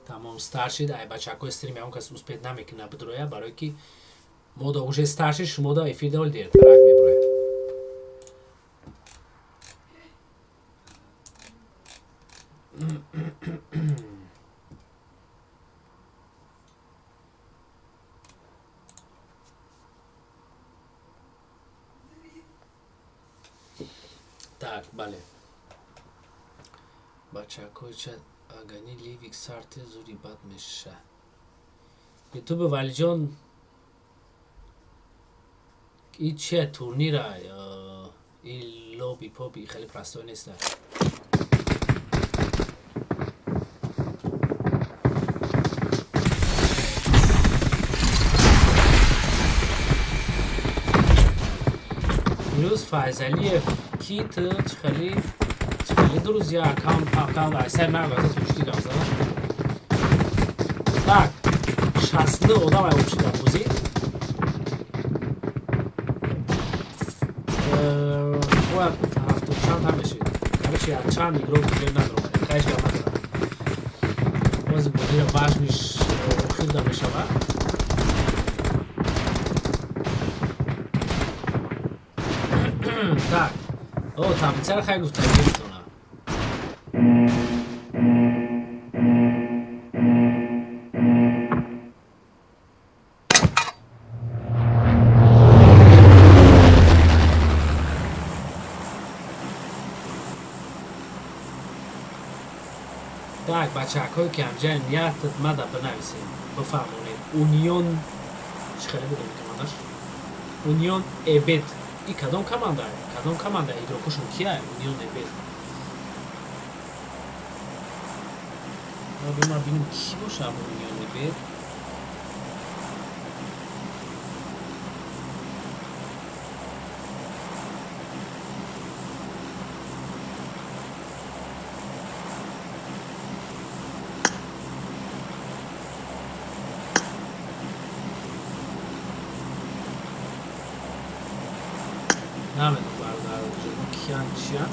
Тамом, старт шид, ай бачакҳои стрим ягон кас успеть намекуна бидроя, барое ки мода уже старт шид, шумода эфир дол дертарак меброяд. Так, бале. Бачакҳои ча агани ливик сарте зури бад меша. Ютуби Валиҷон, и чия турнира, и лоби поби хеле простой неста. Фирӯз Файзалиев, ки ту чихели чихели друзья аккаунт аккаунт айсай ман ваза пушти гап задам. Так, 69 одам ай общий дар бозӣ. Бояд ҳафтод чанд ҳам мешид. Короче, чанд игрок уже надромад. Хайш гап надорам. Бози бозиро важный ш охирда мешавад. Так, о, таблицаро хай гуфтам, гирифтона. Так, бачакҳое ки ҳамҷа ниятат мада, бинависем, бифаҳмонем. Унион Чӣ хеле буд командаш? Унион Эбет. И кадом команда? Кадом команда? Игрокошон кия? Унион Эбет. Ма бинем, ки боша Унион Эбет. Намедонам, бародар, киян, чиян.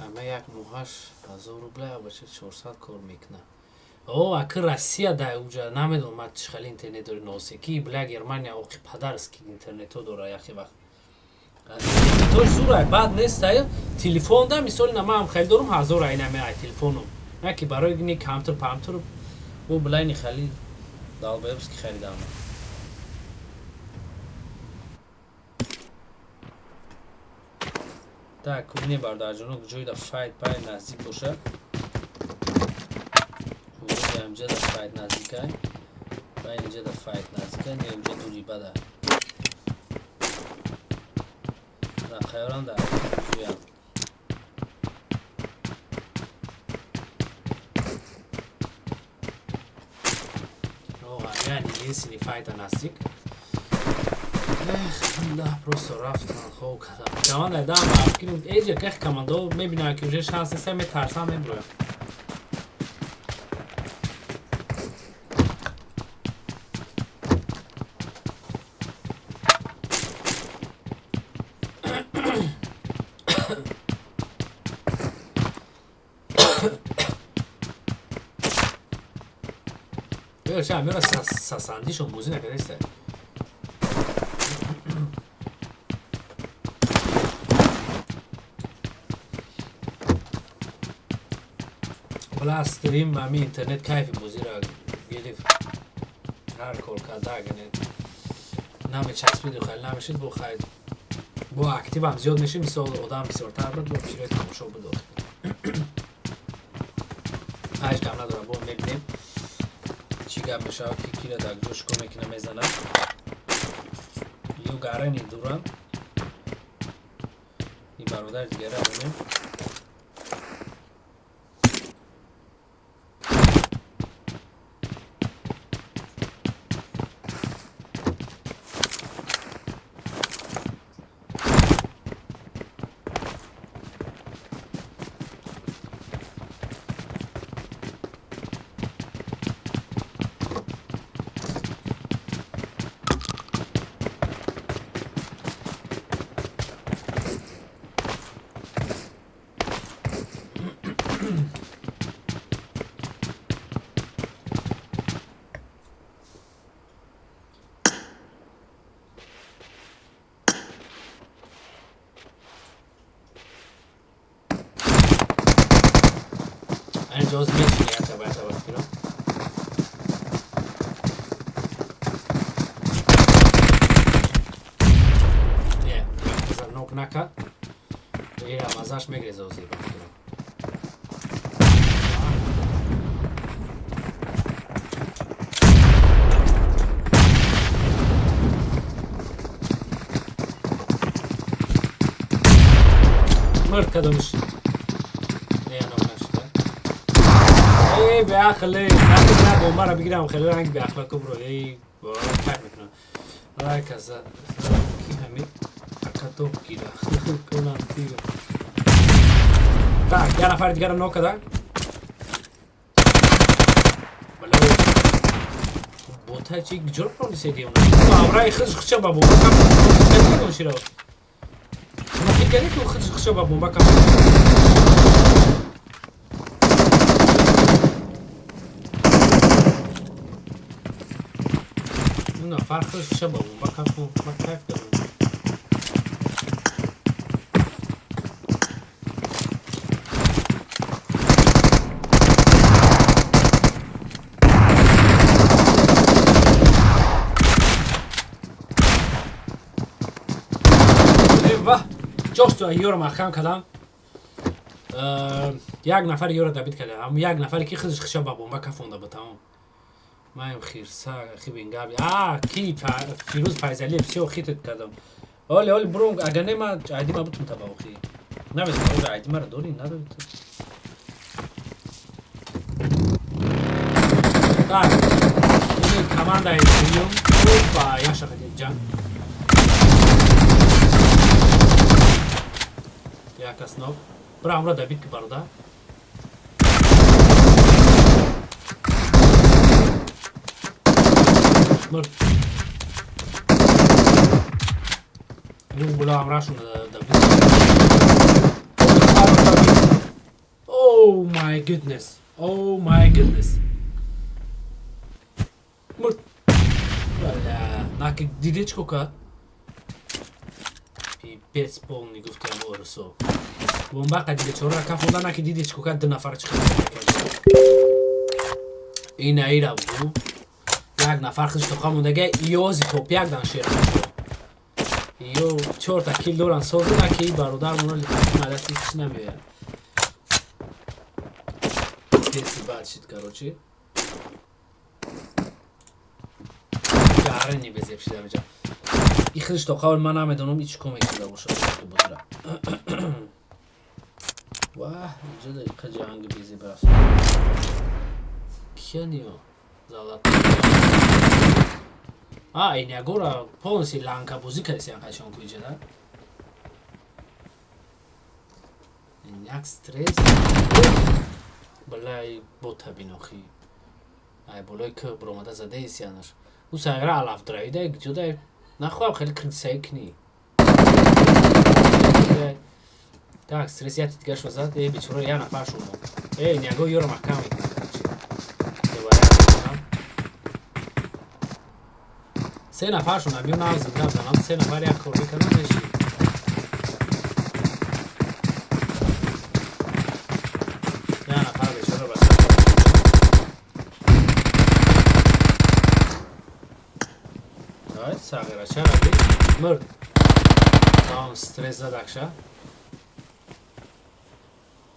Ама як моҳаш 1000 рубля, бача 400 кор мекуна. О, аки Россия да, уҷа намедонам ма чӣ хеле интернет дори носеки, бля. Германия оқи падарски интернетҳо дора. Яхе вақт тош зурай, баъд нестай. Телефон да, мисоли, на маам хеле дорум, 1000 айнаме ай телефоном, на ки барои ни компютер памтер бо блайни хали долбоёбский харидам. Так, кубине, бародарҷоно, ҷойда файт пай наздик бошад. Инҷа да файт наздикай, ба инҷа да файт наздикай, не, инҷа дури бада. Хайран да ҷӯям. Яъне единственный файта наздик. Эх, да, просто рафтан, хоб кардам. Команда дам, эҷа ках командо мебинам, ки уже шанс нест, метарсам, меброям. Мера сасандишон бозӣ накардаиста. Бла, стрим, ами интернет кайфи бозиро гирифт. Ҳар кор карда, агар намечаспиду хеле намешид, бо хайр, бо активам зиёд мешид. Мисол, одам бисёртар буд, бо бисёри тамошо буд. Ҳеҷ гап надорам. Бо мебинем, чӣ гап мешавад, ки кира дар ҷо чикор мекуна, мезанад ё гарани дуранд. И бародари дигара монем. Ҷоз мешини, ята баята вақтиро. Не, нок накард. Ира мазаш мегреза ози вақтиро. Мурд кадомиш? Не, нок нашуда. Эй, беақле, на бомбаро бигирам, хеле ранг беахлоқо бро. Эй, кайф мекунам. Лайка за ки ҳамин акато гира кунам тига. Так, як нафари дигарам нок када. Бала, бота чи ҷор прониседи она? Амраи худш хуча ба бомба кам широ. Шумо фикр кардед, ки худш хуча ба бомба кам? Нафар худаш ба бомба кафу, ма кайф кардам. Ва ҷошту ёро маҳкам кардам. Як нафар ёро добить кардам, як нафаре ки худаш хиша ба бомба кафонда буд, тамом. Маем хирса хибин габи. А ки Фирӯз Файзалиев, всё, хитет кардам. Оли, оли бурум, агар не ма айди ма бутум таба охи. Намедонам, оли айди маро дорӣ, надорӣ ту. Так, ини командаи дуюм, опа, яша хатиб ҷанг. Як основ. Бра, амра добить ки, бародар. Мурд. Ну, була амрашун добить. Oh my goodness. Oh my goodness. Мурд. Бля, наки диде чӣ кард? Пипец полный, гуфтам орусо. Бомба қади бечора кафонда, наки диде чӣ кард, ду нафар чӣ кард. Ина ира бу. Як нафар худш тоқа мондага, иёзи топ як дан шер. Ё чорта kill доран созу, наки бародар моно литаки чӣ намеояд. Песи бад шид, короче. Гарани безеб шида меҷа. И худш тоқа, ман намедонам ич ком мекарда бошад бозира. Ваҳ, инҷо дақиқа ҷанги безеб рафт. Кияниё? Залат. А, инягора полностью ланка бозӣ кардеси анқашон ку иҷа да? Як стресс. Балай бота бинохи. Ай болои кӯҳ биромада задаеси анаш. Ӯ сайра алаф дравида ҷода нахоҳам хеле критисаӣ кунӣ. Так, стресс яти дигаршо зад, э бечора як нафар шумо. Э, няго ёро маҳкам мекунад, короче. Се нафаршон абиё нав зинда бзанам, се нафар як кор мекардам меши. Як нафар бечора ба сар. Давай, сағирача раби. Мурд. Тамом, стресс зад акша.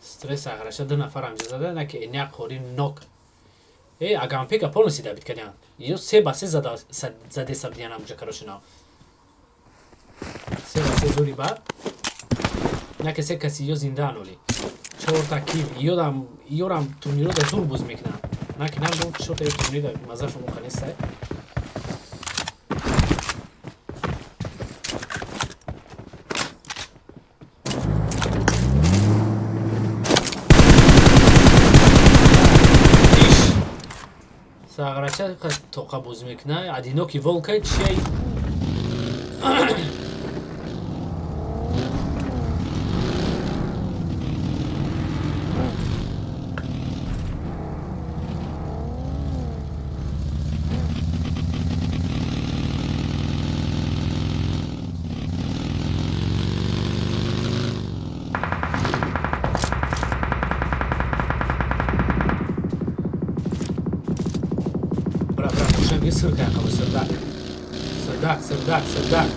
Стресс сағираша ду нафар ҳамҷа зада, на ки эняк хори нок. Э, агампека полностью добить кардян. Ё се ба се зада задеса бидян ҳамҷа, короче, нав. 3 ба 3 зури бад. На ки се каси ё зиндаан оли. Чорта kill, ёдам ёрам турниро да зур боз мекунанд. На ки намедонам чорта ё турнир да маззашон оқа нестай. Иш! Сағрача тоқа бозӣ мекунад. Одинокий волкай чия? Бра, бра, мошин сир кайқабу, сирдак. Сирдак, сирдак, сирдак.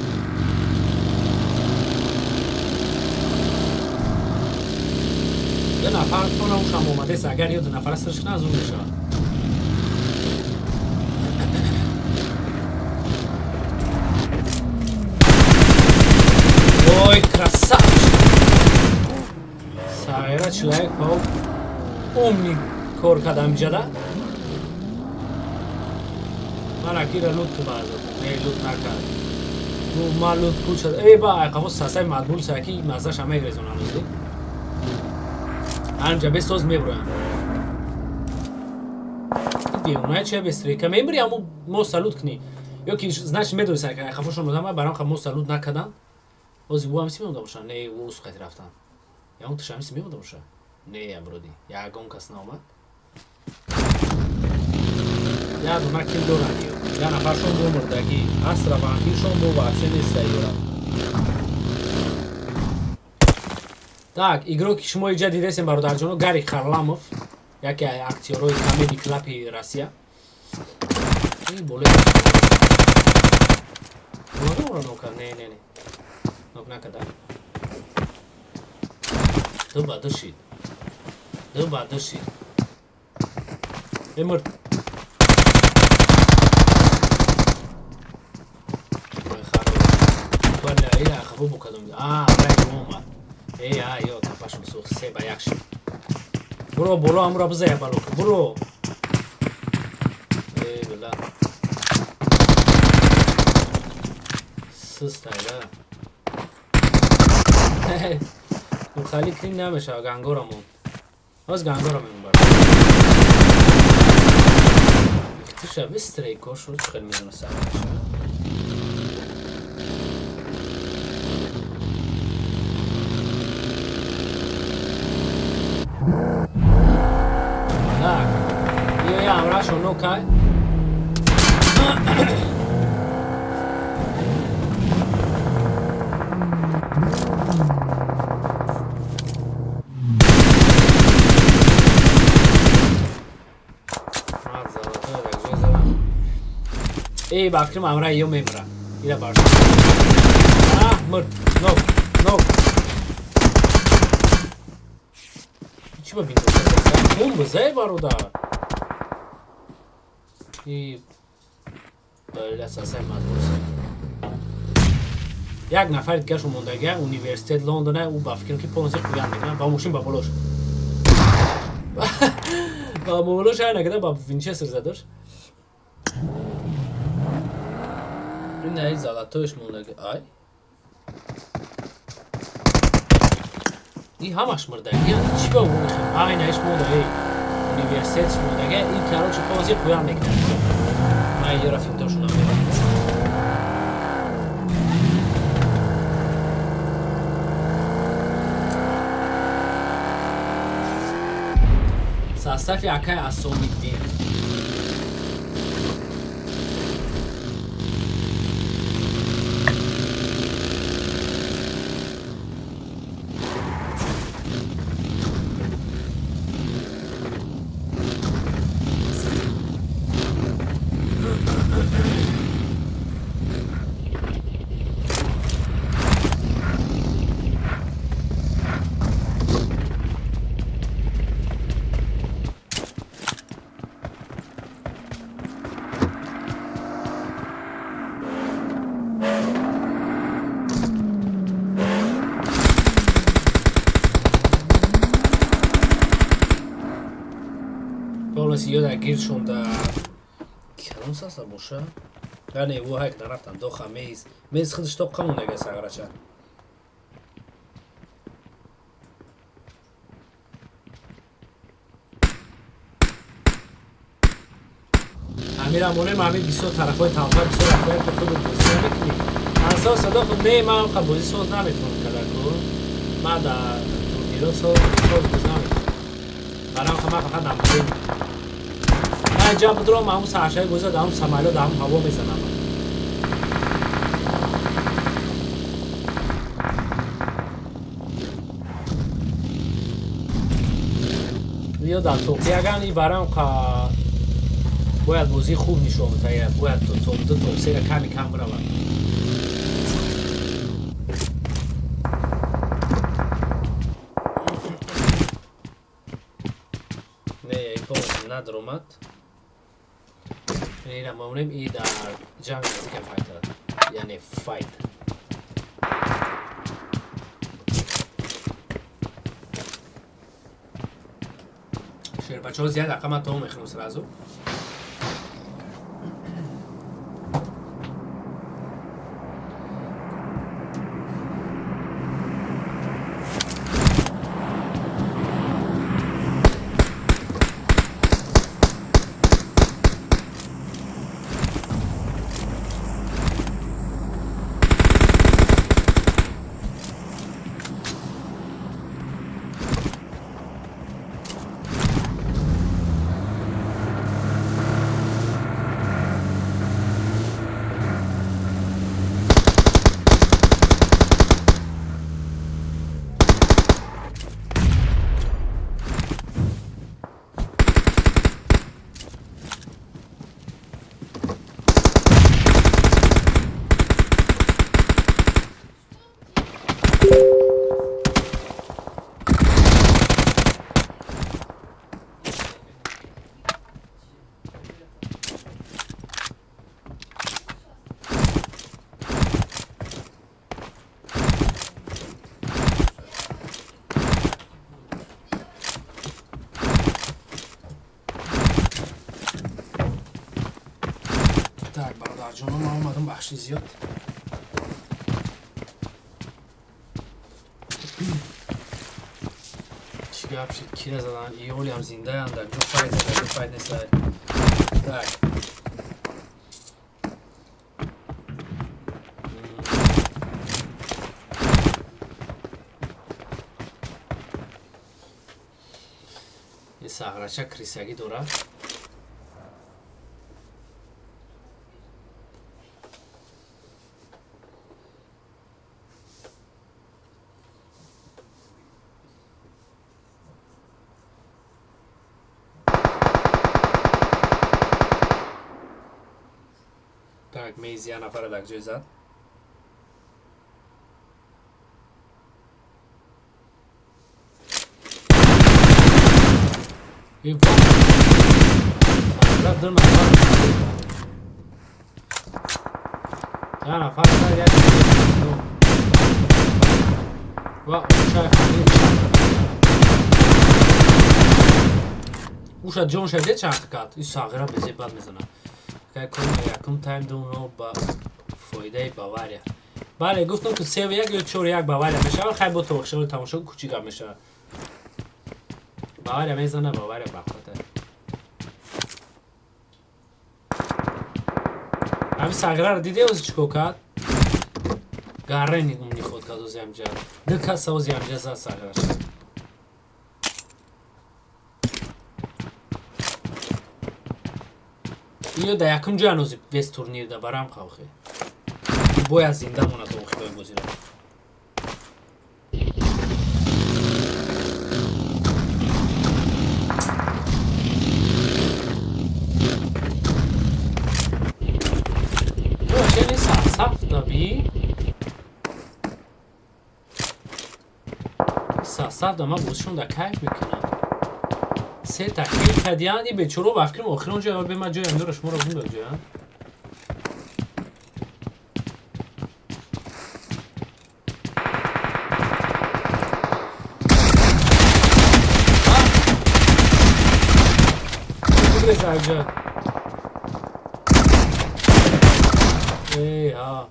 Ду нафар тона ушам омадест, агар ё ду нафара сирш кунад, зур мешавад. Ой, красавчик! Сағира человек паук умный кор кардам иҷада. Ман акира лут баъза. Не, лут накард. Гуфт ман лут куча. Э, ба айқафо сасай мадбул саки маззаша мегрезонам ӯзи. Ҳамҷа бесоз меброям. Девона чия бестрека мебри, аму мо салют кунӣ. Ё ки значит медонист ки айқафошон одам барам ха мо салют накардан. Ози ӯ ҳамси меомада боша. Не, ӯ усқати рафтан. Ягон туш ҳамси меомада боша. Не, вроде. Ягон кас наомад. Як дона kill доранд ё. Як нафаршон бо мурдагӣ. Астра вампиршон бо вообще неста ёра. Так, игрок ки шумо иҷа дидесем, бародарҷоно, Гарик Харламов, яке аз актёрҳои Comedy Club Россия. Ин боле. Ора нока, не, не, не. Нок накада. Ду ба ду шид. Ду ба ду шид. Эмир. Ой, хорош. Валла, ила хафу букадум. А, рай омад. Эй, а, ё, капашон сӯхт, 3-1 шид. Буро, боло амура бизая балок. Буро. Эй, била. Систайда. Хали клин намешава гангорамон. Ҳоз гангора мемон. Ихтиша быстрей кошу чӣ хел медонастам. Так. Ё я амрашо нокай. Ман золотой рагжой задам. Эй, ба фикрам амра ё мемра. Ира барш. А, мурд. Нок, нок. Чӣ ба винтовка зад? Бомба зай, бародар. И бля, сасай мадрус. Як нафари дигаршон мондага, университет Лондона, ӯ ба фикрам ки полностью қуян мекунад, ба мошин ба болош. Ба болош ай накарда, ба винчестер задош. Ин ай золотоиш мондага. Ай. И ҳамаш мурдаги. Чӣ ба ай наиш монда, эй. Университетш мондага, и короче полностью қуян мекунад. Ман ёра финтошонам мерам. Состав акай Асомиддин. Полностью ё дар гирдшон да калон саса боша. Не, ӯ ҳайк нарафтан, доха мейз. Мейз худаш то қамонага сағрача. Амира монем, ами бисёр тарафҳои талфа бисёр рафтан, ки худат бозӣ намекунӣ. Ансо садо худ не, ман қа бозӣ соз наметавонам кардаку. Ман дар турниро соз бозӣ наметавонам. Барам ха ман фақат намбозӣ. Ман ҷа будром, ҳамун саршаи бозӣ дар ҳамун самолёт, дар ҳамун ҳаво мезанам. Ё дар топ яган и барам қа бояд бозии хуб нишон бидиҳад, бояд то топ 2, топ 3 ками кам биравад. Не, и полностью надромад. Ина мемонем и дар ҷанг наздика файт, яъне файт. Шербачаҳо зиёд ақа ман то мехӯрам сразу. Так, бародарҷонон, ман омадам, бахши зиёд. Чӣ гап шид? Кира задан? Иолиам зиндаям, дар ҷо файт, дар ҷо файт неста. Так, ин сағрача крисагӣ дорад. Так, мейз я нафара дар ҷой зад. И во! Сағира ду нафар. Я нафар зад, як ва чай хӯрди. Уша ҷон шаде чанд кард. И сағира безебат мезанад. Якум тайм 2-0 ба фоидаи Бавария. Бале, гуфтам, ки 3-1 ё 4-1 Бавария мешавад. Хай, бо тошои тамошо кучи гап мешавад. Бавария мезана, Бавария бахвата. Ҳами сағираро диде, ози чӣ кор кард? Гаррени умни ход кард ози ҳамҷа. Ду каса ози ҳамҷа зад сағираш. Иё да якум ҷоян ози вес турнир да барам қавхе. Бояд зинда монад то охирои бозиро. Чени саф даби? Саф да ман бозишон да кайф мекунам. Се та кил кардиян и бечоро ба фикрам охирон ҷоя бе ман ҷоям дора шуморо гум дод ҷоя. Бигрез эй ҳа.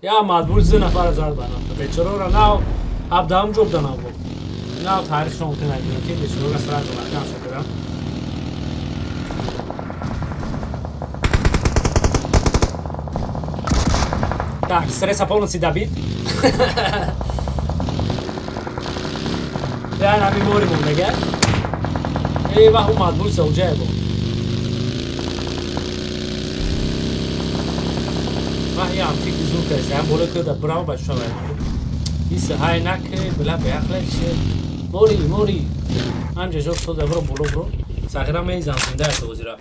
Я мадбур зе нафара зад банам. Бечороро нав ҳабдаҳум ҷо буданам бо. Нав таърихшон гуфта набинам, ки бечороро сразу маҳкам шуд кардам. Так, стресса полностью добит. Я нами мори мондага. Эй, вах, омад булса уҷае бо. Вах, ям фикри зур кардеса. Ям боло кӯда браво бача вай. Иса ҳай нак била беақле ше. Мори, мори. Ҳамҷа жо сода бро боло бро. Сағира мезан зинда аст озира.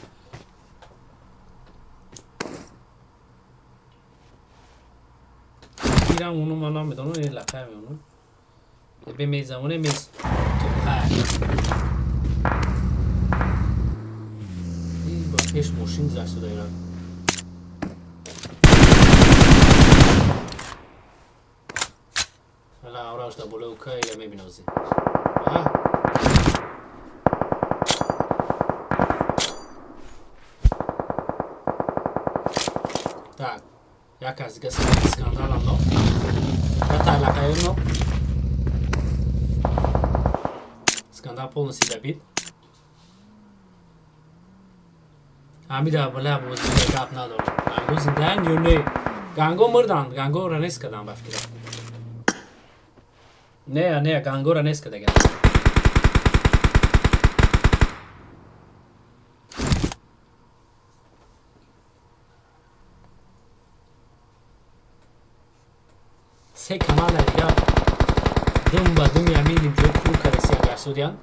Кирам уну ман намедонам, ин лақай меону. Бе мезамоне мез топай. Ин ба пеш мошин гузашта ира. Ала авраш да боло кай я мебинози. А? Так, як аз дига скандалам но. Я лақаем но. Скандал полностью добит. Ҳамида бала бози гап надорам. Ганго зиндаан ё не? Ганго мурданд, гангоро нест кардам ба фикрам. Не, не, гангоро нест кардаган. Се команда дига дум ба думи ҳамин ҷо кур кардесия гашодиян.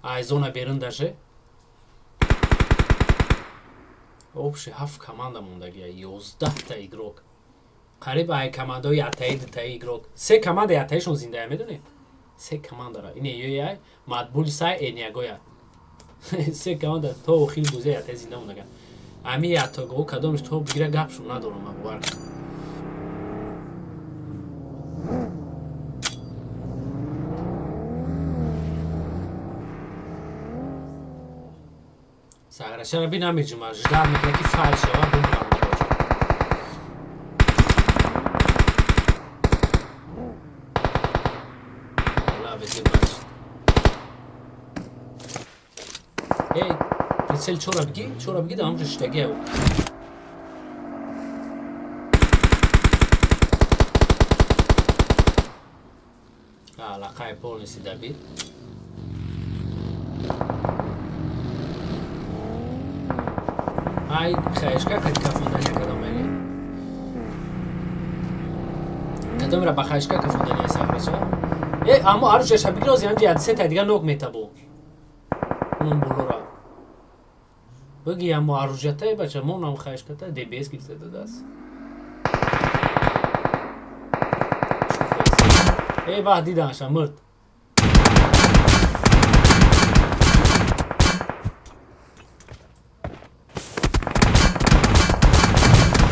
Ай зона берун даже. Общий ҳафт команда мондагия, 11-та игрок. Қариб ай командаҳои ятаи, дутаи игрок, се команда ятаишон зиндая, медонед, се командара ине ёяй Матбулсай, Эниягоя, се команда то охири бозия ятаи зинда мондага. Ами ятаго кадомиш то бигира, гапшон надорам, бовар. Саграшара би намеҷума, ждать мекунад, ки файл шава, бумрам. Эй, прицел чора бигӣ, чора бигӣ, да ҳамҷо шиштагия. Лақай полностью добит. Ай, хаешка кад кафондани кадом эли? Кадомера ба хаешка кафондани саграча? Э, аммо аружаша бигирози, ҳамҷа ядсе та дига нок метабо. Унам болора. Бигӣ, аммо аружатай бача, монам хаешката ДБС гирифта дадааст. Э, баъд диданша мурд.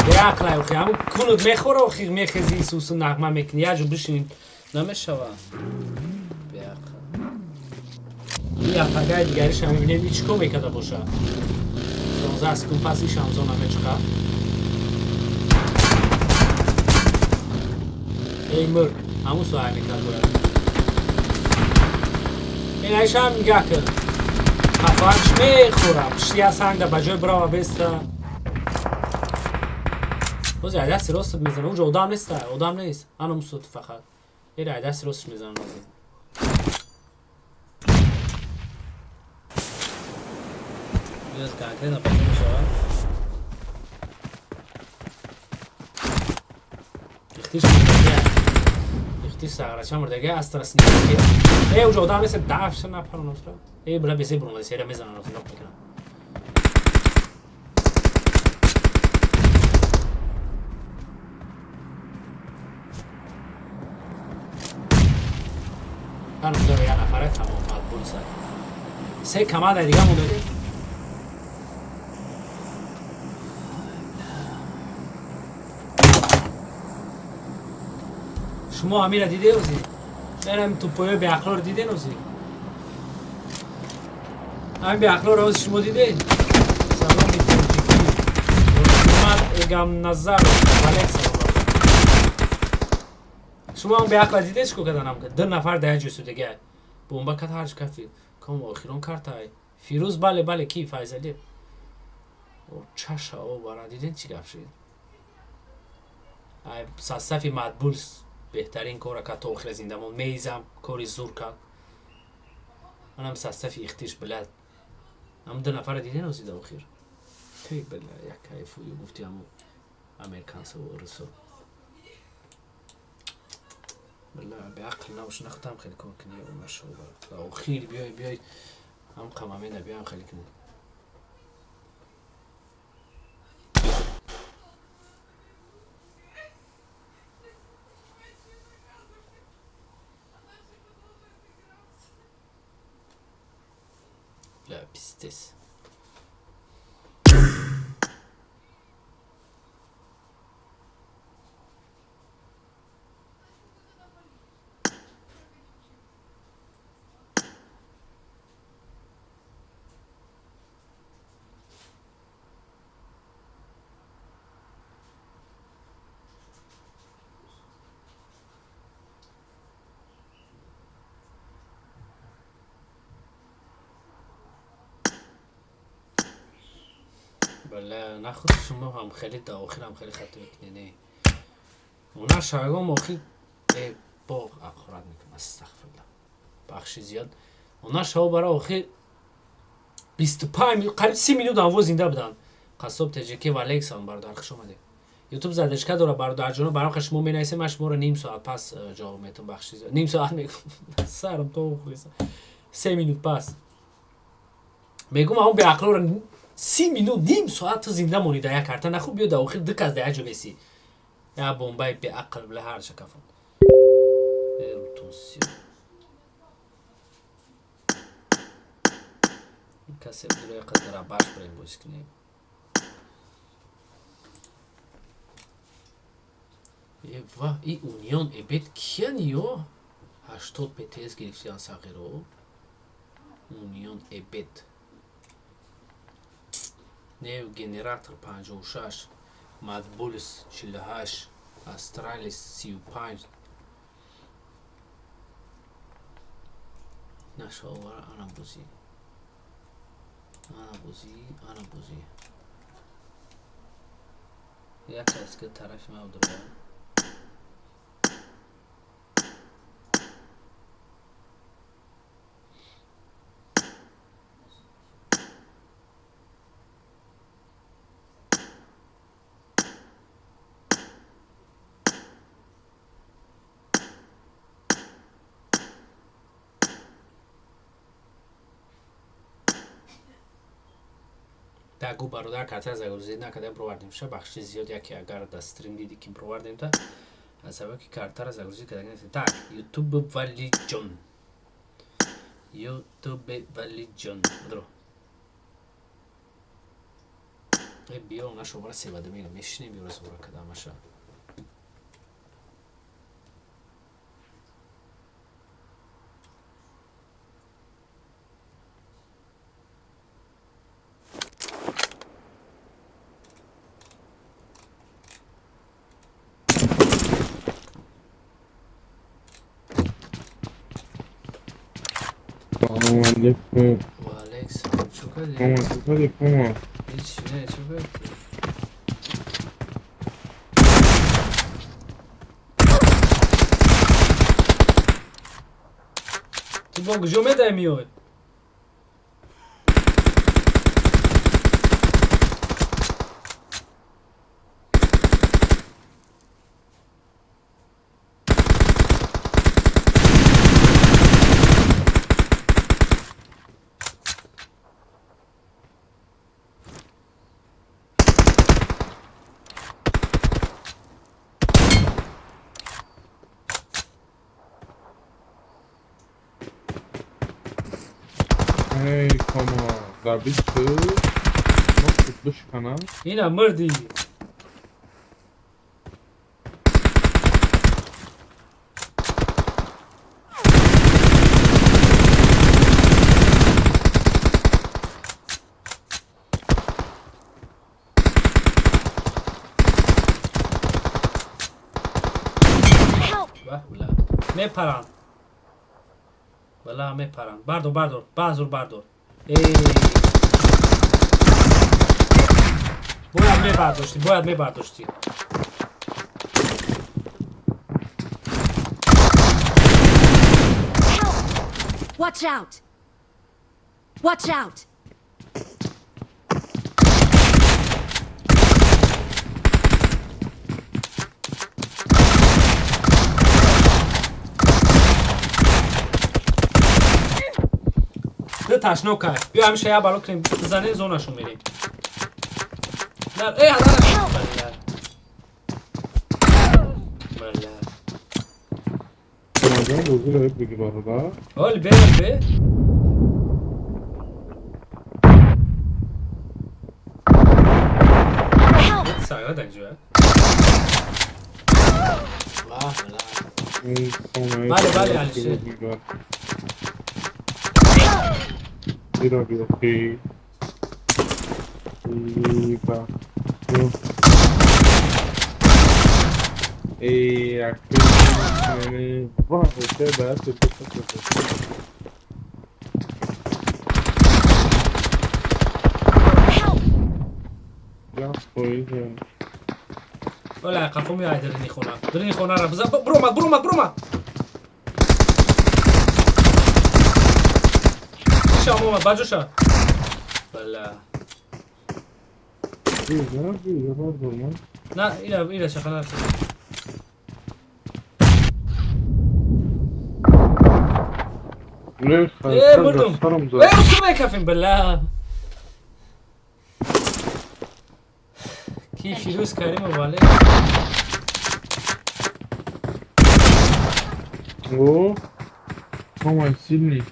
Беақлай охи, ҳамн кунут мехӯра, охи мехези, исусу нағма мекунӣ, як ҷо бишинӣ намешава. Беақл. Ин пагаи дигариша мебинем, и чӣ кор мекарда боша? 16 секунд пас ишам зона мечиқа. Эй, мурд, ҳамун соай мекард бояд. Ин айшам нигаҳ кун. Хафааш мехӯра, пишти я сангда ба ҷои бирава беста. Боз ай дасти рост мезана, уҷо одам нест, одам нест. Ана мусуд фақат. Эра ай дасти ростш мезана нозим. Биёз конкретно пайдо мешавад. Ихтиш мурдага. Ихтиш сағрача мурдага, астра сники. Э, уҷо одам нест, дафша напароносра. Э, била бесе бурумада, сера мезана нозим, нок мекунам. Ҳанӯз як нафаре тамом Матбулса. Се команда дига монда. Шумо амира диде ози? Берам тупоё беақлоро диден ози? Ҳамин беақлоро ози шумо диде? Саломи тоҷикӣ. Муҳаммад Эгамназаров, валек салом. Шумо ҳам беақла диде чӣ кор карданам? Ду нафар дар як ҷой судага. Бомба кард, ҳарч кафи. Ком охирон картай. Фирӯз, бале, бале, ки Файзалӣ. О, чаша, о, бара диден чӣ гап шуд? Ай, састафи Матбулс беҳтарин кора кард, то охира зинда монд. Мейзам кори зур кард. Манам састафи ихтиш билад. Ҳам ду нафара диден озида охир? Тей била, як кайфу гуфти ҳаму американсо, русо. Била, беақл набош, нахтам хеле кор кунӣ, нашо. Охир биёй, биёй. Ҳам қамамена биём хеле кунӣ. Бля, пиздец. Бале, нахуд шумо ҳам хеле да охирам хеле хато мекунед, не. Она шагом охир э боғ ақурат мекунам, астағфируллоҳ. Бахши зиёд. Она шаво бара охир 25 минут, қариб 30 минут ҳамво зинда буданд. Қассоб ТЖК ва Алекс бародар, хуш омадед. Ютуб задержка дора, бародарҷоно, барам шумо менависем, ман шуморо ним соат пас ҷавоб метам, бахши зиёд. Ним соат мегум. Сарам то хӯриса. 3 минут пас. Мегум, ҳамон беақлоро 30 минут, ним соат ту зинда монӣ дар як карта, нахуб биё дар охир ду кас дар як ҷо бесӣ. Я бомбаи беақл, била, ҳарша кафон. Рутунсиё. Касе бидро қадра баш барем бозӣ кунем. Ва и Унион Эбет киян ё? 80 ПТС гирифтиян сағиро. Унион Эбет. Нев Генератор 56, Мадбулис 48, Астралис 35. Нашовара ана бозӣ. Ана бозӣ, ана бозӣ. Як кас ки тарафи ма будра. Дагу бародар, карта загрузӣ накардем, бировардем ша. Бахши зиёд, яке агар дар стрим диди, ки бировардем, та аз сабаби ки картара загрузӣ карда нестем. Так, Ютуб Валиҷон, Ютуб Валиҷон, будро э, биё, нашобара севада мега мешинем, биёра зура кадамаша. سلام علیکم. و علیک سلام، چو کردی؟ ماما چطوری کما؟ هیچ نه، چو کردی؟ Ту бо куҷо медаи миёй? Эй кама, дар 20 ма бишканам. Ина мурдӣ. Help! Ва мепаранд, вала мепаранд. Бардор, бардор, базур, бардор. Э, бояд мебардоштӣ, бояд мебардоштӣ. Help! Watch out! Watch out! Ду ташно кай, биё, ҳамиша як бало кунем, бизанем, зонашон мерем. Э, балла, балла. Ҷон, бозиро бигӣ, бародар. Ҳоли бе, бе. Help! Сагра дар ҷоя. Ваҳ, балла. Бале, бале, Алишер. Зира биёхи. Ива. Эй, акли. Ваҳ, ба ту. Help! Рафт поин. Ола қафо меояд, дарини хона, дарини хонара бизан. Буромад, буромад, буромад. Шам омад, баҷоша, бала. На, ира, ира, шахана. Э, мурдум. Э, усу мекафем, бала. Ки Фирӯз Каримов, вале. О, самый сильный.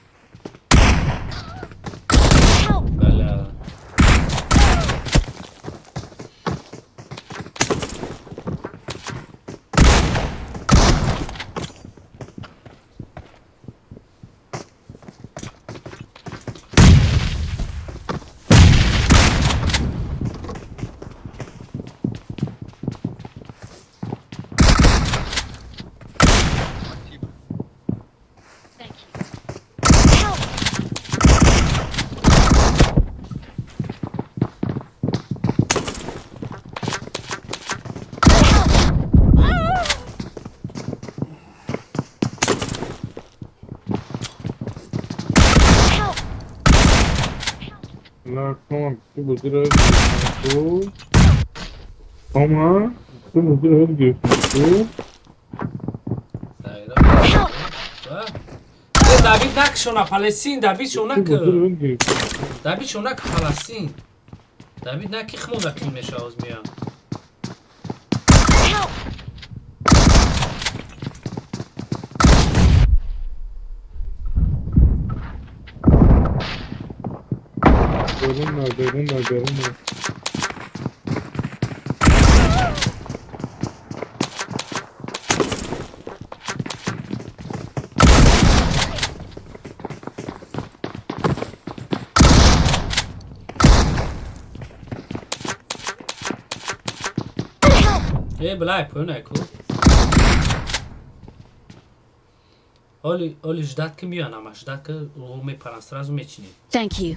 Бля. لا كمان بتبقى كده. Ama Давид накшона Палестин, Давид шонак. Давид шонак Палестин. Давид наки хмон кин мешаваз мия. Görünmüyor, görünmüyor, görünmüyor. Блай, поён ку. Оли, оли ждать ки миён ама ждать ки ӯ мепаран сразу мечинем. Thank you.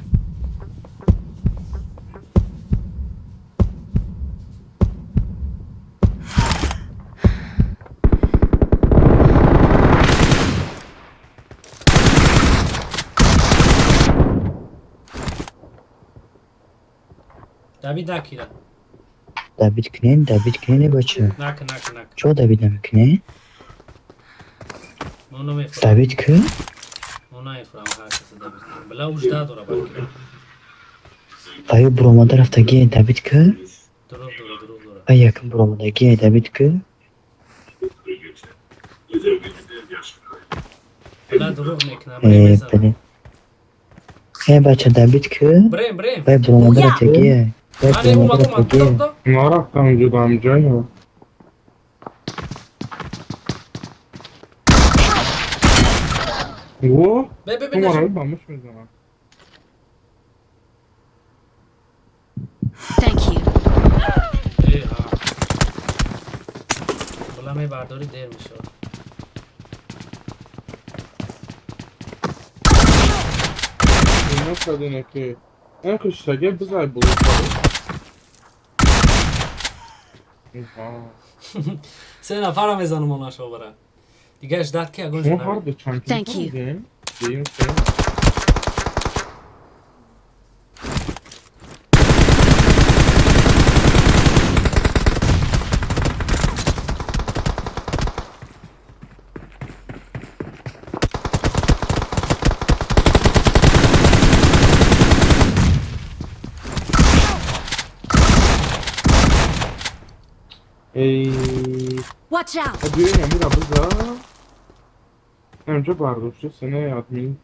Давид накира. Давид кунен, Давид кунен бача. Нак, нак, нак. Чо Давид намекунӣ? Мо намефурам. Давид ку? Мо намефурам ҳар каса Давид кунем. Била ужда дора балки. Аю буромада рафтагие Давид ку? Дурӯғ дора, дурӯғ дора. Ай якм буромадагие Давид ку? Била дурӯғ мекунам. Э, блин. Э, бача Давид ку? Брем, брем. Ай буромада рафтагие. Ай Ане буромада омад, омад. рафтагие. Нарафтам ҷудам ҷая. Во? Бе, бе, бе. Умара ба муш мезанам. Thank you. Э, ҳа. Била мебардорӣ дер мешавад. Ина кадина ки. Эн хишаге бизай булу. Се нафара мезанам онашо бара. Дигар ждать ки ягон Шумо ҷо ҳар ду чанд Thank you. Дейм се. Ey, Watch out! Биёин амира биза. Инҷо бардошта не админ.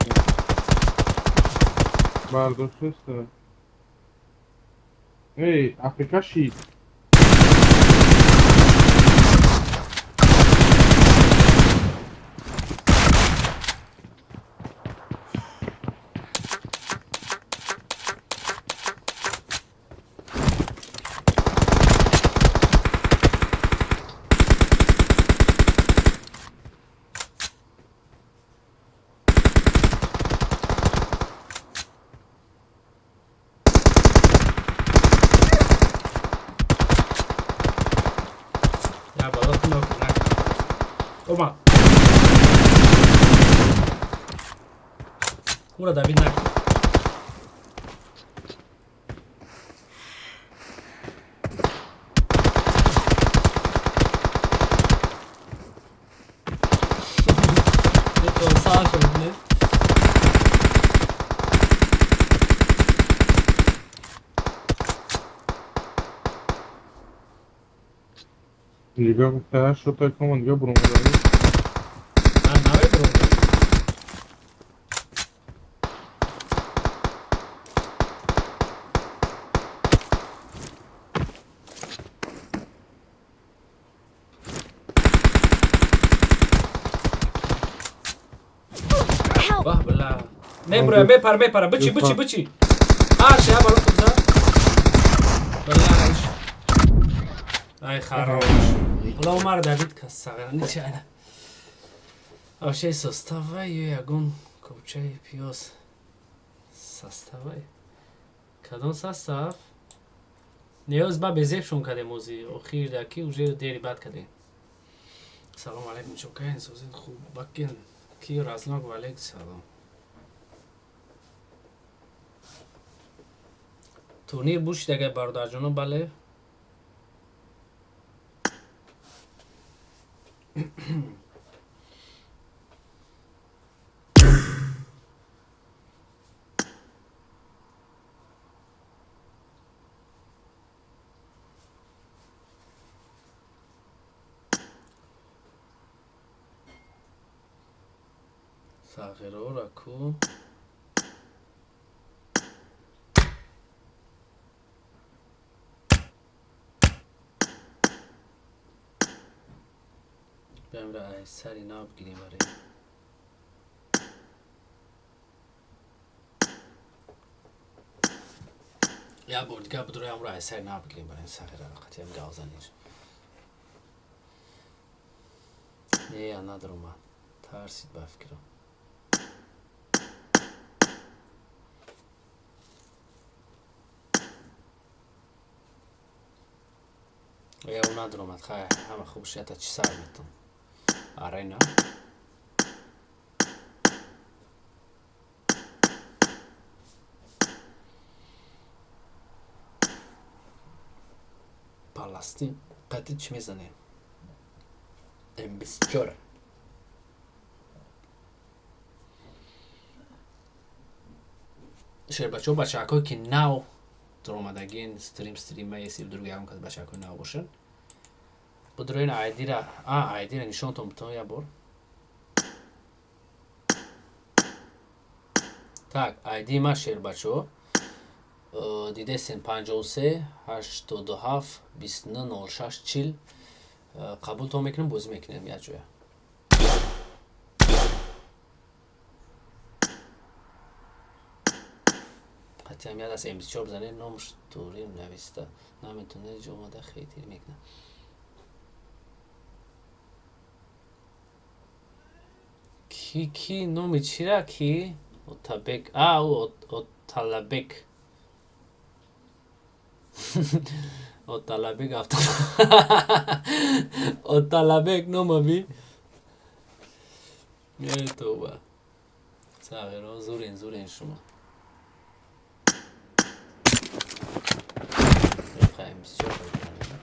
Бардошта. Эй, Африка шид. Я бало кунок нак. Омад. Ура Давид нак. Это Саша, не? Дига гуфта шута команд дига буромада. На, наве. Баҳ, била. Мебура, мепара, мепара. Бычи, бычи, бычи. Арше, я баро туза. Била. Ай, хорош. Била, Умар Давид касага. Нечаянно. Вообще составай ягон копчаи пиёз. Составай. Кадом состав? Ниёз ба безебшон кардем ози. Охир даки уже дери бад кардем. Салом алейкум, чокайн, созин хуб бакин. Ки разнок ва алейк салом. Турнир бушид агар бародарҷоно, бале. Сағирора ку. Биамра ай сари нав бигирем баре. Я бор дига будура амра ай сари нав бигирем баре сағирара қатиам гавзанир. Не, я надрума. Тарсид ба фикрам. Я у надромад, хай, ҳама хуб шията чӣ сар метон. Арена. Паластин қати чӣ мезанем? М24. Шербачо бачакҳое ки нав дуромадагин стрим стрима еси друг ягон кас бачакҳои нав бошанд. Будроин айдира, а айдира нишонтон бутон як бор. Так, айди ма шербачо дидесен 53 87 29 06 40 қабултон мекунем, бозӣ мекунем як ҷоя. Қатиам як даст М24 бизанед, номаш тури нависта. Наметонед ҷо омада хейтир мекунад. Ки ки номи чира ки? Отабек. А, ӯ Оталабек. Оталабек авто. Оталабек нома би. Е, тоба. Сағиро, зурен, зурен шумо. М24 бизанем.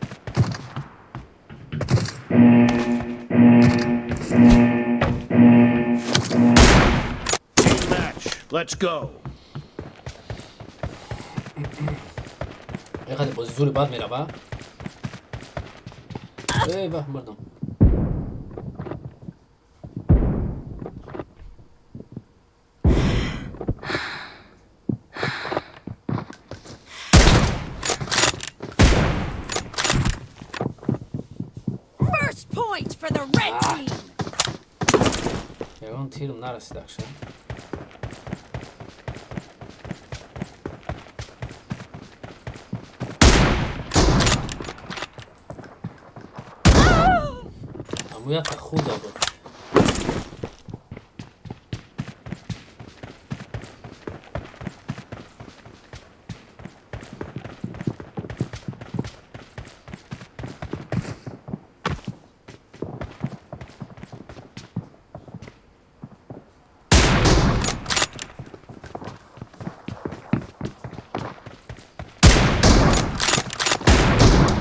Match. Let's go. Еқаде бози зури бад мерава. Эй, вах, мардум. First point for the red team. Ягон тирм нарасид акша. Аму якта худа буд.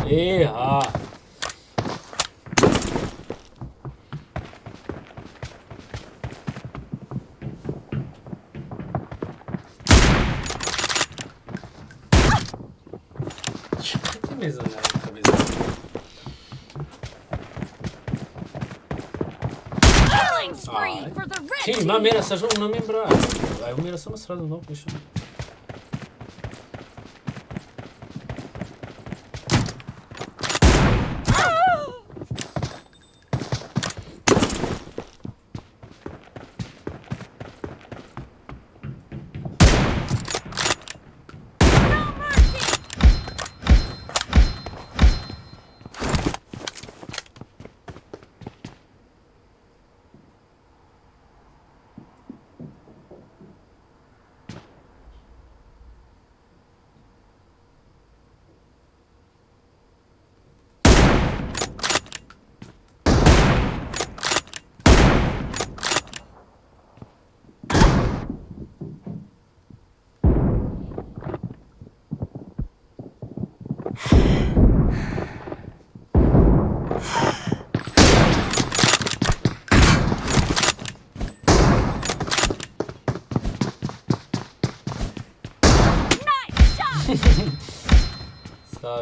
Э, ҳа. Чӣ қати мезанад? Killing spree for the red Ки, ман team. мерасажам, уна мебра. Ай, мерасама сразу нок мешавам.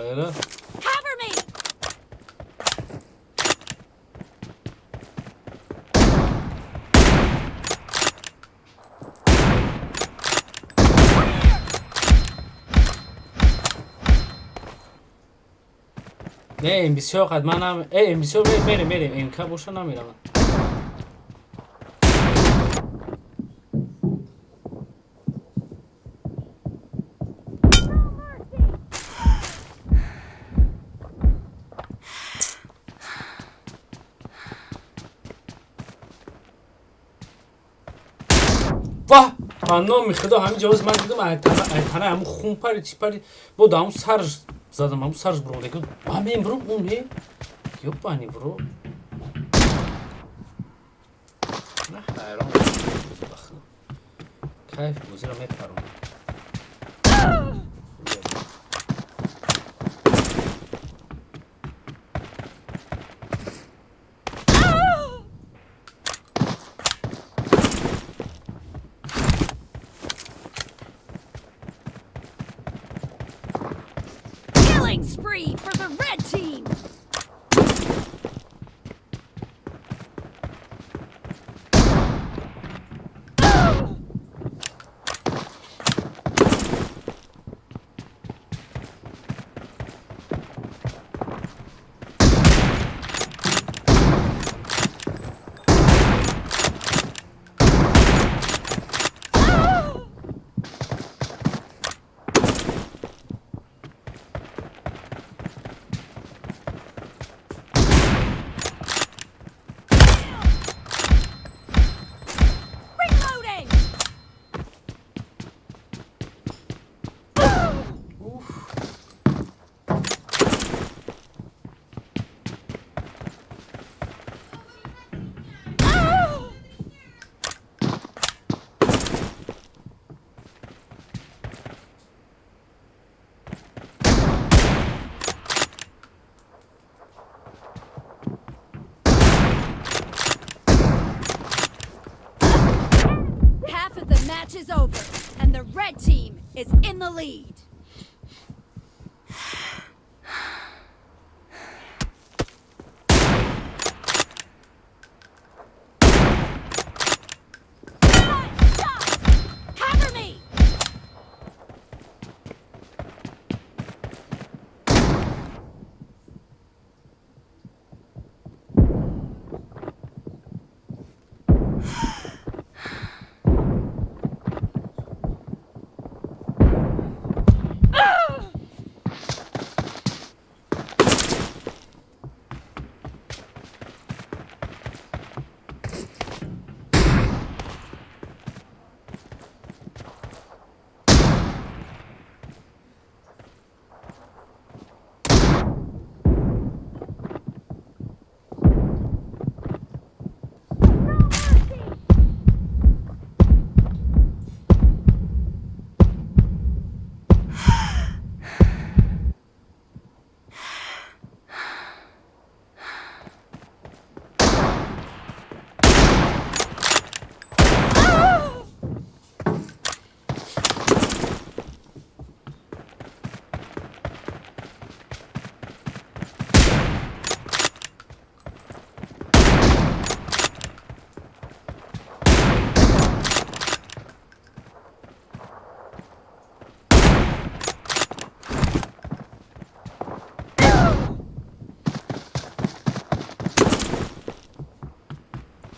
Сағира. Cover me! Не, М24 қад ман нам э М24 мерем, мерем, МК боша намерам. Ваҳ, ба номи худо, ҳамин ҷавоз ман дидам, айтана ҳамун хун пари, чӣ пари, бо да ҳамун сарш задам, ҳамун сарш буромада. Ман мембурам, ун не. Ёбани в рот. На ҳайрон. Кайф бозиро мепарам. Killing spree for the red team! Reloading! Уф. Half of the match is over, and the red team is in the lead. Nice shot! Cover me!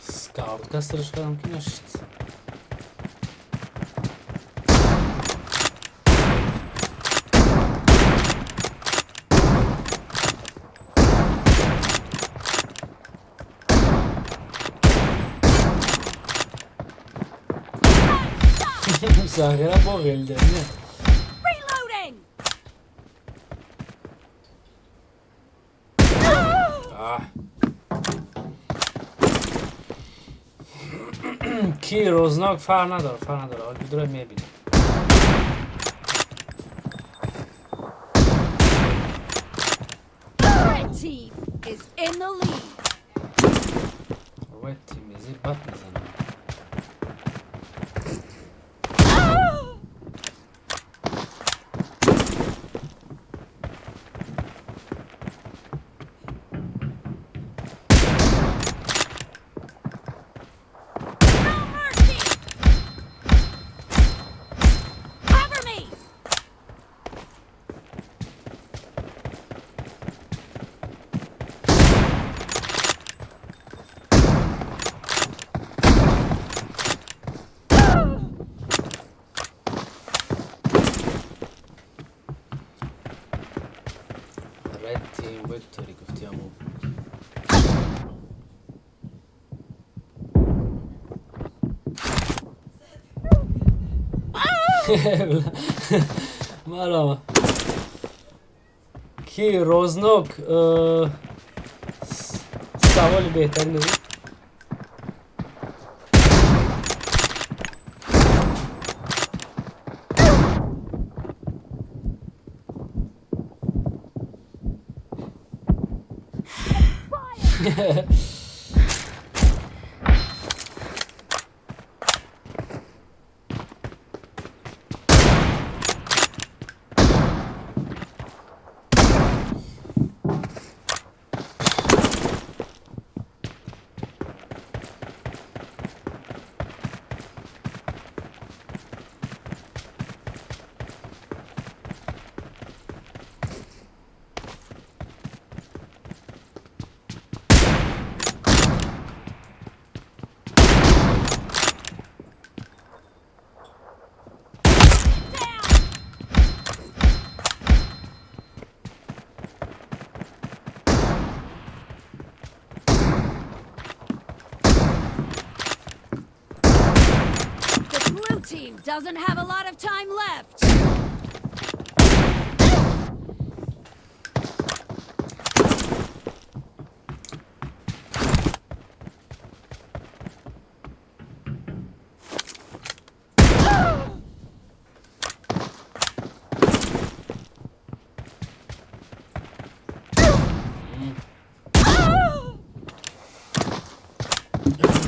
Скаутка срещу ки нашид. Сағира бо ғелде. Reloading! А. Ки рознок фарқ надорад, фарқ надорад. Ҳол видеоро мебинем. Red team is in the lead. Red team ези бад мезанад. Гапои тори гуфти ҳамо. Марама. Ки Рознок саволи беҳтарин буд. The blue team doesn't have a lot of time left.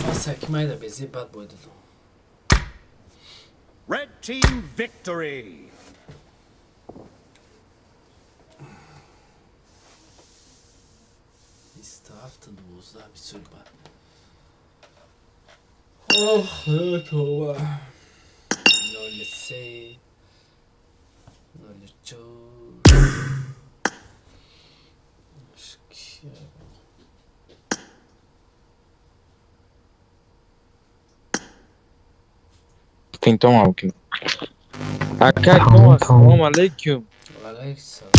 Бас майда безе бад бой додам. Red team victory! 27 12 бисёр бад. Ох, това. 03 04. Финтом кунам. Ака, ком, ассалому алайкум. Валайкум салом.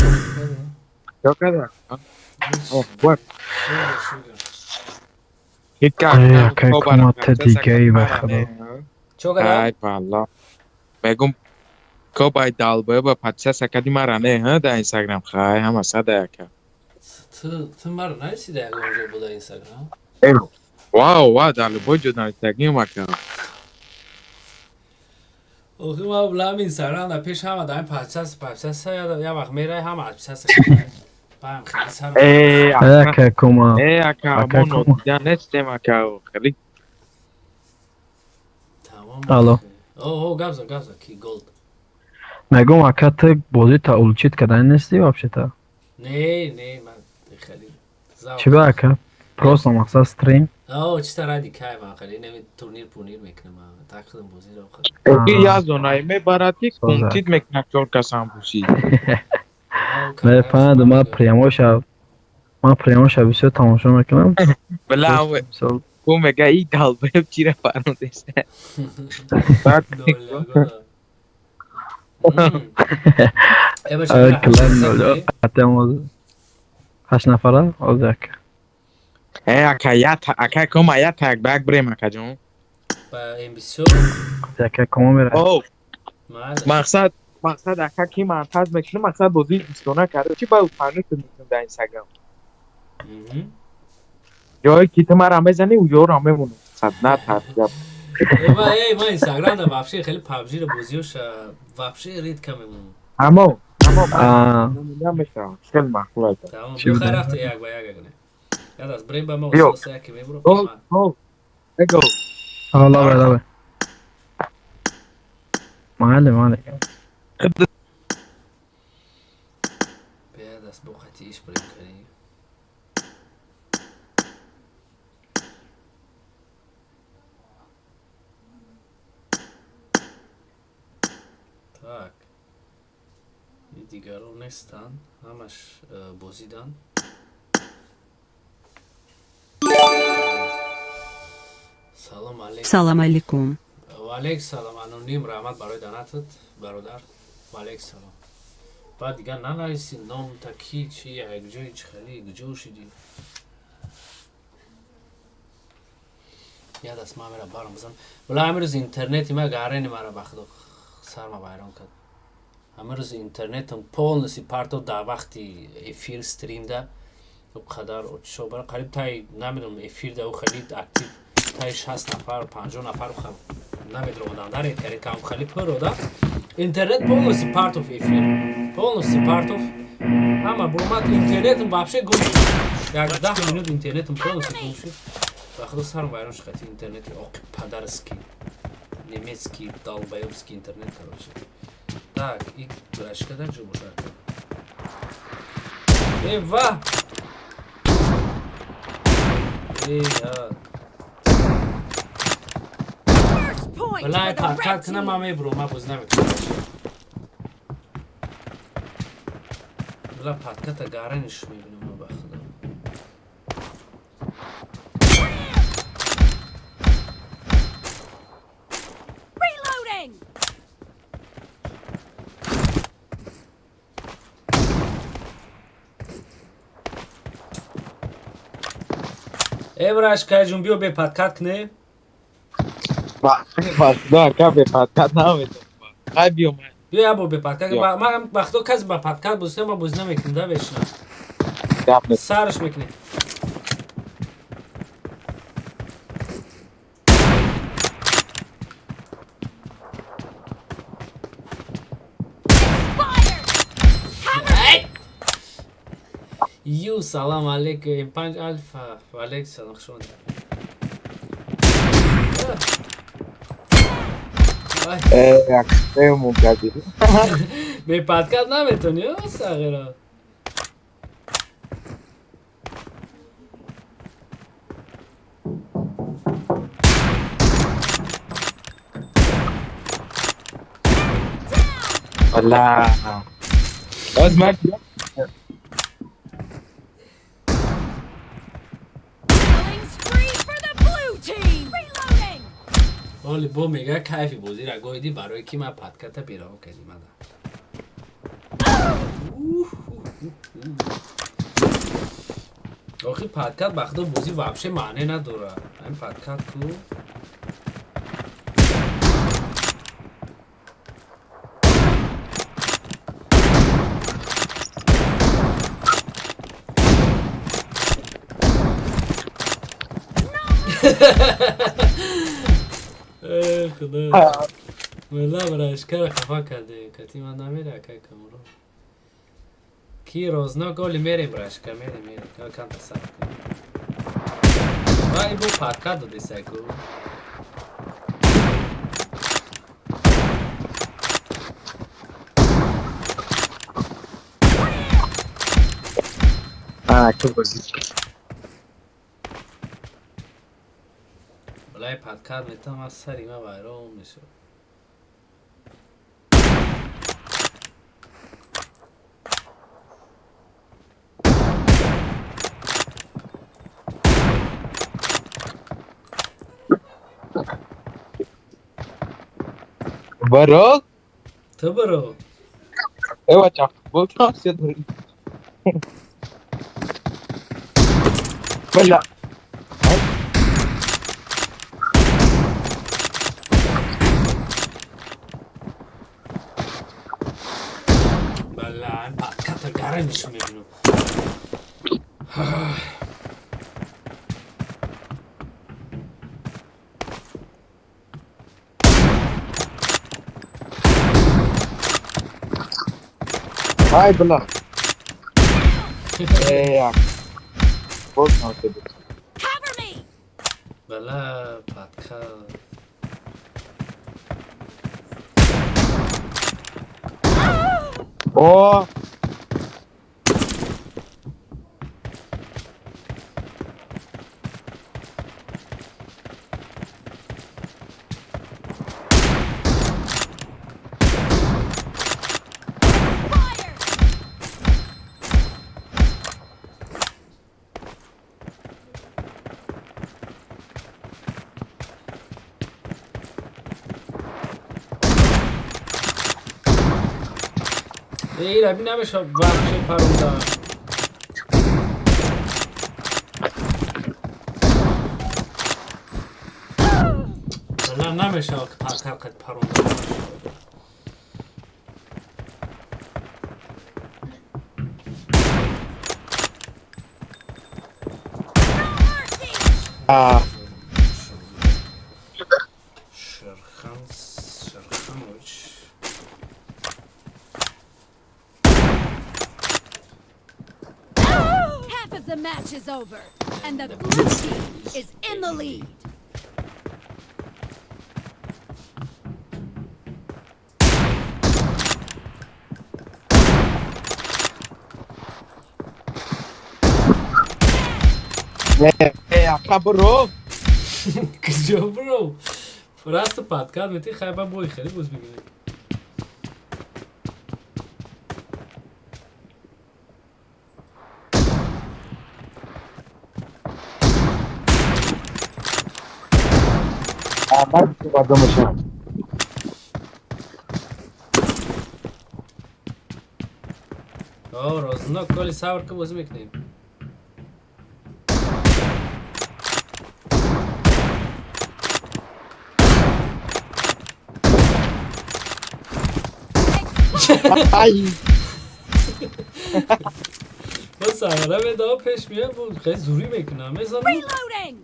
Чо када? Ака, кумата дигаи, ба худо. Чо када? Ай валло. Мегум кобай далбоеба подписаться кади мара не, ҳа, дар Инстаграм. Хай, ҳама сада ака. Ту маро нарасида ягон ҷо буда Инстаграм? Вау, ва, дар любой ҷо нависагим ака. Охи ма булам Инстаграм да пеш ҳама даи подписаться я вақт мерай ҳама подписаться. Баам хеле сар. Э, ака, кума. Э, ака, мо нодида нестем ака, хеле. Тамом. Алло. О, гап зан, гап зан, ки голд. Мегум, ака, ту бозита улучшить кардани нести вообще-то? Не, не, ман хеле завқ. Чӣ ба, ака? Просто мақсад стрим. О, чита ради кайф хеле неми турнир пурнир мекунам. Так худам бозиро худ. Ки я зонай мебарад ки кунтид мекунад чор касам буши. Не, фаҳмидам, ман прямоша бисёр тамошо мекунам. Била, ӯ мега и долбоеб чира фармудест. Баъд Клан ҳашт нафара ҳозир, ака. Э, ака, я ака кома я так бак брем, ака ҷон. Ба МБС. Ака, кома мерай. О, мақсад ака ки монтаж мекунам, мақсад бозии дӯстона карда чи ба фанут мекунам дар Инстаграм. Ҷое ки ту мара мезанӣ, ӯ ёро мемонам. Сад на тарҷаб. Эй, ман Инстаграм да вообще хеле PUBG-ро бозиёша вообще редко мемонам. Амо, амо, намешавам. Хеле маъқул аст. Тамом, бихай рафта як ба як агне. Яд аз брем ба ма Биё. усоса яке мебурам. Гол, гол. Его. Лабай, лабай. Майли, майли. Биёд аз бо қати иш брем кунӣ. Так. Дигаро нестанд, ҳамаш бозиданд. Салом алейкум. Салам алейкум. Ва алейк салом, аноним, раҳмат барои донатат, бародар. Ва алейк салом. Баъд дигар нанависи номта, ки, чи, якҷои, чи хеле, куҷо шидӣ. Я даст ма мера барам бизан. Вала, ҳамин интернети ма гарени мара, ба худо, сарма вайрон кард. Ҳамин рӯз интернетам полностью партов дар вақти эфир, стримда қадар отишо бара, қариб таи, намедонам, эфирда ӯ хеле актив таи 60 нафар, 50 нафар намедромадам дар эткари кам, хеле пур ода. Интернет полностью партов, эфир полностью партов, ҳама бурмад, интернетам вообще гум шуд. Як 10 минут интернетам полностью гум шуд. Ба худо, сарм вайрон шуд хати интернети оқи падарский, немецкий, долбоёбский интернет. Короче, так, и брашка дар ҷо бошад. Э, ва э. Валай, подкат кунам, ман мебурам, ман боз намекунам. Била, подката гараниш мебинам, ба худо. Reloading! Э, брашкаҷун, биё, бе подкат кне. Ба ака, бе подкат наметавонам. Хай, биё ман. Биё, я бо бе подкат. Ман, ба худо, касе ба подкат бозӣ, ман бозӣ намекунам да, вечно. Гап нест. Сарш мекунем. Expired! Ю, салам алейкум, М5 Альфа. Ва алейкум салом, хуш омадед. Э, як кардӣ. Бе подкат наметонӣ, сағира? Вала. Боз ман. Killing spree for the blue team! Reloading! Оли бо мега, кайфи бозиро гоиди, барои ки ман подката бераҳо кардӣ мада. Охи, подкат, ба худо, бозӣ вообще маъне надорад. Ҳамин подкат ку. Э, худо, мела, брашкара хафа карде, кати ман намера, акай камро. Ки рознок, оли мерем, брашка, мерем, мерем, камта сабр кун. Вай, бо подкат додеса ку. Ака, бозӣ. Валай, подкат метам, аз сари ма вайрон мешавад. Баро? Ту баро. Э, бача, футбол тамошо дорӣ? Бала. Бала, подката гараниш мебинам. Ай, бала. Э, як. Футбол тамошо дорӣ. Cover me! Бала, подкат. О! Fire! Эй, раби намеша вообще паронда. Ла намеша партал қад паронда. Шерхан Шерханович. Half of the match is over, and the blue team is in the lead. Ака бро. Куҷо бро? Просто подкат мети хайба бой хеле боз мегирӣ. Ман бадомашам. О, розно коли сабр ка бозӣ мекунем. Ай. Бо сабра медава пеш меяд, бо хеле зурӣ мекунам. Мезанам. Reloading!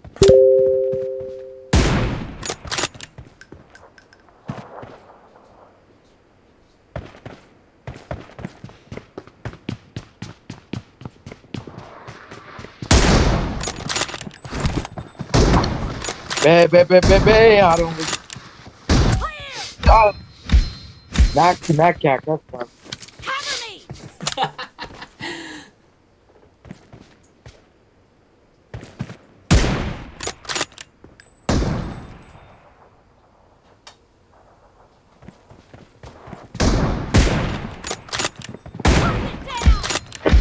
Бе бе бе бе бе аром. Нак нак ака. Cover me!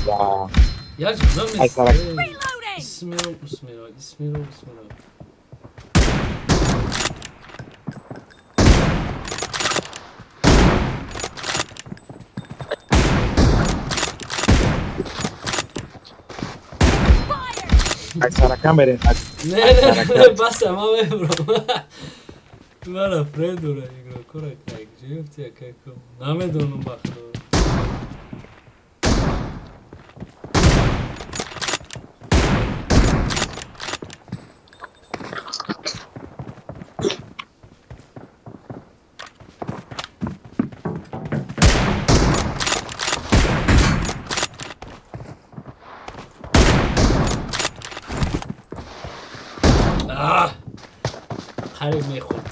Я. Як ҷонам Ай, нест. сарак. Reloading! Исмиров, Усмиров, Исмиров, Усмиров. Ай саракам берем. Не, не, не, баса, ман мебурам. Мара френд дора игрокора как ҷифт я как намедонам ба худо. Аҳ! Қариб мехӯрд.